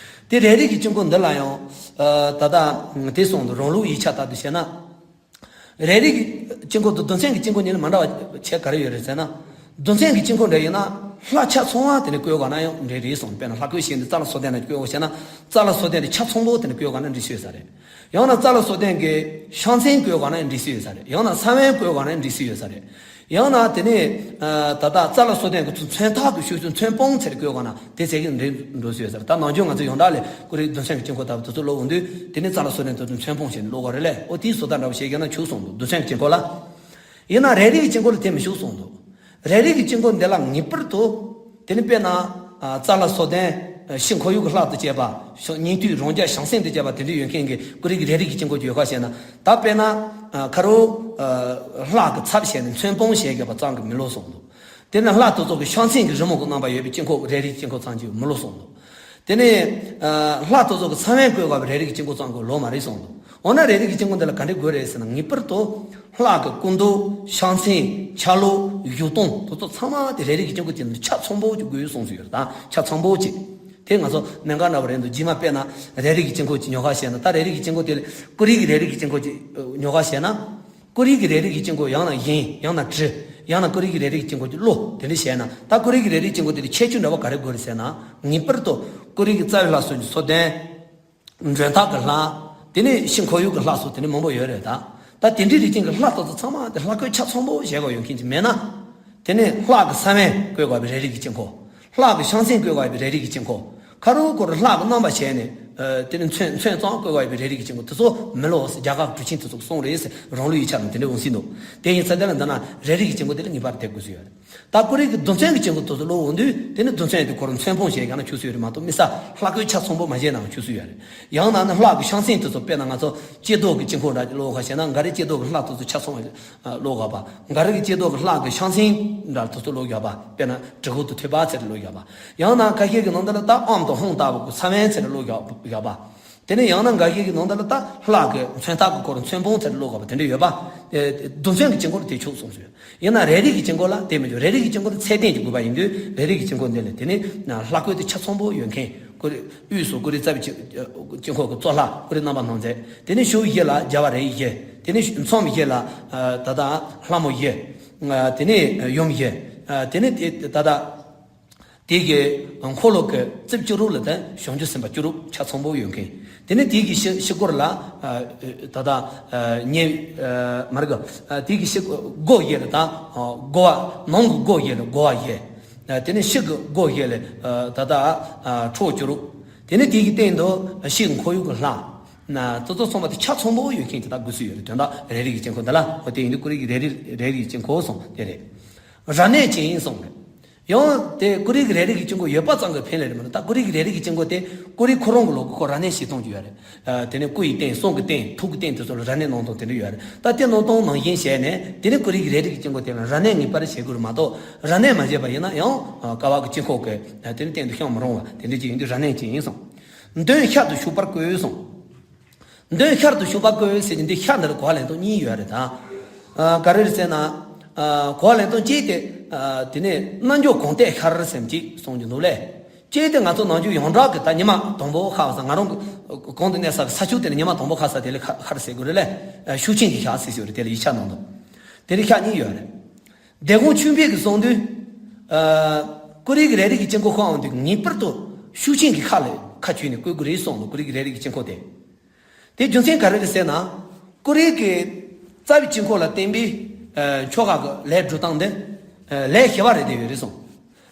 དེ་རལ་གྲི་གི་དཀྱིལ་འཁོར་འདི་ལ་ཡང་ཨ་ད་ལྟ་དེ་གསུངས་འདུག་རང་ལུགས་ཡིག་ཆ་ལྟར་དུ་བྱས་ན། རལ་གྲི་གི་དཀྱིལ་འཁོར་དང་རྡུལ་ཚོན་གྱི་དཀྱིལ་འཁོར་གཉིས་ལ་མ་འདྲ་བ་ཆ་ག་རེ་ཡོད་རེད་ཟེར་ན། རྡུལ་ཚོན་གྱི་དཀྱིལ་འཁོར་འདྲ་ཡིན་ན་ལྷ་ཆ་ཚང་བ་དེ་ནས་བཀོད་དགོས་ན་ཡང་འགྲིག་རེད་གསུངས། དཔེར་ན་ལྷ་བཀོད་བྱས་ནས་རྩ་ལ་སོ་ལྡན་ན་བཀོད་དགོས་བྱས་ན་རྩ་ལ་སོ་ལྡན་དེ་ཆ་ཚང་པོ་དེ་ནས་བཀོད་དགོས་ན་འགྲིག་ཤོས་ས་རེད། ཡང་ན་རྩ་ལ་སོ་ལྡན་གྱི་ཤང་ཚན་བཀོད་དགོས་ན་འགྲིག་ཤོས་ས་རེད། ཡང་ན་ས་བོན་བཀོད་དགོས་ན་འགྲིག་ཤོས་ས་རེད། ཡང་ན་དེ་ནས་ཨ་ད་ལྟ་རྩ་ལ་སོ་ལྡན་གྱི་ཚུར་མཚོན་ཐག་གི་ཤུགས་ཀྱིས་མཚོན་དཔུང་ཚེར་བཀོད་དགོས་ན་དེ་ཚེ་གི་འགྲིག་འགྲོ་ཤོས་ས་རེད། ད་ནང་ཆོས་ང་ཚོ་ཡོངས་གྲགས་ལས་ཀུ་རེ་རྡུལ་ཚོན་གྱི་དཀྱིལ་འཁོར་ལྟ་བུ་དེ་ཚོ་ཀློག་འོང་དུས་དེ་ནས་རྩ་ལ་སོ་ལྡན་དེ་ཚོ་མཚོན་དཔུང་བྱས་ནས་ཀློག་དགོས་རེད་ལས། འོ་དེའི་བཟོ་ལྟ་འདྲ་བོ་བྱས་ཀྱང་ན་ཆོག་གསུངས་འདུག་རྡུལ་ཚོན་གྱི་དཀྱིལ་འཁོར་ལ། ཡིན་ན་རལ་གྲི་གི་དཀྱིལ་འཁོར་ལ་དེ་མི་ཆོག་གསུངས་འདུག་རལ་གྲི་གི་དཀྱིལ་འཁོར་འདི་ལ་ངེས་པར་དུ་དེ་ནི་དཔེར་ན་ཨ་རྩ་ལ་སོ་ལྡན་ཨ་ཕྱི་ཁོར་ཡུག་གི་ལྷ་དང་བཅས་པ་ཤོ་ཉན་ཐོས་རང་རྒྱལ་བྱང་སེམས་དང་བཅས་པ་དེ་འདྲ་ཡོད་མཁན་གྱི་ཀུ་རེ་གི་རལ་གྲི་གི་དཀྱིལ་འཁོར་གྱི་ཡོད་ཁ་བཤད་ན། ད་དཔེར་ན་ཨ་ཁ་རོ་ཨ་ལྷ་གི་ཚབ་བྱས་ནས་མཚོན་དཔུང་བྱས་ཡོད་པ་ཙམ་གྱིས་མི་ལོ་གསུངས་འདུག་དེ་ནི་ལྷ་དེ་ཚོ་གི་ཤང་ཚན་གྱི་རི་མོ་གི་རྣམ་པ་ཡོད་པའི་དཀྱིལ་འཁོར་རལ་གྲིའི་དཀྱིལ་འཁོར་ཚང་གཅིག་མི་ལོ་གསུངས་འདུག་དེ་ནས་ཨ་ལྷ་དེ་ཚོ་གི་ས་བོན་བཀོད་དགོས་པའི་རལ་གྲིའི་དཀྱིལ་འཁོར་ཚང་གི་ལོ་མ་རེད་གསུངས་འདུག་འོ་ན་རལ་གྲིའི་དཀྱིལ་འཁོར་འདི་ལ་ག་འདྲ་དགོས་རེད་ཟེར་ན། ངེས་པར་དུ་ལྷ་གི་སྐུ་མདོག་ཤང་ཚན་ཆ་ལུགས་བཞུགས་སྟངས་དེ་ཚོ་ཚང་མ་དེ་རལ་གྲིའི་དཀྱིལ་འཁོར་དེ་ནི་ཆ་ཚང་པོ་ཅིག་དགོས་གསུངས་སུ་ཡོད་རེད། ད་ཆ་ཚང་པོ་ཅིག་དེ་ང་ཚོ་གནད་འགག་འདྲ་བོ་རེད་འདུག་རྗེས་མ་དཔེར་ན་རལ་གྲིའི་དཀྱིལ་འཁོར་ཅིག་ཉོ་ཁ་བྱས་ན། ད་རལ་གྲིའི་དཀྱིལ་འཁོར་དེ་ལ་ཀུ་རེ་གི་རལ་གྲིའི་དཀྱིལ་འཁོར་ཅིག་ཉོ་ཁ་བྱས་ན། ཀོ་རི་གི་རས་རིས་ཀྱི་དཀྱིལ་འཁོར། ཡང་ན་ཡིན། ཡང་ན་བྲི། ཡང་ན་ཀོ་རི་གི་རས་རིས་ཀྱི་དཀྱིལ་འཁོར་གྱི་བློ་དེ་འདྲ་བཤད་ན། ད་ཀོ་རི་གི་རས་རིས་ཀྱི་དཀྱིལ་འཁོར་དེ་ལ་ཁྱད་ཆོས་འདྲ་བ་ག་རེ་དགོས་རེད་ཟེར་ན། ངེས་པར་དུ་ཀོ་རི་གི་རྩ་བའི་ལྷ་སོགས་ཀྱི་ཚོགས་ལྡན། མགྲོན་བདག་གི་ལྷ། དེ་ནས་ཕྱི་འཁོར་ཡུག་གི་ལྷ་སོགས་དེ་འདྲ་མང་པོ་ཡོད་རེད། ད་ད་དེ་འདྲའི་རིགས་ཅན་གྱི་ལྷ་དེ་ཚོ་ཚང་མ་དེ་ལྷ་བཀོད་ཆ་ཚང་པོ་བྱེད་དགོས་ཡོད་མཁན་ཅིག་མེད་ན། དེ་ནས་ལྷ་གི་ས་བོན་བཀོད་དགོས་པའི་རས་རིས་ཀྱི་དཀྱིལ་འཁོར། ལྷ་གི་ཤིང་སེན་བཀོད་དགོས་པའི་རས་རིས་ཀྱི་དཀྱིལ་འཁོར། ཁ་རུ་ཁོ་རུ་ལྷ་གི་རྣམ་པ་བྱས་ནས། ཨ། དེ་ནས་མཚོན་མཚོན་ཙམ་བཀོད་དགོས་པའི་རས་རིས་ཀྱི་དཀྱིལ་འཁོར་དེ་ཚོ་མི་སླ་བོ་ཟེར། རྒྱ་གར་གྲུབ་ཆེན་དེ་ཚོ་གསུངས་རེད་ཟེར། རང་ལུགས་ཡིག་ཆ་ནང་དེ་འདྲ་འོང་སྲིད་འདུག་དེ་ཡིན་ཙང་དེ་ལ་འདི་ན་རས་རིས་ཀྱི་དཀྱིལ་འཁོར་དེ་ལ་ངེས་པར་དེ་དགོས་སྲོལ་ཡོད་རེད། ད་ཀོ་རི་གི་རྡུལ་ཚོན་གྱི་དཀྱིལ་འཁོར་དེ་ཚོ་ཀློག་འོང་དུས། དེ་ནི་རྡུལ་ཚོན་དེ་ཁོ་རང་མཚོན་སྤོང་བྱས་ཀྱང་ན་ཆོག་སྲོལ་ཡོད་རེད་མ་གཏོགས། དམིགས་བསལ་ལྷ་བཀོད་ཆ་ཚང་པོ་མ་བྱས་ནའང་ཆོག་སྲོལ་ཡོད་རེད། ཡང་ན་ནི་ལྷ་གི་ཤིང་སེན་དེ་ཚོ། དཔེར་ན་ང་ཚོ་ལྕེ་རྡོག་གི་དཀྱིལ་འཁོར་འདྲ་ཀློག་ག་བྱས་ན། འགའ་རེ་ལྕེ་རྡོག་གི་ལྷ་དེ་ཚོ་ཆ་ཚང་བ་ཀློག་དགོས་པ། འགའ་རེ་གི་ལྕེ་རྡོག་གི་ལྷ་གི་ཤིང་སེན་འདྲ་དེ་ཚོ་ཀློག་དགོས་པ། དཔེར་ན་དྲི་ཧོར་དང་ཐོད་པ་ཟེར་ཀློག་དགོས་པ། ཡང་ན་ཁ་ཤས་ཀྱི་ནང་དུ་ལ་ད་ཨམ་དང་ཧོང་ལྟ་བུ་གི་ས་བོན་ཟེར་ཀློག་དགོས་པ། དེ་ནས་ཡང་ན་འགའ་ཞིག་གི་ནང་དུ་ལ་ད་ལྷ་གི་མཚོན་རྟགས་ཀྱི་སྐོར་མཚོན་སྤོང་ཟེར་ཀློག་དགོས་པ་དེ་འདྲ་ཡོད་པ། ཨེ། རྡུལ་ཚོན་གྱི་དཀྱིལ་འཁོར་དེ་ཆོག་གསུངས་སོང་། ཡིན་ན་རས་རིས་ཀྱི་དཀྱིལ་འཁོར་ལ་དེ་མི་འདུག་རས་རིས་ཀྱི་དཀྱིལ་འཁོར་དེ་ཚད་ལྡན་གྱི་དགོས་པ་ཡིན་དུས། རས་རིས་ཀྱི་དཀྱིལ་འཁོར་འདི་ལ་དེ་ནི་ལྷ་བཀོད་དེ་ཆ་ཚང་པོ་ཡོད་མཁན། ཀོ་རི་དབུས་སུ་ཀོ་རི་རྩ་བའི་དཀྱིལ་འཁོར་གྱི་གཙོ་ལྷ་ཀོ་རི་རྣམ་པ་སྣ་མཛད། དེ་ནི་ཕྱོགས་བཞི་ལ་རྒྱལ་བ་རིགས་བཞི། དེ་ནི་མཚམས་བཞི་ལ། ཨ། ད་ལྟ་ལྷ་མོ་བཞི། ཨ། དེ་ནི་ཡུམ་བཞི། ཨ། དེ་ནི་དེ་ད་ལྟ། དེ་གི་འཁོར་ལོ་གི་རྩིབས་བཅུ་དྲུག་ལ་ད་བྱང་ཆུབ་སེམས་དཔའ་བཅུ་དྲུག་ཆ་ཚང་པོ་ཡོད་མཁན། དེ་ནས་དེ་གི་ཕྱི་ཕྱི་སྐོར་ལ། ཨ། ད་ལྟ། ཨ། ཉེ། ཨ། མ་རེད་ག་ཨ། དེ་གི་ཕྱི་སྒོ་བཞི་ལ་ད། ཨ། སྒོ་བ། ནང་གི་སྒོ་བཞི་ལ་སྒོ་བ་བཞི། ཨ། དེ་ནས་ཕྱི་གི་སྒོ་བཞི་ལ། ཨ། ད་ལྟ། ཨ། ཁྲོ་བོ་བཅུ་དྲུག་དེ་ནས་དེ་གི་སྟེང་དུ་ཕྱི་འཁོར་ཡུག་གི་ལྷ། ན་དེ་ཚོ་ཚང་མ་དེ་ཆ་ཚང་པོ་ཡོད་མཁན་དེ་དག་དགོས་སྲོལ་ཡོད་རེད། དོན་དག་རས་རིས་ཀྱི་དཀྱིལ་འཁོར་འདི་ལ། འོ། དེ་ཡིན་དུས་ཀོ་རི་གི་རས་རིས་རས་རིས་ཀྱི་དཀྱིལ་འཁོར་གསུངས་དེ་རེད། རབ་གནས་ཅན་གསུངས་རེད། ཡང་དེ་ཀོ་རི་གི་རས་རིས་ཀྱི་དཀྱིལ་འཁོར་ཡོད་པ་ཙམ་གྱིས་ཕན་ལས་རེད་མ་གཏོགས། ད་ཀོ་རི་གི་རས་རིས་ཀྱི་དཀྱིལ་འཁོར་དེ་ཀོ་རི་ཁོ་རང་གི་ལོགས་ཀྱི་ཁོ་རབ་གནས་བྱེད་སྟངས་ཅིག་ཡོད་རེད། ཨ། དེ་ནས་སྐུ་ཡི་རྟེན། གསུང་གི་རྟེན། ཐུགས་ཀྱི་རྟེན་དེ་ཚོ་ལ་རབ་གནས་གནང་སྟངས་དེ་འདྲ་ཡོད་རེད། ད་དེ་གནང་སྟངས་ནང་བཞིན་བྱས་ནས། དེ་ནས་ཀོ་རི་གི་རས་རིས་ཀྱི་དཀྱིལ་འཁོར་དེ་ལ་རབ་གནས་ངེས་པར་བྱེད་དགོས་རེད་མ་གཏོགས། རབ་གནས་མ་བྱས་པ་ཡིན་ན་ཡང་། ཨ། ཀ་བ་གི་དཀྱིལ་འཁོར་གྱི། ཨ། དེ་ནས་སྟེང་དུ་བཤམས་མི་རུང་བ་དེ་འདྲ་ཅིག་ཡིན་དུས་རབ་གནས་ཅན་ཡིན་གསུངས། མདུན་ཤར་དུ་བཞུགས་པར་བཀོད་གསུངས། མདུན་ཤར་དུ་བཞུགས་པར་བཀོད་ཟེར་གྱི་འདི་ཤར་འདི་ལ་གོ་བ་ལེན་སྟངས་གཉིས་ཡོད་རེད་ད། ཨ། ག་རེ་རེད་ཟེར་ན། ཨ། གོ་བ་ལེན་སྟངས་གཅིག་དེ། ཨ། དེ་ནས་རྣལ་འབྱོར་གོང་ཐད་ཤར་ཟེར་གྱི་གསུང་རྒྱུ་འདུག་ལེ། གཅིག་དེ་ང་ཚོ་ནམ་རྒྱུན་ཡོངས་གྲགས་ཀྱི་ད་ཉི་མ་དང་པོ་ཤར་བ་ས། ང་རང་གི་གོང་དུ་གནས་ས་གི་ས་ཕྱོགས་དེ་ནས་ཉི་མ་དང་པོ་ཤར་ས་དེ་ལ་ཤར་ཤར་ཟེར་དགོས་རེད་ལེ། ཨ། ཤུགས་ཅན་གྱི་ཤར་ཟེར་ཞིག་རེད། དེ་ལ་ཡིག་ཆ་ནང་དུ། དེ་ལ་ཤར་གཉིས་ཡོད་རེད། དེ་གོང་ཆོས་འཕེལ་གྱིས་གསུངས་དུས། ཨ། ཀོ་རི་གི་རས་རིས་ཀྱི་དཀྱིལ་འཁོར་ཤར་འོང་དུས་ངེས་པར་དུ་ཤུགས་ཅན་གྱི་ཤར་ལ་ཁ་བྱུགས་ནས་བཀོད་དགོས་རེད་གསུངས་འདུག་ཀོ་རི་གི་རས་རིས་ཀྱི་དཀྱིལ་འཁོར་དེ། དེ་རྒྱུ་མཚན་ག་རེ་རེད་ཟེར་ན། ཀོ་རི་གི་རྩ་བའི་དཀྱིལ་འཁོར་ལ་བརྟེན་པའི། ཨ། ཆོ་ག་གི་ལས་སྒྲུབ་སྟངས་འདི། ཨ། ལས་བྱེ་བ་རེ་བསྡད་ཡོད་རེད་གསུངས།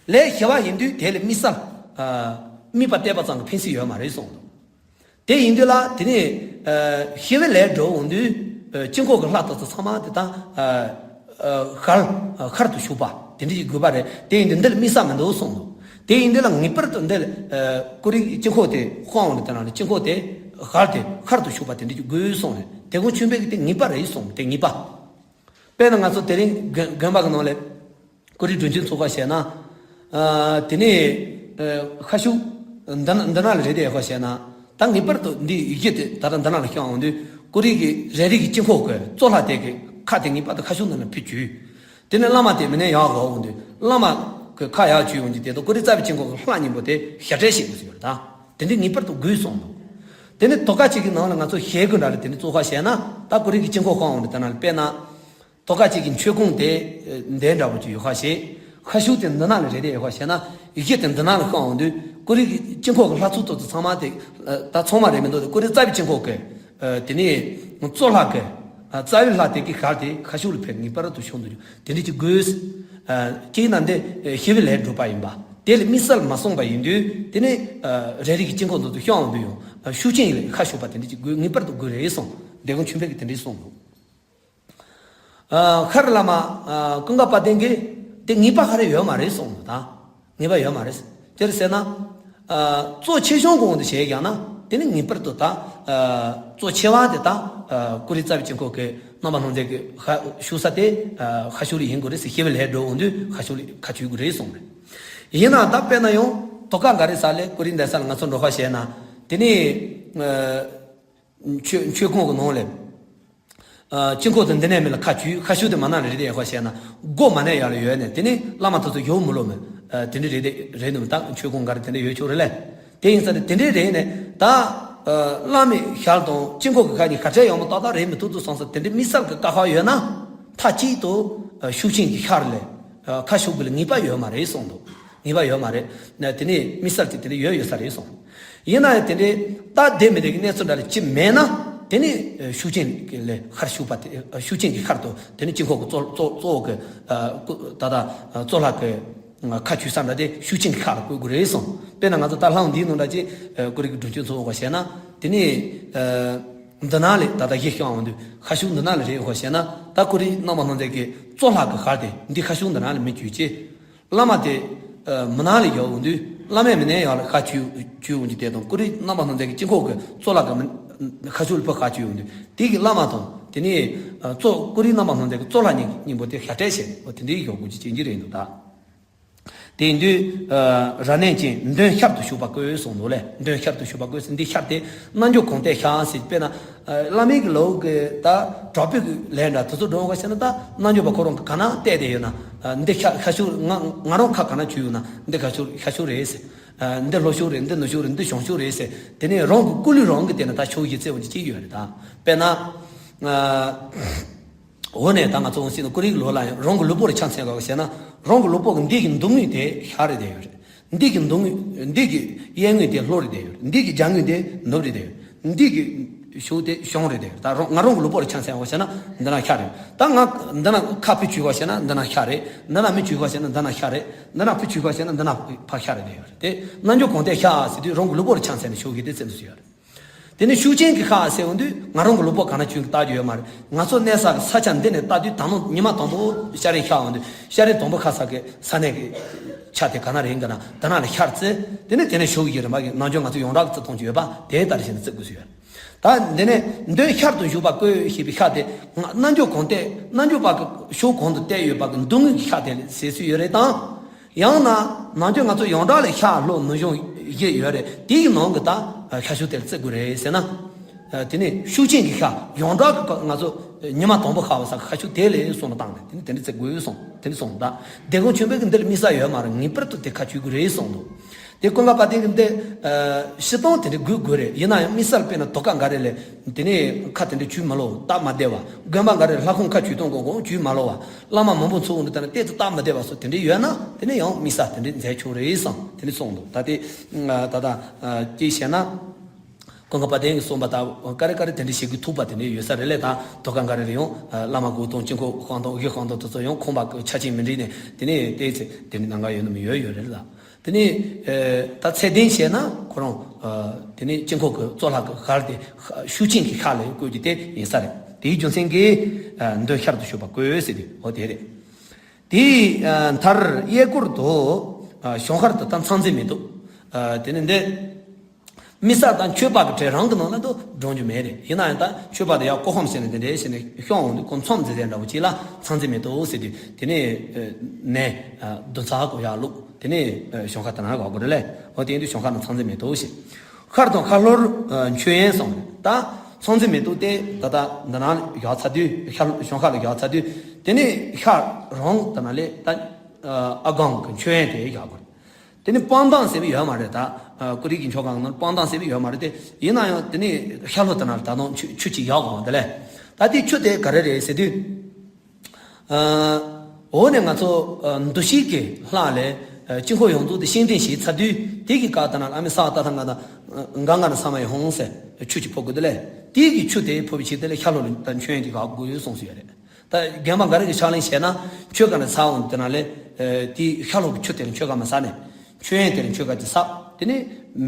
ལས་བྱེ་བ་ཡིན་དུས་དེ་ལ་དམིགས་བསལ། ཨ། དམིགས་པ་གཏད་པ་ཙམ་གྱིས་ཕན་སྲིད་ཡོད་མ་རེད་གསུངས་འདུག་དེ་ཡིན་དུས་ལ་དེ་ནས། ཨ། ཞི་བའི་ལས་སྒྲུབ་འོང་དུས། ཨ། དཀྱིལ་འཁོར་གྱི་ལྷ་དེ་ཚོ་ཚང་མ་དེ་དང་། ཨ། ཨ། ཤར། ཨ། ཤར་དུ་བཞུགས་པ་དེ་འདྲ་ཞིག་དགོས་པ་རེད། དེ་ཡིན་དུས་འདི་ལ་དམིགས་བསལ་མི་འདུག་གསུངས་འདུག་དེ་ཡིན་དུས་ལ་ངེས་པར་དུ་འདི་ལ། ཨ། ཀོ་རི་དཀྱིལ་འཁོར་དེ་ཤར་འོང་དུས་དེ་ན་ལ་དཀྱིལ་འཁོར་དེ་ཤར་དེ་ཤར་དུ་བཞུགས་པ་དེ་འདྲ་ཞིག་དགོས་གསུངས་རེད། དེ་གོང་ཆོས་འཕེལ་གྱིས་དེ་ངེས་པ་རེད་གསུངས། དེ་ངེས་པ། དཔེར་ན་ང་ཚོ་དེ་རིང་དགོན་དགོན་པ་གི་ནང་ལ། ཀོ་རི་སྒྲུབ་མཆོད་ཚོགས་པ་བྱས་ན། ཨ། དེ་ནས། ཨ། ཤར་ཕྱོགས་འདི་ན་འདི་ན་ལ་རེ་ལྡེ་ཡག་པོ་བྱས་ན། ད་ངེས་པར་དུ་འདི་ཡི་གེ་དེ་ད་ལྟ་འདི་ན་ལ་ཤར་འོང་དུས། ཀོ་རི་གི་རས་རིས་ཀྱི་དཀྱིལ་འཁོར་གྱི་གཙོ་ལྷ་དེ་གི་ཁ་དེ་ངེས་པར་དུ་ཤར་ཕྱོགས་འདི་ན་ཕུད་བཅུག་དེ་ནས་བླ་མ་དེ་མི་ནས་ཡར་བཞག་འོང་དུས། བླ་མ་གི་ཁ་ཡར་བཅུག་འོང་དུས། དེ་དང་ཀོ་རི་རྩ་བའི་དཀྱིལ་འཁོར་གྱི་ལྷ་གཉིས་པོ་དེ་ཞབས་འབྲེལ་བྱེད་དགོས་ཀྱི་ཡོད་རེད་ད། དེ་འདྲའི་ངེས་པར་དུ་དགོས་གསུངས་འདུག་དེ་ནས་ཐོག་ཁ་གཅིག་གི་ནང་ལ་ང་ཚོ་ཞལ་གྱི་འདྲ་ལ་དེ་ནས་ཚོགས་པ་བྱས་ན། ད་ཀོ་རི་གི་དཀྱིལ་འཁོར་ཤར་འོང་དུས་དེ་ན་ལ་དཔེར་ན། ཐོག་ཁ་གཅིག་གི་མཆོད་ཀོང་དེ་འདི་འདྲ་བོ་ཅིག་ཡོད་ཁ་ཤས། ཤར་ཕྱོགས་དེ་འདི་ན་ལ་རེ་ལྡེ་ཡོད་ཁ་བྱས་ན། ཡི་གེ་དེ་འདི་ན་ལ་ཤར་འོང་དུས་ཀོ་རི་གི་དཀྱིལ་འཁོར་གྱི་ལྷ་ཚོགས་དེ་ཚོ་ཚང་མ་དེ། ད་ཚང་མ་རེད་མི་འདུག་དེ་ཀོ་རི་རྩ་བའི་དཀྱིལ་འཁོར་གྱི། དེ་ནས་གཙོ་ལྷ་གི། རྩ་བའི་ལྷ་དེ་གི་ཞལ་དེ་ཤར་ཕྱོགས་ལ་ཕེབས་ངེས་པར་དུ་བྱུང་འདུག་དེ་འདྲ་ཅིག་དགོས། གཅིག་ན་འདི་ཞི་བའི་ལས་སྒྲུབ་པ་ཡིན་པ། དེ་ལ་དམིགས་བསལ་མ་གསུངས་པ་ཡིན་དུས། དེ་ནས་རས་རིས་ཀྱི་དཀྱིལ་འཁོར་དེ་ཚོ་ཤར་འོང་དུས་ཡང་ཤུགས་ཅན་ལ་ཤར་ཕྱོགས་པ་དེ་འདྲ་ཅིག་དགོས། ངེས་པར་དུ་དགོས་རེད་གསུངས། དེ་གོང་ཆོས་འཕེལ་གྱིས་དེ་འདྲ་གསུངས་འདུག་ཨ། ཤར་བླ་མ། ཨ། ཀུན་དགའ་དཔལ་ལྡན་གྱིས་དེ་ངེས་པ་ག་རེ་ཡོད་མ་རེད་གསུངས་འདུག་ད་ངེས་པ་ཡོད་མ་རེད། དེར་ཟེར་ན། ཨ། གཙོ་ཆེ་ཆུང་གོང་དུ་བྱས་ཀྱང་ན། དེ་ནི་ངེས་པར་དུ་ད། ཨ། གཙོ་ཆེ་བ་དེ་ད། ཨ། ཀོ་རི་རྩ་བའི་དཀྱིལ་འཁོར་གྱི་རྣམ་པ་སྣ་མཛད་ཀྱི་ཤར་བཞུགས་ས་དེ། ཨ། ཤར་ཕྱོགས་ལ་ཡིན་དགོས་རེད་ཟེར། ཞི་བའི་ལས་སྒྲུབ་འོང་དུས་ཤར་ཕྱོགས་ལ་ཁ་བྱུག་དགོས་རེད་གསུངས་རེད། ཡིན་ནའང་ད་དཔེར་ན་ཡང་ཐོག་ཁ་འགའ་རེ་ས་ལས་ཀོ་རི་འདི་ས་ལ་ང་ཚོ་འགྲོ་ཁ་བྱས་ན། དེ་ནི། ཨ། མཆོད་མཆོད་ཀོང་གི་ནང་ལ། ཨ། དཀྱིལ་འཁོར་དེ་འདི་ནས་མི་ལ་ཁ་བྱུག་ཤར་ཕྱོགས་དེ་མ་ན་ལ་རེ་ལྡེ་ཡག་པོ་བྱས་ན། སྒོ་མ་ནས་ཡར་ལ་ཡོད་ནས། དེ་ནས་བླ་མ་དེ་ཚོ་ཡོང་མི་ལོ་མེད། ཨ། དེ་འདྲ་རེ་ལྡེ་རེད་འདུག་ད་མཆོད་ཀོང་འགའ་རེ་དེ་འདྲ་ཡོད་ཆོག་རེད་ལེ། དེ་ཡིན་ཙང་དེ་འདྲ་རེད་ནས་ད། བླ་མའི་ཞལ་དང་དཀྱིལ་འཁོར་གྱི་ཞལ་གཉིས་ཁ་བྲལ་ཡོང་མི་ཏག་ཏག་རེད་མི་ཐུབ་ཐུབ་སོང་ས་དེ་འདྲའི་དམིགས་བསལ་གྱི་བཀའ་ཤག་ཡོད་ན། མཐའ་གཅིག་ཏུ་ཤུགས་ཅན་གྱི་ཤར་ལས་ཁ་ཤུགས་པའི་ངེས་པ་ཡོད་མ་རེད་གསུངས་འདུག་ངེས་པ་ཡོད་མ་རེད། དེ་ནས་དམིགས་བསལ་གྱི་དེ་འདྲ་ཡོད་ཡོད་ས་རེད་གསུངས། ཡིན་ན་ཡང་དེ་འདྲའི་སྟབས་བདེ་མི་བདེ་གི་གནས་ཚུལ་འདྲ་ལ་ཅི་མེད་ན། དེ་ནས་ཤུགས་ཅན་གྱི་ལས་ཤར་ཞུགས་པ་དེ་ཤུགས་ཅན་གྱི་ཤར་དུ་དེ་ནས་དཀྱིལ་འཁོར་གྱི་གཙོ་གཙོ་གཙོ་བོ་གི་ད་ལྟ་གཙོ་ལྷ་གི་ཁ་ཆུ་ས་འདྲ་དེ་ཤུགས་ཅན་གྱི་ཤར་ལ་བཀོད་དགོས་རེད་གསུངས། དཔེར་ན་ང་ཚོ་ད་ལྷ་འདིའི་ནང་འདྲ་ཅིག་ཀུ་རི་གི་སྒྲུབ་མཆོད་ཚོགས་དགོས་བྱས་ན། དེ་ནས་འདི་ནང་ལས་ད་ལྟ་གཞི་བཤམས་འོང་དུས་ཁ་ཤུགས་འདི་ནང་ལས་རེད་དགོས་བྱས་ན། ད་ཀུ་རི་རྣམ་པར་སྣང་མཛད་ཀྱི་གཙོ་ལྷ་གི་ཤར་དེ་འདི་ཁ་ཤུགས་འདི་ནང་ལས་མི་བཅུག་ཅེས། བླ་མ་དེ་མི་ནང་ལས་ཡོང་འོང་དུས། བླ་མས་མི་ནང་ཡང་ལ་ཁ་ཆུ་ཆུ་འོང་གི་དེ་དང་། ཀུ་རི་རྣམ་པར་སྣང་མཛད་ཀྱི་དཀྱིལ་འཁོར་གྱི་གཙོ་ལྷ་གི་མི་ཁ་ཆུ་ལ་ཕར་ཁ་ཆུ་འོང་དུས། དེ་གི་བླ་མ་དང་དེ་ནས་གཙོ་ཀུ་རི་རྣམ་པར་སྣང་མཛད་ཀྱི་གཙོ་ལྷ་གཉིས་གཉིས་པོ་དེ་ཞབས་བརྟན་བྱས་ནས་འོ་དེ་འདྲའི་ཡོང་དགོས་ཀྱི་རྐྱེན་གྱིས་རེད་འདུག་ད། དེ་ཡིན་དུས་རབ་གནས་ཀྱི་མདུན་ཤར་དུ་བཞུགས་པ་བཀོད་གསུངས་འདུག་ལས། མདུན་ཤར་དུ་བཞུགས་པ་བཀོད་ཟེར་འདི་ཤར་དེ་རྣལ་འབྱོར་གོང་བསྟན་ཤར་ཟེར། དཔེར་ན་བླ་མའི་གི་ལོགས་ཀྱི་ད་གྲགས་པའི་གི་ལས་འདྲ་དེ་ཚོ་འགྲོ་བ་ཞེ་ན། ད་རྣལ་འབྱོར་པ་ཁོ་རང་གི་ག་ན་བལྟས་ཏེ་ཡོད་ན་འདི་ཤར་ཤར་ཤུགས་ང་ང་རང་ཁ་ག་ན་ཆུ་ཡོད་ན་འདི་ཤར་ཤུགས་ཤར་ཤུགས་རེད་ཟེར། འདི་ལྷོ་ཤུགས་རེད། འདི་ནུབ་ཤུགས་རེད། འདི་བྱང་ཤུགས་རེད་ཟེར། དེ་ནས་རང་གི་ཀུ་ལུས་རང་གི་དེ་ན་ད་ཤུགས་ཀྱི་རྩེ་བོ་འདི་གཅིག་ཡོད་རེད། ད་དཔེར་ན། འོ་ནས་ད་ང་ཚོ་འོང་སྲིད་ན་ཀུ་རིའི་ལོ་ལ་ཡང་རང་གི་ལུས་པོ་ལ་ཆ་མཚོན་དགོས་ཟེར་ན། རང་གི་ལུས་པོ་གི་འདི་གི་མདུང་དངུལ་དེ་ཤར་རེ་བསྡད་ཡོད་རེད། འདི་གི་མདུང་དངུལ་འདི་གི་གཡས་དངུལ་དེ་ལྷོ་རེ་བསྡད་ཡོད་རེད། འདི་གི་རྒྱབ་དངུལ་དེ་ནུབ་རེ་བསྡད་ཡོད་རེད། འདི་གི་ཤུགས་དེ་བྱང་རེ་བསྡད་ཡོད་རེད། ད་རང་ང་རང་གི་ལུས་པོ་ལ་ཆ་མཚོན་དགོས་ཟེར་ན་འདི་ན་ཤར་རེད། ད་ང་འདི་ན་ཁ་ཕུད་བྱུག་དགོས་ཟེར་ན་འདི་ན་ཤར་རེད། འདི་ན་མི་བྱུག་དགོས་ཟེར་ན་འདི་ན་ཤར་རེད། འདི་ན་ཕུད་བྱུག་དགོས་ཟེར་ན་འདི་ན་ཕར་ཤར་རེ་བསྡད་ཡོད་རེད། དེ་རྣལ་འབྱོར་གོང་བསྟན་ཤར་ཟེར་དུས་རང་གི་ལུས་པོ་ལ་ཆ་མཚོན་ནས་ཤུགས་ཀྱི་དེ་བཙན་དུ་ཡོད་རེད། དེ་ནི་ཤུགས་ཅན་གྱི་ཤར་ཟེར་འོང་དུས་ང་རང་གི་ལུས་པོ་ག་ན་བྱུང་གི་བལྟ་རྒྱུ་ཡོད་མ་རེད། ང་ཚོ་གནས་ས་གི་ས་ཆ་འདི་ནས་བལྟ་དུས་ད་ནང་ཉི་མ་དང་པོ་ཤར་རིང་ཤར་འོང་དུས་ཤར་རིང་དང་པོ་ཁ་ས་གི་ས་གནས་ཀྱི་ཆ་དེ་ག་ན་རེད་ག་ན་ད་ན་ལ་ཤར་ཚེ། དེ་ནི་དེ་ནས་ཤུགས་ཀྱི་རིམ་པ་གི་རྣལ་འབྱོར་ང་ཚོ་ཡོངས་གྲགས་ཀྱི་རྩི་མཐོང་གི་ཡོད་པ་དེ་ལྟར་བྱས་ནས་བརྩི་དགོས་སུ་ཡོད། ད་འདི་ནས་མདུན་ཤར་དུ་བཞུགས་པ་བཀོད་ཞེས་པའི་ཤར་དེ་རྣལ་འབྱོར་གོང་བསྟན་རྣལ་འབྱོར་པ་གི་ཤུགས་གོང་དུ་བསྟན་ཡོད་པ་གི་མདུང་དངུལ་གྱི་ཤར་དེ་ལ་ཟེར་སུ་ཡོད་རེད་དང་། ཡང་ན་ནང་ཆོས་ང་ཚོ་ཡོངས་གྲགས་ལ་ཤར་ལྷོ་ནུབ་བྱང་བཞི་ཡོད་རེད། དེའི་ནང་གི་ད་ཤར་ཕྱོགས་དེར་བརྩི་དགོས་རེད་ཟེར་ན། དེ་ནས་ཤུགས་ཅན་གྱི་ཤར་ཡོངས་གྲགས་ཀྱི་ང་ཚོ་ཉི་མ་དང་པོ་ཤར་བ་ས་ཤར་ཕྱོགས་དེ་ལ་སོང་ལ་བཏང་ནས་དེ་ནས་དེ་འདྲ་བརྩི་དགོས་གསུངས། དེ་འདྲ་གསུངས། ད་སྡེ་དགོན་ཆོས་འཕེལ་གྱི་འདི་ལ་དམིགས་བསལ་ཡོད་མ་རེད། ངེས་པར་དུ་དེ་ཁ་ཆུ་དགོས་རེད་གསུངས་འདུག་དེ་ཀུན་དགའ་དཔལ་ལྡན་གྱི་འདི་སྤྱིར་བཏང་དེ་འདྲ་དགོས་དགོས་རེད། ཡིན་ན་ཡང་དམིགས་བསལ་དཔེར་ན་དོ་ཀ་འགའ་རེ་ལས། དེ་ནས་ཁ་དེ་འདྲ་ཆུ་མ་ལོ་སྟབས་མ་བདེ་བ། དགོན་པ་འགའ་རེ་ལྷ་ཁང་ཁ་ཆུ་གཏོང་དགོས་དགོས་ཆུ་མ་ལོ་བ། བླ་མ་མང་པོ་ཚོགས་འདུ་དེ་ན་གཏད་དུ་སྟབས་མ་བདེ་བ་སོགས་དེ་འདྲ་ཡོད་ན་དེ་ནས་ཡང་དམིགས་བསལ་དེ་འདྲ་མཛད་ཆོག་རེད་བསམ་དེ་འདྲ་གསུངས་འདུག་ད་དེ་ད་ལྟ་ཅིག་བཤད་ན། ཀུན་དགའ་དཔལ་ལྡན་གྱིས་གསུངས་པ་ལྟར་ཀ་རེ་ཀ་རེ་དེ་འདྲ་བྱེད་དགོས་ཐུག་པ་དེ་འདྲ་ཡོད་ས་རེད་ལས། ད་དོ་ཀ་འགའ་རེ་ལ་ཡང་བླ་མ་སྒོ་གཏོང་དཀྱིལ་འཁོར་ཤང་གཏོང་དབུ་གཏོང་དེ་ཚོ་ཡང་ཁོམ་པ་ཆ་ཆེན་མི་འགྲིག་ནས་དེ་ནས་བལྟས་ཚེ་དེ་འདྲ་གནང་ག་ཡོད་ནི་མི་ཡོད་ཡོད་རེད་ལ། དེ་ནས་ད་ཚད་ལྡན་བྱས་ན་ཁོ་རང་དེ་ནས་དཀྱིལ་འཁོར་གྱི་གཙོ་ལྷ་གི་ཤར་དེ་ཤུགས་ཅན་གྱི་ཤར་ལ་བཀོད་རྒྱུ་དེ་ཡིན་ས་རེད། དེའི་རྒྱུ་མཚན་གྱིས་མདུན་ཤར་དུ་བཞུགས་པ་བཀོད་ཟེར་དུས་འོ་དེ་རེད། དེའི་མཐར་གཡས་སྐོར་དུ་བྱང་ཤར་དུ་ད་ཚང་འཛིན་མི་འདུག་དེ་ནས་འདི་དམིགས་བསལ་དང་མཆོད་པ་གི་གྲས་རང་གི་ནང་ན་དུ་འགྲོ་རྒྱུ་མེད་རེད། ཡིན་ན་ཡང་ད་མཆོད་པ་དེ་ཡག་ཀོ་ཧམ་ཟེར་ནས་དེ་འདྲའི་བྱས་ནས་ཤོང་འོང་དུས་ཁོ་མཚམས་འཛིན་ཟེར་འདྲ་བོ་ཅིག་ལ་ཚང་འཛིན་མི་འདུག་ཟེར་དུས་དེ་ནས་ནས་བདུན་ཚར་གོ་ཡག་བླུག་དེ་ནས་བྱང་ཤར་དུ་ན་ག་གོ་རེད་ལས། འོ་དེ་ཡིན་དུས་བྱང་ཤར་ན་ཚང་འཛིན་མི་འདུག་ཞེས། ཤར་དང་ཤར་ལྷོར་མཆོད་ཡོན་གསུངས་རེད། ད་ཚང་འཛིན་མི་འདུག་སྟེ་ད་ལྟ་འདི་ན་བཞག་ཚར་དུས་ཤར་བྱང་ཤར་ལ་བཞག་ཚར་དུས་དེ་ནས་ཤར་རང་དུ་ན་ལས་ད་ཨ་སྒམ་གྱི་མཆོད་ཡོན་དེ་ཡག་གོ་རེད། དེ་ནི་སྤང་ཐང་ཟེར་བ་ཡོད་མ་རེད། ད་ཀུ་རི་གི་མཆོད་ཁང་ནང་སྤང་ཐང་ཟེར་བ་ཡོད་མ་རེད་དེ། ཡིན་ན་ཡང་དེ་ནི་ཤར་ལྷོ་དེ་ན་ད་དུང་ཆུ་ཆུ་ཅིག་ཡག་གོ་དེ་ལས། ད་དེ་ཆུ་དེ་ག་རེ་རེད་ཟེར་དུས། འོ་ནས་ང་ཚོ་འདུ་ཤེས་ཀྱི་ལྷ་ལས་དཀྱིལ་འཁོར་ཡོངས་རྫོགས་དེ་ཤིང་སྟེང་བྱས་ཚར་དུས་དེ་གི་སྐབས་དེ་ན་ཨ་མི་ས་ད་ཐང་ག་ད་གང་ག་ན་ས་མ་ཡི་ཧོང་ཟེར་ཆུ་ཅིག་ཕོ་དགོས་དེ་ལས། དེ་གི་ཆུ་དེ་ཕོ་བའི་ཆེད་དེ་ལས་ཤར་ལྷོ་ལ་ད་མཆོད་ཡོན་དེ་ག་དགོས་ཡོད་གསུངས་སུ་ཡོད་རེད། ད་རྒན་པ་འགའ་རེ་གི་ཕྱག་ལེན་བྱས་ན་ཆོས་ག་ནས་ཚར་འོང་དེ་ན་ལས། དེའི་ཤར་ལྷོ་གི་ཆུ་དེ་ལ་མཆོད་ག་མ་ཟ་ནས། མཆོད་ཡོན་དེ་ལ་མཆོད་ག་ཅིག་ཟ། དེ་ནས་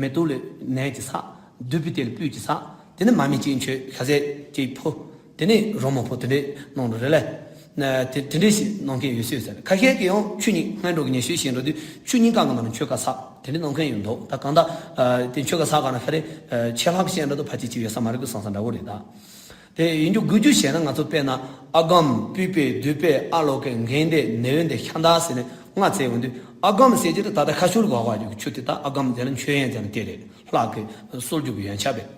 མེ་ཏོག་ལ་ནས་ཅིག་ཟ། བདུག་སྤོས་དེ་ལ་སྤོས་ཅིག་ཟ། དེ་ནས་མར་མེ་ཅིག་མཆོད་ཤ་ཟས་ཅིག་ཕུལ། དེ་ནས་རོལ་མོ་ཕུལ་དེ་འདྲས་གནང་འགྲོ་རེད་ལས། དེ་དེ་འདྲས་ཞིག་གནང་མཁན་ཡོད་སྲིད་ཟེར། ཁ་ཤས་ཀྱིས་ཡང་ཆུ་གཉིས་སྔོན་འགྲོ་གི་ཉེ་ཤོས་བྱེད་འགྲོ་དུས་ཆུ་གཉིས་ཀ་གི་ནང་ལ་མཆོད་ག་ཟ། དེ་འདྲས་གནང་མཁན་ཡོད་འདུག་ད་གང་ལྟར་དེ་མཆོད་ག་ཟ་ག་ན་ཁ་རེ་ཆད་ལྷག་བྱེད་འགྲོ་དུས་ཕལ་ཆེར་ཅིག་ཡོད་ས་མ་རེད་གི་བསམ་ས་འདྲ་བོ་རེད་ད། དེ་ཡིན་རྒྱུ་དགོས་རྒྱུ་བྱས་ན་ང་ཚོ་དཔེར་ན་ཨ་སྒམ་སྤོས་པའི་བདུག་སྤོས་ཨ་ལོ་ཀེ་འགན་དེ་ནེ་ཡོན་དེ་ཤ་མདའ་ཟེར་ནས་ང་བཙལ་འོང་དུས་ཨ་སྒམ་ཟེར་གྱི་དེ་ད་ལྟ་ཁ་ཤུར་གོ་ག་ཡོད་ཆུ་དེ་ད་ཨ་སྒམ་ཟེར་ན་མཆོད་ཡོན་ཟེར་ན་དེ་རེད། ལྷག་གི་གསོལ་རྒྱུ་གི་ཡོན་ཆབ་རེད།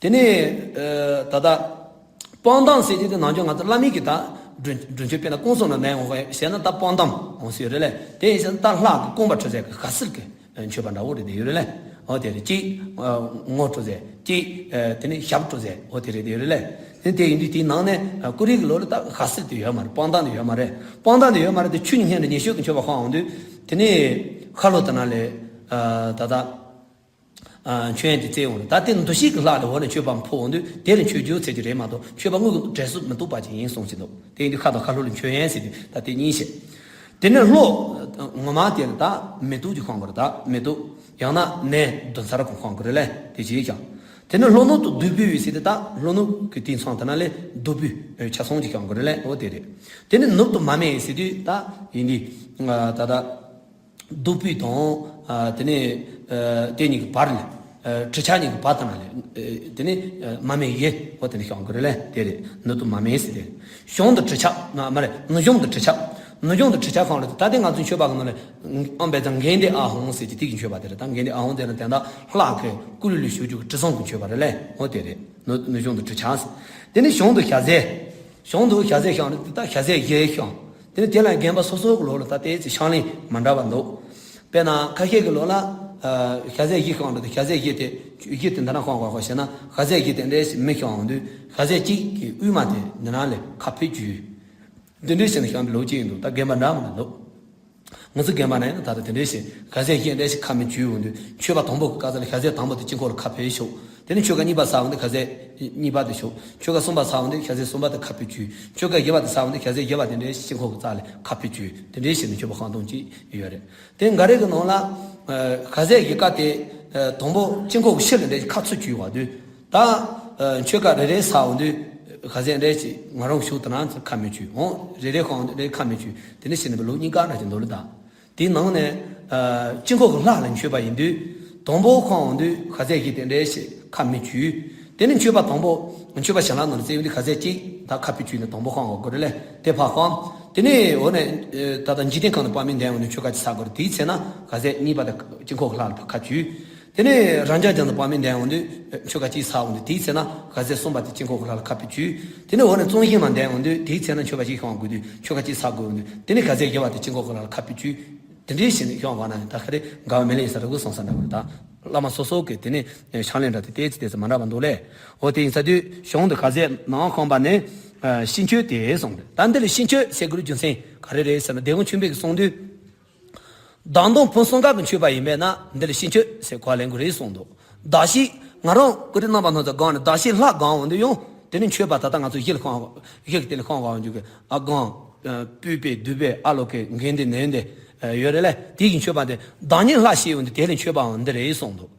དེ་ནས་ད་ལྟ་སྤང་ཐང་ཟེར་གྱི་དེ་ནང་ཆོས་ང་ཚོ་བླ་མའི་གི་ད་སྒྲུབ་སྒྲུབ་མཆོད་དཔེར་ན་སྐུ་གསུང་ན་མེད་འོང་ག་ཟེར་ན་ད་སྤང་ཐང་འོང་ཟེར་རེད་ལས། དེ་ཡིན་ཟེར་ན་ད་ལྷག་གི་སྐོང་བ་ཁྲི་ཟེར་གི་ག་སིལ་གི་མཆོད་པ་འདྲ་བོ་རེ་དེ་ཡོད་རེད་ལས། འོ་དེ་རེད། གཅིག་ངོ་སྤྲོད་ཟེར། གཅིག་དེ་ནི་ཞབས་སྤྲོད་ཟེར། འོ་དེ་རེད། དེ་རེད་ལས། དེ་དེ་ཡིན་དུས་དེའི་ནང་ནས་ཀུ་རེ་གི་ལོ་ལ་ད་ཤ་སྲིད་དེ་ཡོད་མ་རེད། སྤང་ཐང་དེ་ཡོད་མ་རེད། སྤང་ཐང་དེ་ཡོད་མ་རེད། དེ་ཆོས་ཉིད་སྔོན་དུ་ཉེར་སྤྱོད་ཀྱི་མཆོད་པ་ཁོང་འོང་དུས་དེ་ནི་ཤར་ལྷོ་དེ་ན་ལས་ད་ལྟ། མཆོད་ཡོན་དེ་བསྩལ་འོང་། ད་དེ་འདུ་ཤེས་ཀྱི་ལྷ་ལ་འོ་ནས་མཆོད་པ་ཕུལ་འོང་དུས་དེ་ལ་མཆོད་རྒྱུ་ཟེར་རྒྱུ་རེད་མ་གཏོགས་མཆོད་པ་དངོས་ཀྱི་འབྲས་བུ་མི་ཐོབ་པ་ཅིག་ཡིན་གསུངས་ཀྱི་འདུག་དེ་ཡིན་དུས་ཤར་དང་ཤར་ལྷོ་ལ་མཆོད་ཡོན་ཟེར་དུས་ད་དེ་གཉིས་བཤད། དེ་ནས་ལྷོ་ངོ་མ་དེ་ལ་ད་མེ་ཏོག་ཅིག་ཁོང་དགོས་རེད། ད་མེ་ཏོག་ཡང་ན་ནས་བདུན་ཚར་ཁོང་ཁོང་དགོས་རེད་ལས། དེ་ཅིག་ཀྱང་། དེ་ནས་ལྷོ་ནུབ་ཏུ་བདུག་སྤོས་ཟེར་དུས་ད་ལྷོ་ནུབ་ཀྱི་དེང་སང་དེ་ན་ལས་བདུག་སྤོས་ཆ་ཚང་ཅིག་ཁོང་དགོས་རེད་ལས། འོ་དེ་རེད། དེ་ནས་ནུབ་ཏུ་མ་སྨད་ཟེར་དུས་ད་ཡིན་དུས་ད་ད། བདུག་སྤོས་དང་། དེ་ནས་དེ་གཉིས་ཀྱི་བར་ལ། གྲི་ཆ་གཉིས་ཀྱི་བར་དང་ལ། དེ་ནས་མ་སྨད་ཡེ་འོ་དེ་ནས་ཤོང་དགོས་རེད་ལས། དེ་རེད། ནུབ་ཏུ་མ་སྨད་ཟེར་དེ་རེད། གཞུང་དུ་གྲི་ཆ་མ་རེད། ནུབ་གཞུང་དུ་གྲི་ཆ། ནུབ་གཞུང་དུ་གྲི་ཆ་ཁོང་ལ་ད་ལྟའི་ང་ཚོའི་མཆོད་པ་གི་ནང་ལ་ཨམ་པའི་ཚང་དགེ་འདུན་ཨ་ཧོང་ཟེར་གྱི་དེ་གི་མཆོད་པ་དེ་རེད། ད་དགེ་འདུན་ཨ་ཧོང་ཟེར་ན་དེ་འདྲ་ལྷག་གི་ཀུ་ལུ་ལུ་ཞུ་རྒྱུ་གི་དྲི་བཟང་གི་མཆོད་པ་རེད་ལས། འོ་དེ་རེད། ནུབ་གཞུང་དུ་གྲི་ཆ་ཟེར། དེ་ནས་གཞུང་དུ་ཞལ་ཟས། གཞུང་དུ་ཞལ་ཟས་ཤོང་རེད། ད་ཞལ་ཟས་ཡེ་ཤོང་། དེ་ནས་དེ་ལ་རྒན་པ་སོ་སོ་གི་ལོ་ལ་ད་ལྟའི་ཚེ་ཤང་ལེན་མ་འདྲ་བ་འདུག་དཔེར་ན་ཁ་ཤས་ཀྱི་ལོ་ལ་ཞལ་ཟས་བཞི་ཤོང་རེད། ཞལ་ཟས་བཞི་དེ་བཞི་དེ་འདི་ན་ཤོང་གོ་ཤེ་ན་ཞལ་ཟས་བཞི་དེ་འདྲ་ཞིག་མི་ཤོང་འོང་དུས་ཞལ་ཟས་གཅིག་གི་དབུས་མ་དེ་འདི་ན་ལས་ཁ་ཕུད་བཅུག་འདི་འདྲའི་ཞིག་ནས་ཤོང་པའི་ལོ་གཅིག་ཡིན་འདུག་ད་རྒན་པ་འདྲ་མི་འདྲ་འདུག་ང་ཚོ་རྒན་པ་ན་ཡིན་ན་ད་ལྟ་དེ་འདྲའི་ཞིག་ཞལ་ཟས་བཞི་འདྲ་ཞིག་ཁ་མི་བཅུག་འོང་དུས་མཆོད་པ་དང་པོ་གི་སྐབས་ལ་ཞལ་ཟས་དང་པོ་དེ་དཀྱིལ་འཁོར་ལ་ཁ་ཕུད་ཤོག་དེ་ནས་མཆོད་ཀ་གཉིས་པ་ཟ་འོང་དུས་ཞལ་ཟས་གཉིས་པ་དེ་ཤོག་མཆོད་ཀ་གསུམ་པ་ཟ་འོང་དུས་ཞལ་ཟས་གསུམ་པ་དེ་ཁ་ཕུད་བཅུག་མཆོད་ཀ་བཞི་པ་དེ་ཟ་འོང་དུས་ཞལ་ཟས་བཞི་པ་དེ་འདྲའི་ཞིག་དཀྱིལ་འཁོར་གི་རྩ་ལ་ཁ་ཕུད་བཅུག་དེ་འདྲའི་ཞིག་ནས་མཆོད་པ་ཤོང་སྟངས་ཅིག་ཡོད་རེད། དེ་འགའ་རེ་གི་ནང་ལ་ཞལ་ཟས་བཞི་ཀ་དེ་དང་པོ་དཀྱིལ་འཁོར་གྱི་ཕྱི་ལ་འདྲ་ཞིག་ཁ་ཚུད་བཅུག་བ་དུས། ད་མཆོད་ཀ་རེ་རེ་ཟ་འོང་དུས་ཞལ་ཟས་འདྲ་ཞིག་ང་རང་ཤུགས་དང་ན་ཁ་མི་བཅུག་འོང་། རེ་རེ་ཤོང་རེ་ཁ་མི་བཅུག་དེ་འདྲ་ཞིག་ནས་ལོ་གཉིས་ཀ་འདྲ་ཞིག་འདུག་ལ། ད་དེའི་ནང་ནས་དཀྱིལ་འཁོར་གྱི་ལྷ་ལ་མཆོད་པ་ཡིན་དུས་དང་པོ་ཤོང་འོང་དུས་ཞལ་ཟས་བཞི་དེ་འདྲ་ཞིག་ཁ་མི་བཅུག་དེ་ནས་མཆོད་པ་དང་པོ་མཆོད་པ་བྱིན་རླབས་ནང་ལ་བསྩལ་ཡོང་དུས་ཞལ་ཟས་གཅིག་ད་ཁ་ཕུད་བཅུག་ནས་དང་པོ་ཤོང་བ་དགོས་རེད་ལས། དེ་ཕར་ཤོང་། དེ་ནས་འོ་ནས་ད་ལྟ་འཇིག་རྟེན་ཁམས་ནས་དཔག་མེད་འདས་འོང་དུས་མཆོད་ཀ་གཅིག་ཟ་དགོས་རེད། དེའི་ཚེ་ན་ཞལ་ཟས་གཉིས་པ་དེ་དཀྱིལ་འཁོར་གྱི་ལྷ་ལ་ཕར་ཁ་བཅུག་དེ་ནས་རང་རྒྱལ་རྒྱ་མཚོ་དཔག་མེད་འདས་འོང་དུས་མཆོད་ཀ་གཅིག་ཟ་འོང་དུས་དེའི་ཚེ་ན་ཞལ་ཟས་གསུམ་པ་དེ་དཀྱིལ་འཁོར་གྱི་ལྷ་ལ་ཁ་ཕུད་བཅུག་དེ་ནས་འོ་ནས་གཙང་གཞི་མ་འདས་འོང་དུས་དེའི་ཚེ་ན་མཆོད་པ་གཅིག་ཤོང་དགོས་དུས་མཆོད་ཀ་གཅིག་ཟ་དགོས་འོང་དུས་དེ་ནས་ཞལ་ཟས་བཞི་པ་དེ་དཀྱིལ་འཁོར་གྱི་ལྷ་ལ་ཁ་ཕུད་བཅུག་དེ་འདྲའི་ཞིག་ནས་ཤོང་བ་ན་ད་ག་རེ་དགའ་བ་མེ་ལེན་ས་རུ་གུ་སོང་ས་འདྲ་བར་ད་བླ་མ་སོ་སོ་གི་དེ་ནས་ཕྱག་ལེན་འདྲ་དེ་ཏོག་ཙམ་ཏོག་ཙམ་མ་འདྲ་བ་འདུག་ལས། འོ་དེ་ཡིན་ས་དུས་གཞུང་དུ་ཞལ་ཟས་ནང་ཤོང་པ་ནས་ཤིང་མཆོད་དེ་གསུངས་རེད། ད་འདི་ལ་ཤིང་མཆོད་ཟེར་དགོས་རྒྱུ་མཚན་ག་རེ་རེད་ཟེར་ན་སྡེ་དགོན་ཆོས་འཕེལ་གྱིས་གསུངས་དུས། བདག་མདུན་ཕུན་སུམ་དཀར་གྱི་མཆོད་པ་ཡིན་པས་ན་འདི་ལ་ཤིང་མཆོད་ཟེར་གོ་ལེན་དགོས་རེད་གསུངས་འདུག་བདག་ཤིང་ང་རང་ཀུ་རེ་རྣམ་པ་སྣ་ཚོགས་སྒང་ནས་བདག་ཤིང་ལྷ་སྒང་འོང་དུས་ཡང་དེ་ནི་མཆོད་པ་ད་ལྟ་ང་ཚོ་གཞི་ལ་ཤོང་གཞི་གི་དེ་ལ་ཤོང་བ་འཇུག་གི་ཨ་སྒང་སྤོས་པའི་བདུག་པའི་ཨ་ལོ་ཀའི་འགན་དེ་ནན་དེ་ཡོད་རེད་ལས། དེ་གི་མཆོད་པ་དེ་བདག་ཉིད་ལྷ་ཞེས་འོང་དུས་དེ་ལ་མཆོད་པའང་འདི་རེད་གསུངས་འདུག་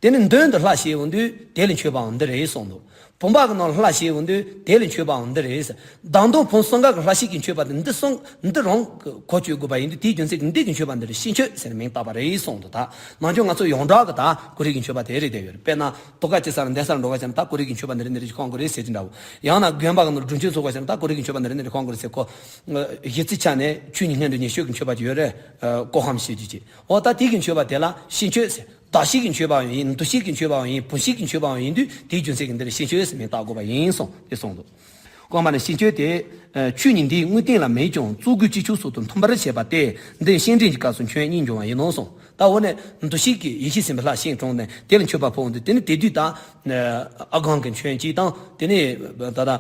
དེ་ནི་མདུན་དུ་ལྷ་ཞེས་འོང་དུས་དེ་ལ་མཆོད་པའང་འདི་རེད་གསུངས་འདུག་བུམ་པ་གི་ནང་ལ་ལྷ་ཞེས་འོང་དུས་དེ་ལ་མཆོད་པའང་འདི་རེད། བདག་མདུན་ཕུན་སུམ་དཀར་གྱི་ལྷ་ཞིག་གི་མཆོད་པ་དེ་འདི་གསུམ་འདི་རང་གི་གོ་ཆོད་དགོས་པ་ཡིན་དུས་དེའི་རྒྱུ་མཚན་གྱིས་འདི་གི་མཆོད་པ་འདི་རེད་ཤིང་མཆོད་ཟེར་ནས་མིང་བཏགས་པ་རེད་གསུངས་འདུག་ད་ནང་ཆོས་ང་ཚོ་ཡོངས་གྲགས་ཀྱི་ད་ཀུ་རེ་གི་མཆོད་པ་དེ་རེད་བསྡད་ཡོད་རེད། དཔེར་ན་དུ་ཀ་ཅི་ས་ལ་འདས་ས་ལ་འགྲོ་བ་བྱས་ན་ད་ཀུ་རེ་གི་མཆོད་པ་འདི་རེད་འདི་རེད་ཤོང་དགོས་རེད་ཟེར་གྱི་འདྲ་བོ། ཡང་ན་དགོན་པ་གི་ནང་སྒྲུབ་མཆོད་ཚོགས་པ་བྱས་ན་ད་ཀུ་རེ་གི་མཆོད་པ་འདི་རེད་འདི་རེད་ཤོང་དགོས་རེད་ཟེར་གོ་གཞི་རྩའི་ཆ་ནས་ཆོས་ཉིད་སྔོན་འགྲོ་ཉེར་སྤྱོད་ཀྱི་མཆོད་པ་ཅིག་ཡོད་རེད། ཨ་སྐུ་ཁམས་ཞེས་བརྗོད་ཅིག་འོ་ད་དེ་གི་མཆོད་པ་དེ་ལ་ཤིང་མཆོད་ཟེར། བདག་ཤིང་གི་མཆོད་པའང་ཡིན། འདུ་ཤེས་ཀྱི་མཆོད་པའང་ཡིན། བུམ་ཤིང་གི་མཆོད་པའང་ཡིན་དུས་དེའི་རྒྱུ་མཚན་གྱིས་འདིར་ཤིང་མཆོད་ཟེར་མིང་བཏགས་དགོས་པ་ཡིན་གསུངས་ཏེ་གསུངས་འདུག་དཀོན་མ་ནི་ཤིང་མཆོད་དེ། ཆོས་ཉིད་འདིའི་དངོས་བསྟན་ལ་མེད་ཀྱང་བཙུགས་དགོས་ཀྱི་ཕྱོགས་སུ་དང་མཐུན་པར་བྱས་པ་སྟེ། འདི་བཤེས་སྤྲིང་གི་སྐབས་སུ་མཆོད་གཉིས་འབྱུང་བ་ཡིན་ནོ་གསུངས། ད་འོ་ནས་འདུ་ཤེས་ཀྱི་ཡེ་ཤེས་སེམས་དཔའི་ལྷ་ཤིང་དྲུང་ནས་དེ་ལ་མཆོད་པ་ཕུལ་འོང་དུས་དེ་ནི་དེ་དུས་ད། ཨ་སྒང་གི་མཆོད་ཅིག་དང་དེ་ནི་ད་ལྟ།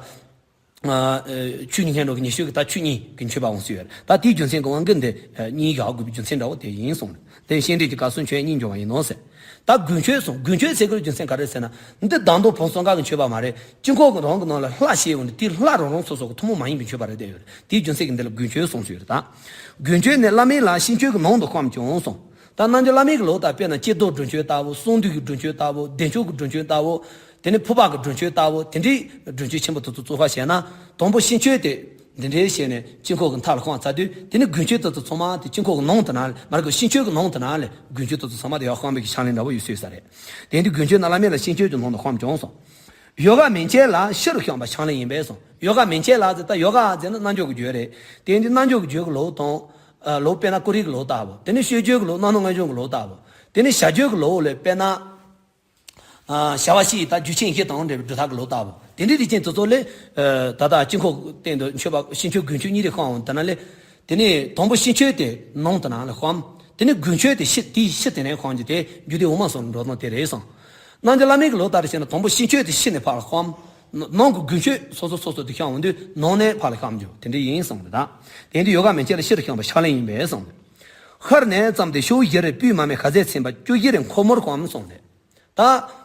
ཆོས་ཉིད་སྔོན་འགྲོ་གི་ཉེར་སྤྱོད་ཀྱི་ད་ཆོས་གཉིས་ཀྱི་མཆོད་པ་འོང་སྲིད་ཡོད་རེད། ད་དེའི་རྒྱུ་མཚན་གྱི་དབང་གིས་འདི་གཉིས་བཞག་དགོས་པའི་རྒྱུ་མཚན་འདྲ་བོ་དེ་ཡིན་གསུངས། དེ་བཤེས་སྤྲིང་གི་སྐབས་སུ་མཆོད་གཉིས་འབྱུང་བ་ཡིན་ནོ་ཟེར། ད་དགུན་མཆོད་གསུངས། དགུན་མཆོད་ཟེར་དགོས་རྒྱུ་མཚན་ག་རེ་ཟེར་ན། འདི་བདག་མདུན་ཕུན་སུམ་དཀར་གྱི་མཆོད་པ་མ་རེད། དཀྱིལ་འཁོར་གྱི་རང་གི་ནང་ལ་ལྷ་ཞེས་འོང་དུས་དེ་ལྷ་རང་རང་སོ་སོ་གི་ཐུན་མོང་མ་ཡིན་པའི་མཆོད་པ་རེད་བསྡད་ཡོད་རེད། དེའི་རྒྱུ་མཚན་གྱིས་འདི་ལ་དགུན་མཆོད་གསུངས་སྲིད་ཡོད་རེད་ད། དགུན་མཆོད་ནི་བླ་མེད་ལ་ཤིང་མཆོད་ཀྱི་ནང་དུ་བཤམས་ཀྱང་གསུངས། ད་རྣལ་འབྱོར་བླ་མེད་ཀྱི་ལོ་ལྟར་དཔེར་ན་ཀྱེ་རྡོར་སྒྲུབ་མཆོད་ལྟ་བུ། གསང་འདུས་ཀྱི་སྒྲུབ་མཆོད་ལྟ་བུ། བདེ་མཆོག་གི་སྒྲུབ་མཆོད་ལྟ་བུ། དེ་ནས་ཕུར་པ་གི་སྒྲུབ་མཆོད་ལྟ་བུ། དེ་འདྲའི་སྒྲུབ་མཆོད་ཆེན་པོ་དེ་ཚོ་བཙུགས་པ་བྱས་ན། དང་པོ་ཤིང་མཆོད་དེ་འདི་འདྲའི་བྱས་ནས་དཀྱིལ་འཁོར་གྱི་མཐའ་ལ་བཤམས་ཚར་དུས་དེ་ནས་དགུན་མཆོད་དེ་ཚོ་ཚང་མ་དེ་དཀྱིལ་འཁོར་གྱི་ནང་དུ་ན་མ་རེད་གོ་ཤིང་མཆོད་ཀྱི་ནང་དུ་ན་ལས་དགུན་མཆོད་དེ་ཚོ་ཚང་མ་དེ་ཡར་བཤམས་པའི་གི་ཕྱག་ལེན་འདྲ་བོ་ཡོད་སྲིད་ས་རེད། དེ་འདི་དགུན་མཆོད་ནི་བླ་མེད་ལ་ཤིང་མཆོད་ཀྱི་ནང་དུ་བཤམས་ཀྱང་གསུངས། ཡོ་ག་མན་ཆད་ལ་ཕྱི་རུ་བཤམས་པ་ཕྱག་ལེན་ཡིན་པས་གསུངས། ཡོ་ག་མན་ཆད་ལ་ཟེར་ད་ཡོ་ག་ཟེར་ན་རྣལ་འབྱོར་གྱི་རྒྱུད་རེད། དེ་འདི་རྣལ་འབྱོར་གྱི་རྒྱུད་ཀྱི་ལོ་དང་། ལོ་དཔེར་ན་ཀུ་རེ་གི་ལོ་ལྟ་བུ། དེ་ནས་སྤྱོད་བརྒྱུད་ཀྱི་ལོ་རྣམ་སྣང་ལྔ་འབྱུང་གི་ལོ་ལྟ་བུ། དེ་ནས་བྱ་རྒྱུད་ཀྱི་ལོ་ལས་དཔེར་ན། བྱ་བ་བཞི་ཡི་ད་རྒྱུད་ཆེན་བཞི་དང་འབྲེལ་བའི་སྒྲུབ་ཐབས་ཀྱི་ལོ་ལྟ་བུ། དེ་འདྲའི་རིགས་ཅན་དེ་ཚོ་ལས། ད་ལྟ་དཀྱིལ་འཁོར་སྟེང་དུ་མཆོད་པ་ཤིང་མཆོད་དགུན་མཆོད་གཉིས་རེ་བཤམས་འོང་དེ་ན་ལས། དེ་ནས་དང་པོ་ཤིང་མཆོད་དེ་ནང་དུ་ན་ལས་བཤམས། དེ་ནས་དགུན་ཆོས་དེ་ཕྱི་དེའི་ཕྱི་དེ་ནས་འཁོར་གྱི་དེ་རྒྱུད་སྡེ་དབུ་མ་སོགས་འགྲོ་སྟངས་དེ་རེད་གསུངས། རྣམ་རྒྱལ་བླ་མའི་གི་ལུགས་ལྟར་བྱས་ན་དང་པོ་ཕྱི་ཆོས་དེ་ཕྱི་ནས་ཕར་ལ་འཁོར། ནང་གི་དགུན་ཆོས་སོ་སོ་སོ་སོ་དེ་ཤར་འོང་དུས་ནང་ནས་ཕར་ལ་ཤར་འགྱོ་དེ་འདྲ་ཡིན་གསུངས་རེད་ད། དེ་འདི་ཡོ་ག་མན་ཆད་ལ་ཕྱི་རུ་ཤར་བ་ཤར་ལེན་ཡིན་པས་གསུངས་རེད། ཤར་ནས་བརྩམས་ཏེ་ཕྱོགས་བཞིར་པུས་མར་མེ་ཤ་ཟས་ཚན་པ་བཅུ་བཞིར་འཁོར་མོར་འཁོར་གསུངས་རེད། ད་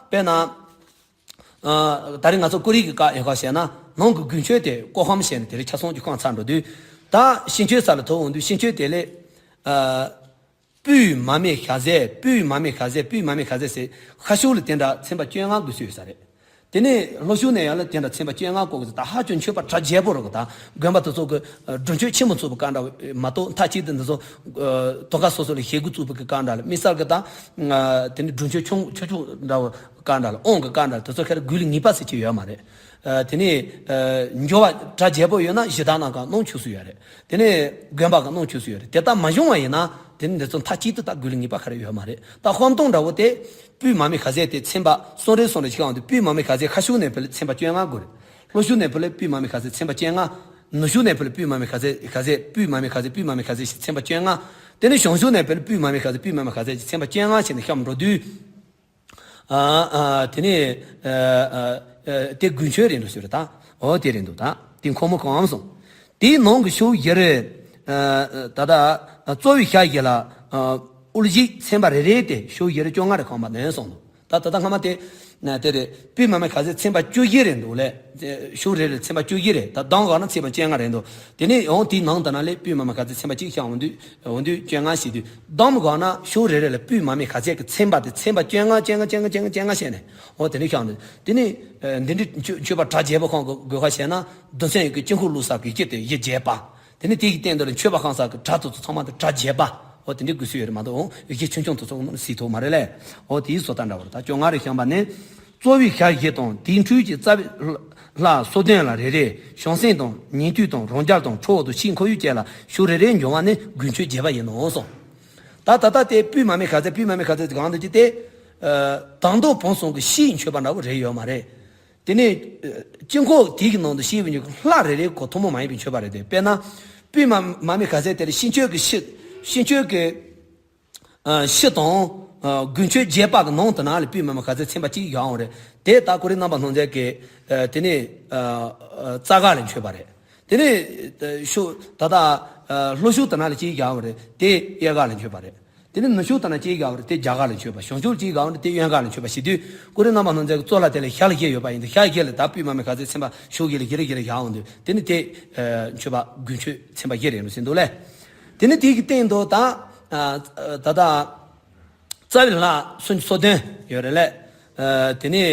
དཔེར་ན། ཨ། ད་རེས་ང་ཚོ་ཀོ་རི་གི་བཀའ་ཡོད་ཁ་བཤད་ན་ནང་གི་དགུན་ཆོས་དེ་ཀོ་ཧམ་བཤད་ནས་དེ་ལས་ཆ་ཚང་གི་ཁོང་ཚར་འགྲོ་དུས། ད་ཕྱི་ཆོས་ས་ལ་ཐོབ་འོང་དུས་ཕྱི་ཆོས་དེ་ལས། ཨ། པུས་མར་མེ་ཤ་ཟས། པུས་མར་མེ་ཤ་ཟས། པུས་མར་མེ་ཤ་ཟས་ཟེར་ཤར་ཕྱོགས་ལ་དེ་འདྲ་ཚན་པ་བཅོ་ལྔ་དགོས་སུ་ཡོད་ས་རེད། དེ་ནས་ལྷོ་ཕྱོགས་ནས་ཡང་ལ་དེ་འདྲ་ཚན་པ་བཅོ་ལྔ་བཀོད་གི་ད་ཧ་ཅང་མཆོད་པ་གྲ་རྒྱས་པོ་རེད་གི་ད། དགོན་པ་དེ་ཚོ་གི་སྒྲུབ་མཆོད་ཆེན་མོ་བཙུགས་པའི་སྐབས་འདྲ་བོ་མ་གཏོགས་མཐའ་གཅིག་ཏུ་འདི་ཚོ་དོ་ག་སོ་སོ་ལ་ཞལ་དགུ་བཙུགས་པའི་སྐབས་འདྲ་ལ་དམིགས་བསལ་གི་ད། དེ་ནས་སྒྲུབ་མཆོད་ཆུང་ཆུང་ཆུང་འདྲ་བོ་སྐབས་འདྲ་ལ་དབང་གི་སྐབས་འདྲ་ལ་དེ་ཚོ་ཁྱེར་དགོས་ལ་ངེས་པ་ཟེར་གྱི་ཡོད་མ་རེད། དེ་ནས་འབྱོར་བ་གྲ་རྒྱས་པོ་ཡོད་ན་གཞི་བདག་ནང་གང་གནང་ཆོག་སུ་ཡོད་རེད། དེ་ནས་དགོན་པ་གང་གནང་ཆོག་སུ་ཡོད་རེད། དེ་ལྟར་མ་བྱུང་བ་ཡིན་ན་དེ་ནས་འདི་ཚོ་མཐའ་གཅིག་ཏུ་ད་དགོས་ལ་ངེས་པ་ག་རེ་ཡོད་མ་རེད། ད་ཧོམ་ཏོང་འདྲ་བོ་དེ་པུས་མར་མེ་ཤ་ཟས་དེ་ཚན་པ་གསུམ་རེ་གསུམ་རེ་ཞིག་འོང་དུས་པུས་མར་མེ་ཤ་ཟས་ཤར་ཕྱོགས་ནས་ཕུལ་ཚན་པ་བཅོ་ལྔ་དགོས་རེད། ལྷོ་ཕྱོགས་ནས་ཕུལ་པུས་མར་མེ་ཤ་ཟས་ཚན་པ་བཅོ་ལྔ། ནུབ་ཕྱོགས་ནས་ཕུལ་པུས་མར་མེ་ཤ་ཟས་ཤ་ཟས་པུས་མར་མེ་ཤ་ཟས་པུས་མར་མེ་ཤ་ཟས་ཚན་པ་བཅོ་ལྔ། དེ་ནས་བྱང་ཕྱོགས་ནས་ཕུལ་པུས་མར་མེ་ཤ་ཟས་པུས་མར་མེ་ཤ་ཟས་ཚན་པ་བཅོ་ལྔ་བྱས་ནས་བཤམས་འགྲོ་དུས། ཨ། ཨ། དེ་ནས་ཨ། ཨ། ཨ། དེ་དགུན་ཆོས་རེད་འགྲོ་ཟེར་ད། འོ་དེ་རེད་འདུག་ད། དེ་འཁོར་མོ་གང་བསམ། དེའི་ནང་གི་ཕྱོགས་བཞིར། ཨ། ད་ལྟ་རྩ་བའི་ཤར་བཞི་ལ། ཨ། དབུ་བཞི་ཚན་པ་རེ་རེ་སྟེ་ཕྱོགས་བཞིར་བཅོ་ལྔ་རེ་ཁང་པ་ནས་གསུངས་འདུག་ད་ད་ལྟ་སྔ་མ་དེ། ན་དེ་རེད། པུས་མར་མེ་ཤ་ཟས་ཚན་པ་བཅུ་བཞི་རེད་འདུག་ལས། ཕྱོགས་རེ་རེ་ཚན་པ་བཅུ་བཞི་རེད། ད་གདོང་གང་ན་ཚན་པ་བཅོ་ལྔ་རེད་འདུག་དེ་ནས་ཡང་དེའི་ནང་དུ་ན་ལས་པུས་མར་མེ་ཤ་ཟས་ཚན་པ་གཅིག་ཤར་འོང་དུས་འོང་དུས་བཅོ་ལྔ་ཞིག་དུས་གདོང་གང་ན་ཕྱོགས་རེ་རེ་ལ་པུས་མར་མེ་ཤ་ཟས་ཀྱི་ཚན་པ་དེ་ཚན་པ་བཅོ་ལྔ་བཅོ་ལྔ་བཅོ་ལྔ་བཅོ་ལྔ་བཅོ་ལྔ་བྱས་ནས་འོ་དེ་འདྲ་ཤར་འོང་དུས་དེ་ནས། ཨ། འདི་འདྲའི་མཆོད་མཆོད་པ་གྲ་རྒྱས་པོ་ཁོང་གི་དགོས་ཁ་བཤད་ན་རྡུལ་ཚོན་གྱི་དཀྱིལ་འཁོར་བླུགས་ས་གི་དཀྱིལ་དེ་ཡིད་རྒྱས་པ། དེ་ནས་དེ་གི་སྟེང་དུ་ལ་མཆོད་པ་ཁང་ས་གི་གྲ་དེ་ཚོ་ཚང་མ་དེ་གྲ་རྒྱས་པ། འོ་དེ་འདྲའི་དགོས་སུ་ཡོད་རེད་མ་གཏོགས་འོང་གཞི་ཆུང་ཆུང་དེ་ཚོ་སྲིད་ཐོག་མ་རེད་ལས། འོ་དེའི་བཟོ་ལྟ་འདྲ་བོ་རེད། ད་བཅོ་ལྔ་རེ་བཤམས་པ་ནི། རྩ་བའི་ཤར་བཞི་དང་དེའི་འཕྲུལ་གྱི་རྩ་བའི་ལྷ་སོ་བདུན་ལ་རེ་རེ་བྱང་སེམས་དང་ཉན་ཐོས་དང་རང་རྒྱལ་དང་ཁྲོ་བོ་དང་ཕྱིའི་འཁོར་ཡུག་བཅས་ལ་ཕྱོགས་རེ་རེ་འབྱུང་བ་ནི་དགུན་ཆོས་རྒྱས་པ་ཡིན་ནོ་གསུངས། ད་ད་ལྟ་དེ་པུས་མར་མེ་ཤ་ཟས་པུས་མར་མེ་ཤ་ཟས་གང་དུ་ཅི་སྟེ། ཨ། དང་པོ་བོན་གསུམ་གྱི་ཕྱིའི་མཆོད་པ་འདྲ་བོ་རེ་ཡོད་མ་རེད། དེ་ནས། ཨ། དཀྱིལ་འཁོར་དེ་གི་ནང་དུ་ཤེས་པའི་ལྷ་རེ་རེའི་གོ་ཐུན་མོང་མ་ཡིན་པའི་མཆོད་པ་རེད་དེ། དཔེར་ན། པུས་མ་མར་མེ་ཤ་ཟས་དེ་ལ་ཕྱི་མཆོད་ཀྱི་ཕྱི་ཕྱི་མཆོད་ཀྱི། ཨ། ཕྱི་དང་། ཨ། དགུན་ཆོས་རྒྱས་པ་གི་ནང་དུ་ན་ལ་པུས་མར་མེ་ཤ་ཟས་ཚན་པ་གཅིག་ཡོང་རེད། དེ་ད་ཀོ་རི་རྣམ་པར་སྣང་མཛད་ཀྱི། ཨ། དེ་ནས། ཨ། ཨ། རྩ་སྒང་ལ་མཆོད་པ་རེད། དེ་ནས། ཨ། ཕྱོགས་ད་ལྟ། ཨ། ལྷོ་ཕྱོགས་དུ་ན་ལ་གཅིག་ཡོང་རེད། དེ་གཡས་སྒང་ལ་མཆོད་པ་རེད། དེ་ནས་ནུབ་ཕྱོགས་དང་ན་གཅིག་ཡོད་རེད། དེ་རྒྱབ་སྒང་ལ་མཆོད་པ། བྱང་ཕྱོགས་གཅིག་ཡོད་རེད། དེ་གཡོན་སྒང་ལ་མཆོད་པ་བྱེད་དུས་ཀོ་རི་རྣམ་པར་སྣང་མཛད་ཀྱི་གཙུག་ལག་དེ་ལ་ཤར་ལ་བཞི་ཡོད་པ་ཡིན་དུས་ཤར་བཞི་ལ་ད་པུས་མར་མེ་ཤ་ཟས་ཚན་པ་ཕྱོགས་བཞི་ལ་བཞི་རེ་བཞི་རེ་བཞག་འོང་དུས་དེ་ནི་དེ་མཆོད་པ་དགུན་མཆོད་ཚན་པ་བཞི་རེ་ཡིན་ནོ་ཟེར་འདུག་ལས། དེ་ནི་དེ་གི་སྟེང་དུ་ད་ད་ལྟ་རྩ་བའི་ལྷ་སུམ་ཅུ་སོ་བདུན་ཡོད་རེད་ལས། དེ་ནི་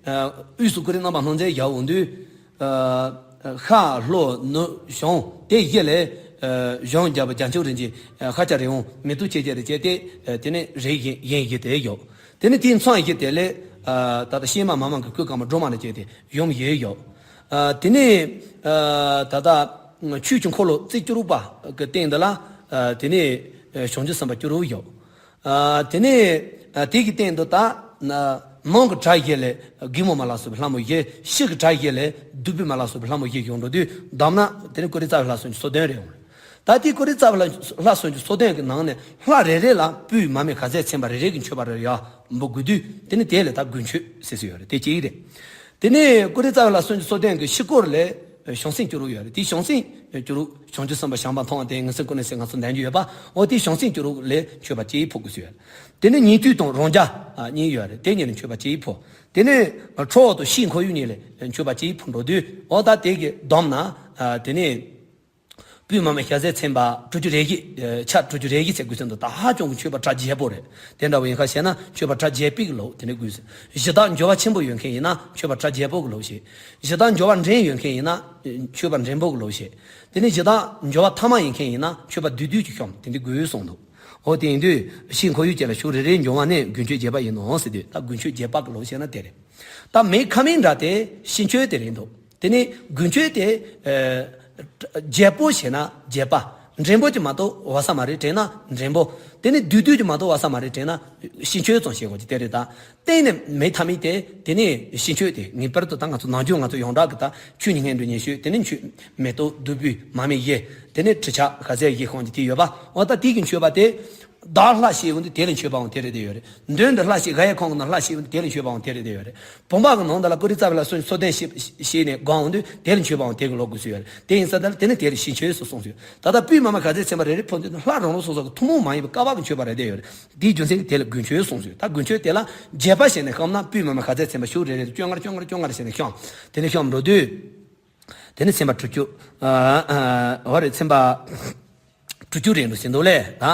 དབུས་སུ་ཀོ་རི་རྣམ་པར་སྣང་མཛད་བཞག་འོང་དུས། ཨ། ཤར་ལྷོ་ནུབ་བྱང་དེ་བཞི་ལས། ཨ། གཞུང་བརྒྱ་པ་རྒྱ་མཆོག་རིན་ཆེན། ཨ། ཤཱཀྱ་རི་བོང་མེ་ཏོག་ཆེ་ཆེ་རེ་བྱས་ཏེ། ཨ། དེ་ནས་རིགས་བཞི་དབྱེ་བཞི་དེ་ཡོད། དེ་ནས་དེའི་མཚམས་བཞི་དེ་ལས། ཨ། ད་ལྟ་ཤེས་མ་མ་མང་གི་སྐུ་དཀར་མོ་སྒྲོལ་མ་ལ་བྱས་ཏེ་ཡུམ་བཞི་ཡོད། ཨ། དེ་ནས། ཨ། ད་ལྟ་ཆོས་ཀྱི་འཁོར་ལོ་རྩིབས་བཅུ་དྲུག་པ་གི་སྟེང་དུ་ལ། ཨ། དེ་ནས་བྱང་ཆུབ་སེམས་དཔའ་བཅུ་དྲུག་ཡོད། ཨ། དེ་ནས། ཨ། དེ་གི་སྟེང་དུ་ད། ཨ། ནང་གི་གྲྭ་བཞི་ལས་སྒེག་མོ་མ་ལ་སོགས་པའི་ལྷ་མོ་བཞི། ཕྱི་གི་གྲྭ་བཞི་ལས་བདུད་བྷེ་མ་ལ་སོགས་པའི་ལྷ་མོ་བཞི་ཡོང་འགྲོ་དུས་བསྡོམས་ན་དེ་ནི་ཀོ་རི་རྩ་བའི་ལྷ་སུམ་ཅུ་སོ་བདུན་རེད་འོང་། ད་དེ་ཀོ་རི་རྩ་བའི་ལྷ་ལྷ་སུམ་ཅུ་སོ་བདུན་གི་ནང་ནས་ལྷ་རེ་རེ་ལ་པུས་མར་མེ་ཤ་ཟས་ཚན་པ་རེ་རེ་གི་མཆོད་པ་རེ་ཡ་འབུལ་དགོས་དུས་དེ་ནི་དེ་ལས་ད་དགུན་མཆོད་ཟེར་སྲོལ་ཡོད་རེད། དེ་གཅིག་རེད། དེ་ནས་ཀོ་རི་རྩ་བའི་ལྷ་སུམ་ཅུ་སོ་བདུན་གི་ཕྱི་སྐོར་ལས། བྱང་སེམས་བཅུ་དྲུག་ཡོད་རེད། དེ་བྱང་སེམས་བཅུ་དྲུག་བྱང་ཆུབ་སེམས་དཔའ་བྱམས་པ་མཐོང་བ་དེ་ངེས་འཛིན་ཀུན་ནས་སེལ་ང་ཚོ་འདོན་རྒྱུ་ཡོད་པ། འོ་དེ་བྱང་སེམས་བཅུ་དྲུག་ལས་མཆོད་པ་གཅིག་ཕུལ་དགོས་སུ་ཡོད་རེད། དེ་ནས་ཉན་ཐོས་དང་རང་རྒྱལ་གཉིས་ཡོད་རེད། དེ་གཉིས་ལ་མཆོད་པ་གཅིག་ཕུལ། དེ་ནས་ཁྲོ་བོ་དང་ཕྱིའི་འཁོར་ཡུག་གཉིས་ལ་མཆོད་པ་གཅིག་ཕུལ་འགྲོ་དུས་འོ་ད་དེ་གི་བསྡོམས་ན་དེ་ནས་པུས་མར་མེ་ཤ་ཟས་ཚན་པ་དྲུག་ཅུ་རེ་བཞི། ཆ་དྲུག་ཅུ་རེ་བཞི་ཚེ་དགོས་ཚན་དུ་ད་ཧ་ཅང་གི་མཆོད་པ་གྲ་རྒྱས་པོ་རེད། དེ་འདྲ་བོ་ཡིན་ཁ་བཤད་ན་མཆོད་པ་གྲ་རྒྱས་པའི་ལོ་དེ་འདྲ་དགོས། གཞི་བདག་འབྱོར་བ་ཆེན་པོ་ཡོད་མཁན་ཡིན་ན་མཆོད་པ་གྲ་རྒྱས་པོ་གི་ལོ་བྱེད། གཞི་བདག་འབྱོར་བ་འབྲིང་ཡོད་མཁན་ཡིན་ན་མཆོད་པ་འབྲིང་པོ་གི་ལོ་བྱེད། དེ་ནས་གཞི་བདག་འབྱོར་བ་ཐ་མ་ཡིན་མཁན་ཡིན་ན་མཆོད་པ་བསྡུས་བསྡུས་ཀྱི་ཤོམ་དེ་འདྲ་དགོས་གསུངས་འདུག་འོ་དེ་ཡིན་དུས་ཕྱིའི་འཁོར་ཡུག་ཅན་ལ་ཕྱོགས་རེ་རེའི་འབྱུང་བ་ནི་དགུན་ཆོས་རྒྱས་པ་ཡིན་ནོ་ཟེར་དུས་ད་དགུན་ཆོས་རྒྱས་པ་གི་ལོ་བྱས་ན་དེ་རེད། ད་མེ་ཁ་མིན་འདྲ་དེ་ཕྱི་ཆོས་དེ་རེད་འདུག་དེ་ནས་དགུན་ཆོས་དེ། ཨ། རྒྱས་པོ་བྱས་ན་རྒྱས་པ། འབྲིང་པོ་ཅིག་མ་གཏོགས་བ་ས་མ་རེད་དྲན་ན་འབྲིང་པོ། དེ་ནས་བསྡུས་བསྡུས་ཅིག་མ་གཏོགས་བ་ས་མ་རེད་དྲན་ན་ཕྱི་ཆོས་ཙམ་བྱེད་དགོས་ཀྱི་དེ་རེད་ད། གཏན་ནས་མེད་ཐབས་མེད་དེ་དེ་ནས་ཕྱི་ཆོས་དེ་ངེས་པར་དུ་ད་ང་ཚོ་ནམ་རྒྱུན་ང་ཚོ་ཡོངས་གྲགས་ཀྱི་ད་ཆོས་ཉིད་སྔོན་འགྲོའི་ཉེར་སྤྱོད་དེ་ནས་མཆོད་མེ་ཏོག་བདུག་སྤོས་མར་མེ་བཞི། དེ་ནས་གྲི་ཆབ་ཤ་ཟས་བཞི་ཤོམ་གྱི་དེ་ཡོད་པ། འོ་ད་དེ་གི་མཆོད་པ་དེ། བདག་ལྷ་ཞེས་འོང་དུས་དེ་ལ་མཆོད་པའང་དེ་རེད་དེ་ཡོད་རེད། མདུན་དུ་ལྷ་ཞེས་ག་ཡེ་ཁོང་གི་ནང་ལྷ་ཞེས་འོང་དུས་དེ་ལ་མཆོད་པའང་དེ་རེད་དེ་ཡོད་རེད། བུམ་པ་གི་ནང་དུ་ལ་ཀུ་རི་ཙ་བི་ལ་སོན་སོ་ལྡན་ཞེས་ཞེས་ནས་གང་འོང་དུས་དེ་ལ་མཆོད་པའང་དེ་གི་ལོག་དགོས་སུ་ཡོད་རེད། དེ་ཡིན་ཙང་དེ་ལ་དེ་ནི་དེ་ལ་ཕྱི་མཆོད་སུ་གསུངས་སུ་ཡོད། ད་ལྟ་སྤོས་མ་མེ་ག་ཚད་ཚན་པ་རེ་རེ་ཕུལ་དུས་ལྷ་རང་རང་སོ་སོ་གི་ཐུན་མོང་མ་ཡིན་པའི་བསྐལ་པ་གི་མཆོད་པ་རེད་དེ་ཡོད་རེད། དེའི་རྒྱུ་མཚན་གྱིས་དེ་ལ་དགུན་མཆོད་གསུངས་སུ་ཡོད། ད་དགུན་མཆོད་དེ་ལ་རྒྱས་པ་བྱས་ནས་བཤད་ན་སྤོས་མ་མེ་ག་ཚད་ཚན་པ་ཤོག་རེ་རེ་ལ་བཅོ་ལྔ་བཅོ་ལྔ་བཅོ་ལྔ་རེ་བྱས་ནས་བཤམས། དེ་ནས་བཤམས་འགྲོ་དུས། དེ་ནས་ཚན་པ་དྲུག་ཅུ། ཨ་ཨ་འོ་རེད། ཚན་པ་དྲུག་ཅུ་རེད་འགྲོ་ཟིན་འདུག་ལས། ད་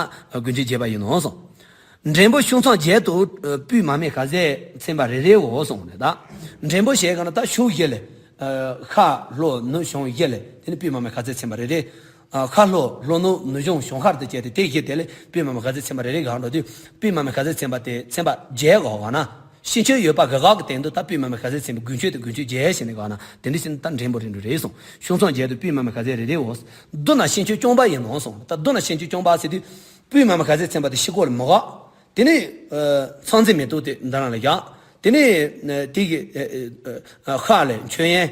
དགུན་ཆོས་རྒྱས་པ་ཡིན་ནོ་གསུངས། འགྲེང་བུ་ཤུག་མཚམས་བརྒྱད་དུ་སྤོས་མ་མེ་ག་ཚད་ཚན་པ་རེ་རེའོ་གསུངས་ནས། ད་འགྲེང་བུ་ཞེས་ག་ན་ད་ཤུག་བཞི་ལས། ཨ་ཤར་ལྷོ་ནུབ་བྱང་བཞི་ལས་དེ་ནི་སྤོས་མ་མེ་ག་ཚད་ཚན་པ་རེ་རེ། ཨ་ཤར་ལྷོ་ལྷོ་ནུབ་ནུབ་བྱང་བྱང་ཤར་དུ་བཅད་དེ་དེ་བཞི་དེ་ལས་སྤོས་མ་མེ་ག་ཚད་ཚན་པ་རེ་རེ་གང་འགྲོ་དུས་སྤོས་མ་མེ་ག་ཚད་ཚན་པ་དེ་ཚན་པ་བརྒྱད་གོ་ག་ན། ཕྱི་མཆོད་ཡོད་པ་ག་ག་གི་སྟེང་དུ་ད་སྤོས་མ་མེ་ག་ཚད་ཚན་པའི་དགུན་ཆོས་དེ་དགུན་ཆོས་བརྒྱད་ཟེར་ནས་ག་ན་དེ་འདྲ་ཟེར་ན་ད་འགྲེང་བུ་རེ་འགྲོ་རེད་གསུངས། ཤུག་མཚམས་བརྒྱད་དུ་སྤོས་མ་མེ་ག་ཚད་རེ་རེའོ། མདོར་ན་ཕྱི་མཆོད་རྐྱང་པ་ཡིན་ནོ་གསུངས། ད་མདོར་ན་ཕྱི་མཆོད་རྐྱང་པ་ཟེར་དུས་སྤོས་མ་མེ་ག་ཚད་ཚན་པ་དེ་ཕྱི་སྐོར་ལ་མི་ག་དེ་ནས་ཚང་འཛིན་མེ་ཏོག་དེ་འདི་རང་ལ་བཞག་དེ་ནས་དེ་གི་ཤར་ལས་མཆོད་ཡོན།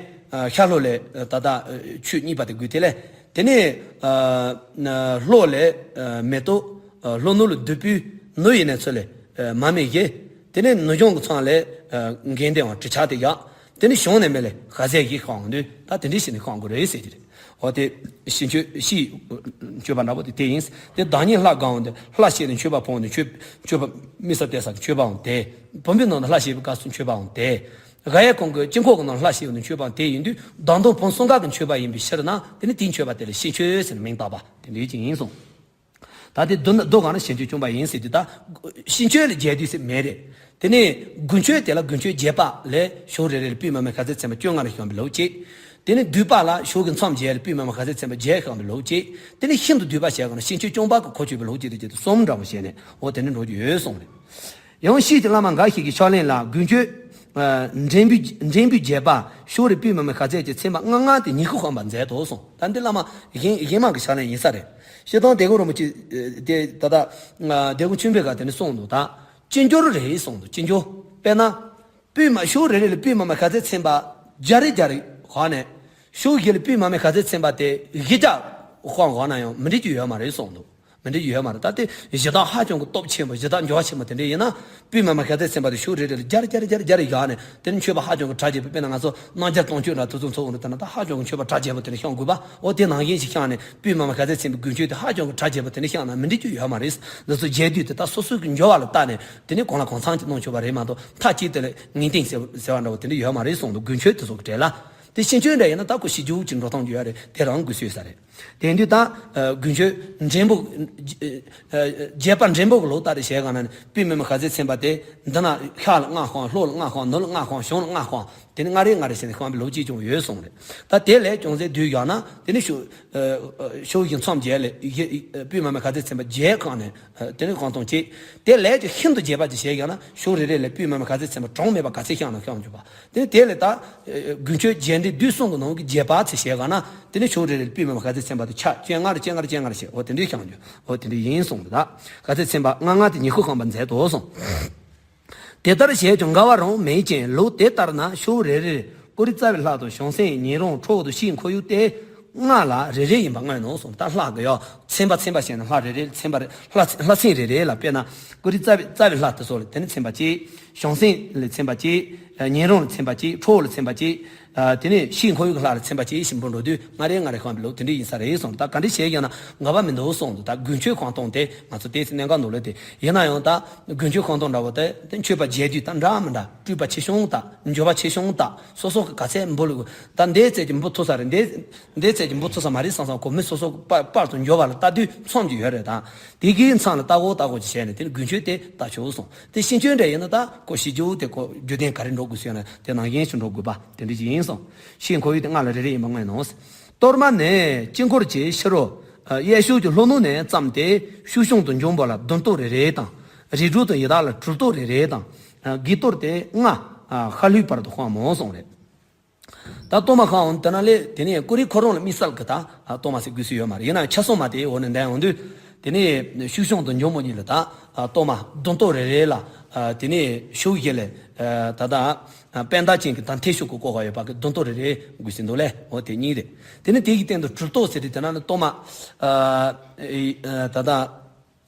ཤར་ལྷོ་ལས་ད་ལྟ་ཆུ་གཉིས་པ་དེ་དགོས། དེ་ལས་དེ་ནས་ལྷོ་ལས་མེ་ཏོག་ལྷོ་ནུབ་ལ་བདུག་སྤོས། ནུབ་ཡིན་ནས་ཚུར་ལས་མ་མེ་བཞི། དེ་ནས་ནུབ་བྱང་གི་མཚམས་ལས་དགེ་འདུན་དང་གྲི་ཆབ་དེ་བཞག་དེ་ནས་བྱང་ནས་མེ་ལས་ག་ཚད་ཞིག་བཤམས་འོང་དུས་ད་དེ་འདྲ་ཞིག་ནས་བཤམས་དགོས་རེད་ཟེར་གྱི་རེད། འོ་དེ་ཕྱི་མཆོད་ཕྱིའི་མཆོད་པ་འདྲ་པོ་དེ་དེ་ཡིན། དེ་བདག་ཉིད་ལྷ་གང་འོང་དུས་ལྷ་ཞེས་ནས་མཆོད་པ་ཕུལ་འོང་དུས་མཆོད་མཆོད་པ་དམིགས་བསལ་གཏད་ས་གི་མཆོད་པའང་དེ། བུམ་པའི་ནང་དུ་ལྷ་ཞེས་པའི་སྐབས་སུ་མཆོད་པའང་དེ། ག་ཡེ་ཁོང་གི་དཀྱིལ་འཁོར་གྱི་ནང་ལྷ་ཞེས་པའི་མཆོད་པའང་དེ་ཡིན་དུས་བདག་མདུན་བུམ་གསུམ་ཀ་གི་མཆོད་པ་ཡིན་པའི་ཕྱིར་ན་དེ་ནི་དེའི་མཆོད་པ་དེ་ལ་ཕྱི་མཆོད་ཟེར་ནས་མིང་བཏགས་པ་དེ་འདྲའི་ཅིག་ཡིན་གསུངས། ད་དེ་མདོར་ན་མདོ་གང་ན་ཕྱི་མཆོད་རྐྱང་པ་ཡིན་ཟེར་དུས་ད་ཕྱི་མཆོད་ལ་རྒྱས་བསྡུས་ཟེར་མེད་རེད། དེ་ནས་དགུན་མཆོད་དེ་ལ་དགུན་མཆོད་རྒྱས་པ་ལས་ཞོགས་རེ་རེ་ལ་སྤོས་མ་མེ་ག་ཚད་ཚན་པ་བཅོ་ལྔ་རེ་བཤམས་པའི་ལུགས་གཅིག་དེ་ནས་བསྡུས་པ་ལ་ཞོགས་ཀྱི་མཚམས་བརྒྱད་ལ་སྤོས་མ་མེ་ག་ཚད་ཚན་པ་བརྒྱད་བཤམས་པའི་ལུགས་གཅིག་དེ་ནས་ཤིན་ཏུ་བསྡུས་པ་བྱས་ག་ན་ཕྱི་མཆོད་རྐྱང་པ་གི་གོ་ཆོད་པའི་ལུགས་གཅིག་དེ་བྱས་ཏེ་གསུམ་འདྲ་པོ་བྱས་ནས་འོ་དེ་ནས་འགྲོ་རྒྱུ་ཡོད་གསུངས་རེད། ཡང་ཕྱིས་ཀྱི་བླ་མ་འགའ་ཞིག་གིས་ཕྱག་ལེན་ལ་དགུན་མཆོད། ཨ་འགྲེང་བུ་འགྲེང་བུ་རྒྱས་པ་ཞོགས་རེ་སྤོས་མ་མེ་ག་ཚད་ཀྱི་ཚན་པ་ལྔ་ལྔ་དེ་ཉི་ཤུ་བཤམས་པ་མཛད་དོ་གསུངས། ད་འདི་བླ་མ་གཞན་གཞན་མ་གི་ཕྱག་ལེན་ཡིན་ས་རེད། སྤྱིར་བཏང་དེ་གོ་རིན་པོ་ཆེ་དེ་ད་ལྟ་དེ་གོ་ཆུན་པོའི་སྐབས་དེ་ནས་གསུངས་འདུག་ད་ཅི་འགྱུར་རེད་གསུངས་འདུག་ཅི་འགྱུར་དཔེར་ན། སྤོས་མ་ཞོགས་རེ་རེ་ལ་སྤོས་མ་མེ་ག་ཚད་ཚན་པ་བརྒྱ་རེ་བརྒྱ་རེ་བཤམས་ནས། ཞོགས་བཞི་ལ་སྤོས་མ་མེ་ག་ཚད་ཚན་པ་དེ་བཞི་བརྒྱ་བཤམས་བཤམས་ན་ཡང་མི་འགྲིག་རྒྱུ་ཡོད་མ་རེད་གསུངས་འདུག་མི་འགྲིག་ཡོད་མ་རེད། ད་དེ་གཞི་བདག་ཧ་ཅང་གི་སྟོབས་ཆེན་པོ་གཞི་བདག་འབྱོར་བ་ཆེན་པོ་དེ་འདྲ་ཡིན་ན་སྤོས་མ་མེ་ག་ཚད་ཚན་པ་དེ་ཞོགས་རེ་རེ་ལ་བརྒྱ་རེ་བརྒྱ་རེ་བརྒྱ་རེ་བརྒྱ་རེ་བཞག་ནས་དེ་ནི་མཆོད་པ་ཧ་ཅང་གི་གྲ་རྒྱས་པོ། དཔེར་ན་ང་ཚོ་རྣམ་རྒྱལ་སྟོང་མཆོད་འདྲ་དེ་ཚོ་ཚོགས་འོང་དུས་ད་ན་ད་ཧ་ཅང་གི་མཆོད་པ་གྲ་རྒྱས་པོ་དེ་འདྲ་བཤམས་དགོས་པ། འོ་དེ་ནང་བཞིན་ཞིག་བཤམས་ནས་སྤོས་མ་མེ་ག་ཚད་ཚན་པའི་དགུན་མཆོད་དེ་ཧ་ཅང་གི་གྲ་རྒྱས་པོ་དེ་འདྲ་བཤམས་ན་མི་འགྲིག་རྒྱུ་ཡོད་མ་རེད། འདི་ཚོ་རྒྱས་བསྡུས་དེ་ད་སོ་སོའི་གི་འབྱོར་བ་ལ་བལྟས་ནས་དེ་ནི་གང་ལ་གང་འཚམ་གྱི་གནང་ཆོག་པ་རེད་མ་གཏོགས་མཐའ་གཅིག་ཏུ་ལ་ངེས་གཏན་ཟེར་ཟེར་བ་འདྲ་བོ་དེ་འདྲ་ཡོད་མ་རེད་གསུངས་འདུག་དགུན་མཆོད་དེ་ཚོ་གི་གྲས་ལ། དེ་ཕྱི་མཆོད་འདྲ་ཡིན་ན་ད་ཁོ་ཞི་རྒྱུ་ཅིག་འགྲོ་སྟངས་ཅིག་ཡོད་རེད། དེ་རང་དགོས་སྲོལ་ས་རེད། དེ་ཡིན་དུས་ད་དགུན་མཆོད་འགྲེང་བུ། རྒྱས་པ་འགྲེང་བུ་གི་ལུགས་ལྟར་རེ་བྱས་ག་ན་ནི་སྤོས་མ་མེ་ག་ཚད་ཚན་པ་དེ་འདི་ན་ཤར་ལ་ལྔ་བཤམས། ལྷོ་ལ་ལྔ་བཤམས། ནུབ་ལ་ལྔ་བཤམས། བྱང་ལ་ལྔ་བཤམས། དེ་ནི་ལྔ་རེ་ལྔ་རེ་བྱས་ནས་བཤམས་པའི་ལུགས་གཅིག་ཀྱང་ཡོད་གསུངས་རེད། ད་དེ་ལས་ཅུང་ཟད་བསྡུས་བཞག་ན་དེ་ནི་ཞོགས་ཞོགས་བཞི་མཚམས་བརྒྱད་ལས་བཞི་སྤོས་མ་མེ་ག་ཚད་ཚན་པ་བརྒྱད་བཤམས་ནས་དེ་ནི་བཤམས་སྟངས་གཅིག་དེ་ལས་ཀྱང་ཤིན་ཏུ་རྒྱས་པ་ཅིག་བྱས་བཞག་ན་ཞོགས་རེ་རེ་ལས་སྤོས་མ་མེ་ག་ཚད་ཚན་པ་གྲངས་མེད་པ་ག་ཚད་བཤམས་ན་བཤམས་རྒྱུ་བ། དེ་ནི་དེ་ལས་ད་དགུན་མཆོད་རྒྱས་འགྲེང་བསྡུས་གསུམ་གྱི་ནང་གི་རྒྱས་པ་ཚད་བྱས་ག་ན་དེ་ནི་ཞོགས་རེ་རེ་ལས་སྤོས་མ་མེ་ག་ཚད་ཚན་པ་དེ་ཆ་བཅོ་ལྔ་རེ་བཅོ་ལྔ་རེ་བཅོ་ལྔ་རེ་བྱས། འོ་དེ་འདྲའི་བཤམས་རྒྱུ། འོ་དེ་འདྲའི་ཡིན་གསུངས་འདུག་ད་ག་ཚད་ཚན་པ་ལྔ་ལྔ་དེ་ཉི་ཤུ་བཤམས་པ་མཛད་དོ་གསུངས། དེ་ལྟར་བྱས་ཀྱང་འགལ་བ་རང་མེད་ཅིང་། ལུགས་དེ་ལྟར་ན་ཞོགས་རེ་རེར་ཀུ་རི་རྩ་བའི་ལྷ་དང་བྱང་སེམས་ཉན་རང་ཁྲོ་བོ་དང་ཕྱིའི་འཁོར་ཡུག་སྟེ་ལྔ་ལ་རེ་རེ་ཡིན་པར་མངོན་ནོ་གསུངས། ད་ལྷ་གི་ཡོ་ཚན་པ་ཚན་པ་བྱས་ན་ལྷ་རེ་རེ་ཚན་པ་རེ་ལྷ་ལྷ་ཚན་རེ་རེ་ལ་དཔེར་ན་ཀུ་རི་རྩ་བའི་རྩ་བའི་ལྷ་དེ་ཚོ་ལ་དེ་ནི་ཚན་པ་གཅིག་བྱང་སེམས་ལ་ཚན་པ་གཅིག་ཉན་རང་ལ་ཚན་པ་གཅིག་ཁྲོ་བོ་ལ་ཚན་པ་གཅིག་ཨ་དེ་ནས་ཕྱིའི་འཁོར་ཡུག་གི་ལྷ་ལ་ཚན་པ་གཅིག་ཞིག་འབུལ་འགྲོ་དུས་ལྔ་རེ་ལྔ་རེ་བཤམས་པའི་ལུགས་དེ་འདྲ་ཡིན་ས་རེད་གསུངས། ད་ག་འདྲ་བྱས་ཀྱང་ན་འགལ་བ་མི་འདུག་གསུངས་འདུག་ད་དགུན་མཆོད་བཤམས་སྟངས་དེ་ང་ཚོ་དེའི་གནད་འགག་འདུག་ལ། དེ་ཡིན་ན་ཡང་ད་དགུན་མཆོད་བཤམས་སྟངས་འདྲ་བོ་དེ་དེ་མཆོད་པ་རྒྱས་བསྡུས་ད་འདྲ་མི་འདྲ། སྤྲུལ་པ་ཆེ་ཆུང་དང་འབྱོར་བ་ཆེ་ཆུང་དང་སོ་སོ་གི་ག་ཚད་འབུལ་ལུགས། ད་འདའི་ཚད་ཀྱི་འབུལ་ཐུབ་ས་རེད། འདའི་འདའི་ཚད་ཀྱི་འབུལ་ཐུབ་ས་མ་རེད་བསམ་བསམ་ཁོ་མི་སོ་སོ་པ་པར་དུ་འབྱོར་བ་ལ་ལྟ་དུས་མཚམས་ཀྱི་ཡོད་རེད། ད་དེ་གའི་མཚམས་ལ་ལྟ་གོ་ལྟ་གོ་ཅིག་བྱས་ནས་དེ་ནི་དགུན་མཆོད་དེ་ལྟ་ཆོག་གསུངས། དེ་ཕྱི་མཆོད་འདྲ་ཡིན་ན་ད་ཁོ་ཕྱི་མཆོད་དེ་ཁོ་རྒྱུ་ལྡན་ག་རེ་འགྲོ་དགོས་ཟེར་ན་དེ་ནང་བཞིན་ཞིག་འགྲོ་དགོས་པ་དེ་འདྲ་ཅིག་ཡིན་གསུངས། ཕྱིའི་འཁོར་ཡུག་དེ་ལྔ་ལ་རེ་རེ་ཡིན་པ་མངོན་ནོ། གཏོར་མ་ནི་དཀྱིལ་འཁོར་གྱི་ཕྱི་རོལ་གཡས་ཕྱོགས་ཀྱི་ལྷོ་ནུབ་ནས་བརྩམས་ཏེ་ཤུག་གཞོང་དུ་འབྱུང་བ་ལ་བདུན་གཏོར་རེ་རེ་དང་། རིགས་དྲུག་ཏུ་ཡི་དྭགས་ལ་དྲུག་གཏོར་རེ་རེ་དང་། དགུ་གཏོར་དེ་ལྔ་ཤར་ལྷོའི་བར་དུ་བཤམས་མོ་གསུངས་རེད། ད་གཏོར་མ་གང་འོང་དེ་ན་ལས་དེ་ནས་ཀུ་རི་ཁོ་རང་ལ་དམིགས་བསལ་གྱི་ད་གཏོར་མ་ཟེར་དགོས་སྲོལ་ཡོད་མ་རེད། ཡིན་ན་ཆ་ཚང་མ་དེ་འོག་ནས་འདོན་ཡོང་དུས་དེ་ནས་ཤུག་གཞོང་དུ་འབྱུང་བ་གཉིས་ལ་ད་གཏོར་མ་བདུན་གཏོར་རེ་རེ་ལ་དེ་ནས་ཤུག་བཞི་ལས་ད་ལྟ་པད་ཟླ་ཅན་གྱི་ད་མཐེབ་གཤོག་གི་བཀོད་པ་ཡོད་པ་གི་བདུན་གཏོར་རེ་རེ་དགོས་ཟིན་འདུག་ལས། འོ་དེ་གཉིས་རེད། དེ་ནས་དེ་གི་སྟེང་དུ་དྲུག་གཏོར་ཟེར་དུས་དེ་ན་ནི་གཏོར་མ་ད་ལྟ།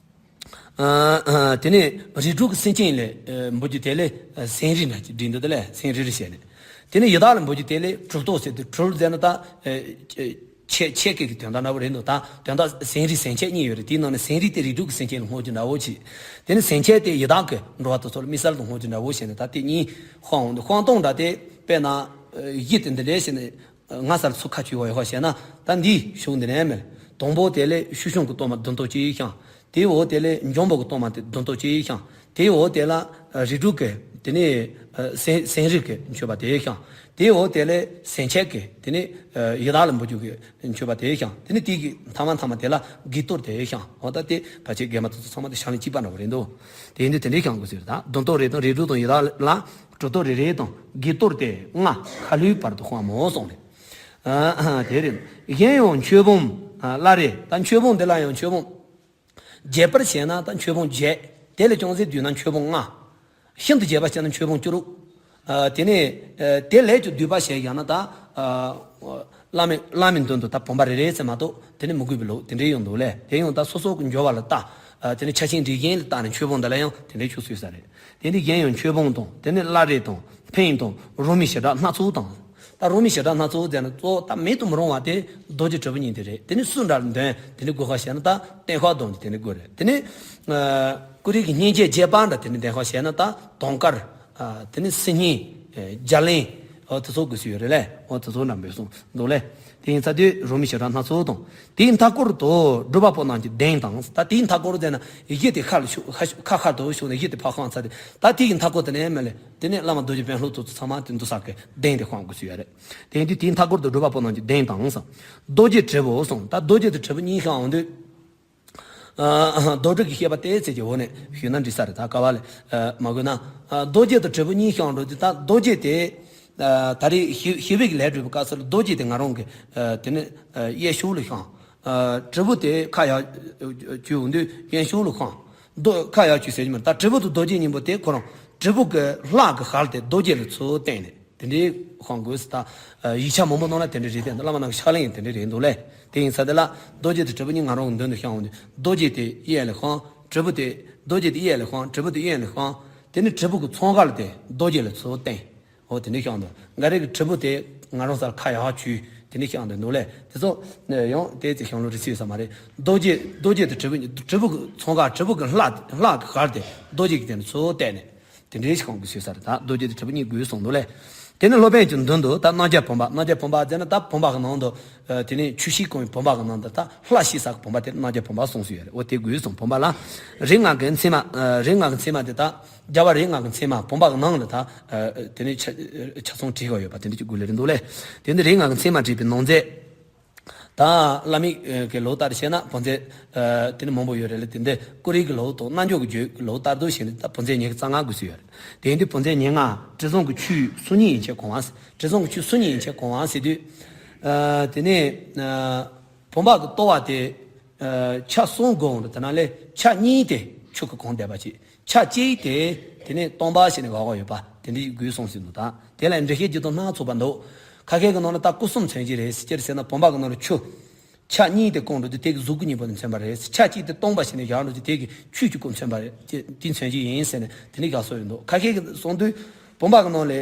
ཨ། ཨ། དེ་ནས་རིགས་དྲུག་གི་སེམས་ཅན་ལ་འབོད་རྒྱུ་དེ་ལ་སེམས་རིགས་ན་བྲིས་འདུག་དེ་ལ་སེམས་རིགས་རེད་བཤད་ནས། དེ་ནས་ཡི་དྭགས་ལ་འབོད་རྒྱུ་དེ་ལ་གྲུབ་ཐོབ་ཟེར་དུས། གྲུབ་ཟེར་ན་ད་ཆེ་ཆེ་གེ་གི་དོན་དག་འདྲ་བོ་རེད་འདུག་ད་དོན་དག་སེམས་རིགས་སེམས་ཅན་གཉིས་ཡོད་རེད། དེའི་ནང་ནས་སེམས་རིགས་དེ་རིགས་དྲུག་གི་སེམས་ཅན་ལ་བསྔགས་རྒྱུ་འདྲ་བོ་བྱས། དེ་ནས་སེམས་ཅན་དེ་ཡི་དྭགས་ཀྱི་འགྲོ་བ་དེ་ཚོ་ལ་དམིགས་བསལ་དུ་བསྔགས་རྒྱུ་འདྲ་བོ་བྱས་ནས། ད་དེ་གཉིས་དཔང་འོང་དུས། དཔང་སྟོང་འདྲ་དེ་དཔེར་ན་གཞི་དེ་འདི་འདྲས་བྱས་ནས། ང་སར་ཚུར་ཁ་ཆུ་བ་ཡོད་ཤག་བཤད་ན། ད་འདིའི་གཞུང་འདི་ནས་མེད། དང་པོ་དེ་ལས་ཤུལ་བྱུང་གི་གཏོར་མ་བདུན་སྟོང་གཅིག་བཤམས། དེའི་འོག་དེ་ལས་འབྱུང་པོ་གི་གཏོར་མ་དེ་བདུན་སྟོང་གཅིག་བཤམས། དེའི་འོག་དེ་ལ་རིགས་དྲུག་གི་དེ་ནས་སེམས་སེམས་རིགས་ཀྱི་མཆོད་པ་དེ་བཤམས། དེའི་འོག་དེ་ལས་སེམས་ཅན་གྱི་དེ་ནས་ཡི་དྭགས་ལ་འབོད་རྒྱུ་གི་མཆོད་པ་དེ་བཤམས། དེ་ནས་དེ་གི་མཐའ་མ་མཐའ་མ་དེ་ལ་དགུའི་གཏོར་དེ་བཤམས། འོ་ད་དེ་ཕལ་ཆེར་རྒན་མ་དེ་ཚོ་ཚང་མ་དེ་ཕྱག་ལེན་གཅིག་པ་འདྲ་བོ་རེད་འདུག་དེ་ཡིན་དུས་དེ་འདྲའི་བཤམས་དགོས་ཟེར། ད་བདུན་སྟོང་རེ་དང་རིགས་དྲུག་དང་ཡི་དྭགས་ལ། གྲུབ་ཐོབ་རེ་རེ་དང་དགུའི་གཏོར་དེ་ལྔ་ཁ་ལྷོའི་བར་དུ་བཤམ་མོ་གསུངས་ནས། ཨ། དེ་རེད། གཞན་ཡང་མཆོད་འབུམ་བླ་རེ། ད་མཆོད་འབུམ་འདི་ལ་ཡང་མཆོད་འབུམ། རྒྱས་པར་བཤད་ན་ད་མཆོད་འབུམ་བརྒྱད། དེ་ལས་ཅུང་ཟད་བསྡུས་ན་མཆོད་འབུམ་ལྔ། ཤིན་ཏུ་རྒྱས་པར་བཤད་ན་མཆོད་འབུམ་བཅུ་དྲུག་ཨ། དེ་ནས་ཨ། དེ་ལས་ཀྱང་བསྡུས་པ་བཤད་ཡང་ན་ད། ཨ། བླ་མའི་བླ་མའི་མདུན་དུ་ད་བུམ་པ་རེ་རེ་ཙམ་མ་གཏོགས་དེ་ནས་མི་དགོས་པའི་ལུགས་དེ་འདྲའི་ཡང་འདུག་ལས། དེ་ཡང་ད་སོ་སོ་གི་འབྱོར་བ་ལ་ལྟ། ཨ། དེ་ནས་ཆ་ཤས་འདྲ་མིན་ལ་བལྟས་ནས་མཆོད་འབུམ་འདི་ལ་ཡང་དེ་འདྲའི་ཆོས་སྲོལ་ཡོད་ས་རེད། དེ་ནས་གཞན་ཡང་མཆོད་འབུམ་དང་། དེ་ནས་བླ་རེ་དང་། ཕན་དང་། རོལ་མོའི་བྱེ་བྲག་སྣ་ཚོགས་དང་། ད་རོལ་མོའི་བྱེ་བྲག་སྣ་ཚོགས་ཟེར་ན་གཙོ་བོ་ད་མེད་དུ་མི་རུང་བ་དེ་རྡོ་རྗེ་དྲིལ་བུ་གཉིས་དེ་རེད། དེ་ནས་སུ་འདྲ་ལ་འདོན་དེ་ནས་དགོས་ག་བཤད་ན་ད་བསྟན་ཁ་སྡོམ་གྱི་དེ་ནས་དགོས་རེད། དེ་ནས་ཨ། ཀུ་རེ་གི་སྙིང་རྗེ་རྗེ་བར་འདྲ་དེ་ནས་བསྟན་ཁ་བཤད་ན་ད་དུང་དཀར། ཨ། དེ་ནས་སིལ་སྙན། ཨ། རྒྱ་གླིང་། འོ་དེ་ཚོ་དགོས་སུ་ཡོད་རེད་ལས། འོ་དེ་ཚོ་འདྲ་འབོད་གསུངས་འདུག་ལས། དེ་ཡིན་ཚ་དུས་རོལ་མོའི་བྱེ་བྲག་སྣ་ཚོགས་དང་། དེའི་མཐའ་སྐོར་དུ་སྒྲུབ་པ་པོ་རྣམས་ཀྱི་གདན་དང་། ད་དེའི་མཐའ་སྐོར་ཟེར་ན་གཞི་དེ་ཤར་ལ་ཤུགས་ཤར་ཤར་དུ་ཤུགས་ནས་གཞི་དེ་ཕར་བཤམས་ཚར་ཏེ། ད་དེའི་མཐའ་སྐོར་དེ་ནས་མ་ལས་དེ་ནས་བླ་མ་རྡོ་རྗེ་དཔོན་སློབ་ཚོགས་ཚང་མ་དེ་འདུ་ས་གི་གདན་དེ་བཤམས་དགོས་སུ་ཡོད་རེད། དེ་ཡིན་དུས་དེའི་མཐའ་སྐོར་དུ་སྒྲུབ་པ་པོ་རྣམས་ཀྱི་གདན་དང་། རྡོ་རྗེ་དྲིལ་བུ་གསུངས། ད་རྡོ་རྗེ་དང་དྲིལ་བུ་གཉིས་བཤམས་འོང་དུས། ཨ། རྡོ་དྲིལ་གྱི་བཤད་པ་དེ་ཚད་ཀྱི་འོག་ནས་ཞུས་ན་འགྲིག་ས་རེད། ད་ག་བ་ལས་ཨ། མ་དགོས་ན། ཨ། རྡོ་རྗེ་དང་དྲིལ་བུ་གཉིས་བཤམས་འགྲོ་དུས། ད་རྡོ་རྗེ་དེ་ཨ། ད་རེས་ཞི་ཞི་བའི་གི་ལས་སྒྲུབ་པའི་སྐབས་སུ་རྡོ་རྗེ་དེ་ང་རང་གི་ཨ། དེ་ནས་ཨ། གཡས་ཕྱོགས་ལ་བཤམས། ཨ། དྲིལ་བུ་དེ་ཁ་ཡར་བཅུག་འོང་དུས་གཡོན་ཕྱོགས་ལ་བཤམས། རྡོ་ཁ་ཡར་བཅུག་ཟེར་གྱི་མ་རེད། ད་དྲིལ་བུ་དང་རྡོ་རྗེ་གཉིས་པོ་དེ་ཁོ་རང་དྲིལ་བུ་གི་ལྷ་གི་ཞལ་དེ་རྡོ་རྗེ་ལ་ཚུར་བསྟན་ནས། དེ་འདྲའི་བཤམས་དགོས་ཟེར། ད་ཡིག་ཆ་མང་པོ་ནང་ལ་དེ་འདྲ་རེད་དེ། བླ་མ་རྣམས་ཀྱི་ཕྱག་ལེན་ཡང་དེ་འདྲ་རེད་འདུག་ལས། དེ་ཡིན་ཚ་དེ་ལ་རྡོ་རྗེ་དང་དྲིལ་བུ་གཉིས་ང་རང་གི་མདུན་དུ་བཤམས་འོང་དུས། རྡོ་རྗེ་དེ་གཡས་ལ་བཤམས། དྲིལ་བུ་དེ། རྡོ་རྗེ་དེ་གཡས་ལ་བཤམས། དྲིལ་བུ་དེ་གཡོན་ལ་བཤམས། དེ་ནས་དྲིལ་བུ་གི་ཚང་ཁ་ལ་དེ་རྡོ་རྗེ་ལ་ཚུར་བསྟན། འོ་དེ་འདྲ་བཤམས་འདུག་འགའ་རེ་གིས་དྲིལ་བུ་དེ་ང་རང་སར་ཁ་ཡར་བཅུག་དེ་འདྲ་བཤམས་འདུག་འདུག་ལས། དེ་ཚོ་ཡང་དེ་ཚོ་བཤམས་ལུགས་རེ་ཚོ་ཡོད་ས་མ་རེད། རྡོ་རྗེ་རྡོ་རྗེ་དང་དྲིལ་བུ་གཉིས། དྲིལ་བུ་གི་ཚང་ཁ། དྲིལ་བུ་གི་ལྷ་ལྷ་གི་ཞལ་དེ་རྡོ་རྗེ་གི་སྟེང་ནས་ཚུར་བསྟན་ནས། དེ་འདྲའི་ཞིག་བཤམས་དགོས་སུ་ཡོད་ས་རེད། ད་རྡོ་རྗེ་དང་དྲིལ་བུ་གཉིས་དགོས་གསུངས་འདུག་ལས། དེ་ནས་སློབ་དཔོན་གྱི་མདུན་དུ་ད་རྣམ་རྒྱལ་བུམ་པ། རྣམ་རྒྱལ་བུམ་པ་ཟེར་ན་ད་བུམ་པ་གི་ནང་དུ་ཨ། དེ་ནས་ཆུ་ཤེལ་གང་བའི་བུམ་པ་གི་ནང་དུ་ད་ལྷ་བཞུགས་ས་གི་བུམ་པ་དེ་རྣམ་རྒྱལ་བུམ་པ་གསུངས་སུ་ཡོད་རེད། འོ་དེ་དགོས་གསུངས། བུམ་པ་ལ་རིགས་ལྔ་གི་མཚན་མ། ཨ། རིགས་ལྔ་གི་མཚན་མ་དེ་ད་རྒྱལ་བ་རིགས་ལྔ་གི་མཚན་མ་བུམ་པ་གི་ནང་ལ་ད་ཨ། དེ་ནས་ཆ་ཆ་ཚང་བྲིས་དགོས་ཡོད་པ་དེ་འདྲ་ཅིག་དགོས་ལེ་རེད་འདུག་ལས། དེ་ནས་རིགས་ལྔ་གི་མཚན་མ་བྲིས་པའི་ནང་རྫས། ད་བླ་མའི་གི་ལུགས་ལྟར་བཤད་ན་བུམ་རྫས་ཨ། དེ་ནི་མང་པོ་ཡོད་རེད་ལ། དེ་འདི་ཀོ་རི་གི་ལུགས་དང་རྣལ་འབྱོར་གྱི་རྒྱུད་ཀྱི་ལུགས་ལྟར་དུ་བཤད་ན་ད་བུམ་རྫས་ཉི་ཤུ་རྩ་ལྔ་དགོས་སུ་ཡོད་རེད། དེ་ཡིན་དུས་བུམ་རྫས་ཉེར་ལྔ། དྲི་བཟང་གི་ཆུས་སུམ་གཉིས་ཡན་ཆད་གང་བ། དྲི་བཟང་གི་ཆུས་སུམ་གཉིས་ཡན་ཆད་གང་བ་ཟེར་དུས། ཨ། དེ་ནས་ཨ། བུམ་པ་གི་གཏོར་བ་དེ་ཨ། ཆ་གསུམ་དགོས་འོང་དུས། དེ་ནང་ལས་ཆ་གཉིས་དེ་ཆུ་གིས་གང་བསྡད་པ་ཅིག་ཆ་གཅིག་དེ་དེ་ནས་སྟོང་པ་བྱས་ནས་བཞག་དགོས་ཡོད་པ་དེ་འདྲ་དགོས་གསུངས་ཟིན་འདུག་ད་དེ་ལ་འགྲེལ་བཤད་བགྱིས་དང་སྣ་ཚོགས་པ་འདུག་ཁ་ཤས་ཀྱི་ནང་ལ་ད་སྐུ་གསུམ་མཚོན་གྱི་རེད་ཟེར། ཅི་རེད་ཟེར་ན་བུམ་པ་གི་ནང་ལ་ཆུ་ཆ་གཉིས་དེ་བསྐོར་འགྲོ་དུས་དེ་གིས་གཟུགས་སྐུ་གཉིས་པོ་དེ་མཚོན་པ་རེད། ཆ་གཅིག་དེ་སྟོང་པ་བྱས་ནས་བཞག་འགྲོ་དུས་དེ་གིས་ཆོས་ཀྱི་སྐུ་མཚོན་པ་རེད། དེ་མཚོན་གྱི་ཡིན་ཟེར་ནས་དེ་འདྲ་བཞག་སྲོལ་ཡོད་འདུག་ཁ་ཤས་ཀྱིས་གསུངས་དུས་བུམ་པ་གི་ནང་ལ་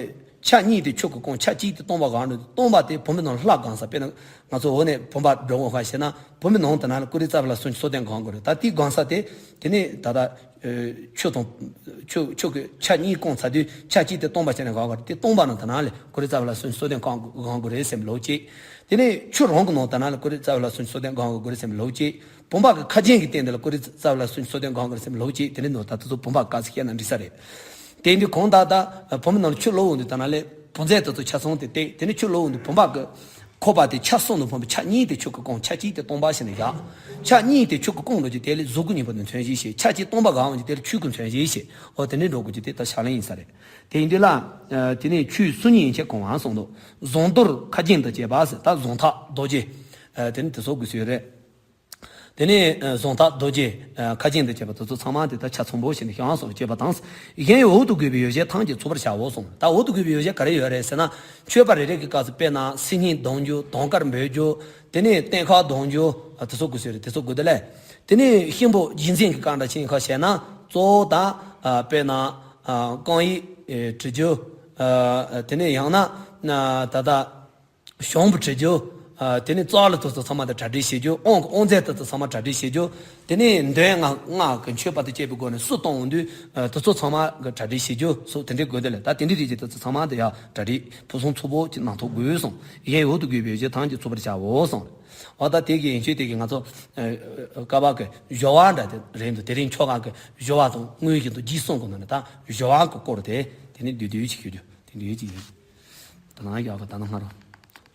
ཆ་གཉིས་དེ་ཆུ་གིས་བསྐོར། ཆ་གཅིག་དེ་སྟོང་པ་བཞག་འགྲོ་དུས་སྟོང་པ་དེ་བུམ་པའི་ནང་ལ་ལྷ་སྒང་ས། དཔེར་ན་ང་ཚོ་འོག་ནས་བུམ་པ་སྒྲུབ་དགོས་ཁ་བཤད་ན་བུམ་པའི་ནང་དེ་ནང་ལ་ཀུ་རེ་རྩ་བ་ལ་སུམ་ཅུ་སོ་བདུན་སྒང་དགོས་རེད། ད་དེའི་སྒང་ས་དེ་དེ་ནས་ད་ལྟ་ཨ། ཆུ་དང་ཆུ་ཆུ་གི་ཆ་གཉིས་བསྐོར་ཚར་དུས་ཆ་གཅིག་དེ་སྟོང་པ་བྱས་ནས་བཞག་དགོས་རེད། དེ་སྟོང་པ་ནང་དེ་ནང་ལ་ཀུ་རེ་རྩ་བ་ལ་སུམ་ཅུ་སོ་བདུན་སྒང་དགོས་རེད་ཟེར་བའི་ལུགས་གཅིག་དེ་ནས་ཆུ་རང་གི་ནང་དེ་ནང་ལ་ཀུ་རེ་རྩ་བ་ལ་སུམ་ཅུ་སོ་བདུན་སྒང་དགོས་རེད་ཟེར་བའི་ལུགས་གཅིག་བུམ་པ་གི་ཁ་རྒྱན་གྱི་སྟེང་དེ་ལ་ཀུ་རེ་རྩ་བ་ལ་སུམ་ཅུ་སོ་བདུན་སྒང་དགོས་རེད་ཟེར་བའི་ལུགས་གཅིག་དེ་འདྲ་འདུག་ད་དེ་ཚོ་བུམ་པ་ག་ཚོད་བཤད་ན་འགྲིག་ས་རེད། དེ་ཡིན་དུས་གང་ལྟར་ད་བུམ་པའི་ནང་ལ་ཆུ་བླུགས་འོང་དུས་དེ་ནང་ལ་བུམ་རྫས་དེ་ཚོ་ཆ་ཚང་དེ་བཏེག་དེ་ནས་ཆུ་བླུགས་འོང་དུས་བུམ་པ་གི་ཁོག་པ་དེ་ཆ་གསུམ་དུ་ཕམ་པའི་ཆ་གཉིས་དེ་ཆུ་གིས་བསྐོར། ཆ་གཅིག་དེ་སྟོང་པ་བྱས་ནས་བཞག་ཆ་གཉིས་དེ་ཆུ་གིས་བསྐོར་འགྲོ་དུས་དེ་ལ་གཟུགས་སྐུ་གཉིས་པོ་དེ་མཚོན་གྱི་བྱས། ཆ་གཅིག་སྟོང་པ་བཞག་འོང་དུས་དེ་ལ་ཆོས་སྐུ་མཚོན་གྱི་བྱས། འོ་དེ་འདྲ་འགྲོ་དགོས་ཀྱི་དེ་ད་ཕྱག་ལེན་ཡིན་ས་རེད། དེ་ཡིན་དུས་ལ་ཨ། དེ་ནས་ཆུས་སུམ་གཉིས་ཡན་ཆད་གང་བ་གསུངས་འདུག་བཟང་དོར་ཁ་རྒྱན་དང་བཅས་པ་ཟེར། ད་བཟང་ཐག་རྡོ་རྗེ་ཨ། དེ་ནས་དེ་ཚོ་དགོས་སུ་ཡོད་རེད། དེ་ནས་ཨ། བཟང་ཐག་རྡོ་རྗེ་ཨ། ཁ་རྒྱན་དང་བཅས་པ་དེ་ཚོ་ཚང་མ་དེ་ད་ཆ་ཚང་པོ་བྱས་ནས་བཤམས་སོ་བྱས་པ་དང་། གཞན་ཡང་འོག་ཏུ་དགོས་པའི་ཡོ་བྱད་ཐམས་ཅད་ཚོགས་པར་བྱའོ་གསུངས། ད་འོག་ཏུ་དགོས་པའི་ཡོ་བྱད་ག་རེ་ཡོད་རེད་ཟེར་ན། མཆོད་པ་རེ་རེ་གི་སྐབས་སུ་དཔེར་ན་སིལ་སྙན་གདབ་རྒྱུ། དུང་དཀར་འབོད་རྒྱུ། དེ་ནས་བསྟན་ཁ་གདབ་རྒྱུ། ཨ། དེ་ཚོ་དགོས་སུ་ཡོད་རེད། དེ་ཚོ་དགོས་དེ་ལས། དེ་ནས་གཤིན་པོ་རྗེས་འཛིན་གྱི་བཀའ་འདྲ་ཆེན་ཁ་བཤད་ན་གཙོ་བོ་ད་ཨ་དཔེར་ན་ཨ་རྐང་ཡིག་ཨེ་བྲི་རྒྱུ། ཨ་དེ་ནས་ཡང་ན་ཨ་ད་ལྟ་གཞུང་པོ་བྲི་རྒྱུ། ཨ་དེ་ནས་རྩ་ལ་དེ་ཚོ་ཚང་མ་དེ་གྲ་སྒྲིག་བྱེད་རྒྱུ། དབང་གི་དབང་རྫས་དེ་ཚོ་ཚང་མ་གྲ་སྒྲིག་བྱེད་རྒྱུ། དེ་ནས་འདོན་ལྔ་ལྔ་གི་མཆོད་པ་དང་བཅས་པའི་སྒོ་ནས་གསོལ་གཏོང་འོང་དུས་ཨ་དེ་ཚོ་ཚང་མ་གི་གྲ་སྒྲིག་བྱེད་རྒྱུ་སོགས་དེ་འདྲའི་དགོས་འདོད་ལས། ད་དེ་འདྲའི་རིགས་ཀྱི་དེ་ཚོ་ཚང་མ་དེ་ཡང་གྲ་སྒྲིག་ཕུན་སུམ་ཚོགས་པོ་ཅིག་གནང་ཐུབ་དགོས་གསུངས། གཞན་འོག་ཏུ་དགོས་པའི་གཞི་ཐམས་ཅད་ཚུགས་པར་བྱའོ་གསུངས། འོ་ད་དེ་གི་ཡན་ཆོད་དེ་གི་ང་ཚོ་ཨ་ཨ་བསྐལ་པ་གི་སྦྱོར་བ་འདྲ་དེ་རེད་འདུག་དེ་རིང་ཆོ་ག་གི་སྦྱོར་བ་དང་དངོས་གཞི་དང་རྗེས་གསུམ་གི་ནང་ནས་ད་སྦྱོར་བ་གི་སྐོར་དེ་དེ་ནས་བསྡུས་བསྡུས་ཅིག་ཞུ་རྒྱུ་དེ་འདྲའི་ཅིག་ཡིན། ད་ནང་བཞག་གི་ད་ནང་སྔ་རོ་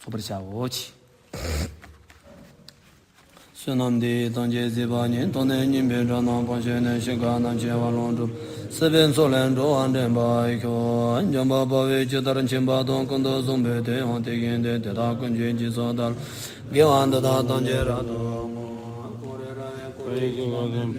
ཚུགས་པར་བྱའོ་ཅིག་བསོད་ནམས་འདི་ཡིས་ཐམས་ཅད་གཟིགས་པ་ཉིད། ཐོབ་ནས་ཉེས་པའི་དགྲ་རྣམས་ཕམ་བྱས་ནས། སྐྱེ་རྒ་ན་འཆིའི་རྦ་ཀློང་འཁྲུགས། སྲིད་པའི་མཚོ་ལས་འགྲོ་བ་འདྲེན་པར་ཤོག་འཇམ་དཔལ་དཔའ་བོས་ཇི་ལྟར་མཁྱེན་པ་དང་། ཀུན་ཏུ་བཟང་པོས་དེ་ཡང་དེ་བཞིན་ཏེ། དེ་དག་ཀུན་གྱི་རྗེས་སུ་བདག་སློབ་ཀྱི། དགེ་བ་འདི་དག་ཐམས་ཅད་རབ་ཏུ་བསྔོ། འཁོར་བའི་རབ་དབྱེ་འཁོར་བའི་སྡུག་བསྔལ་ཀུན།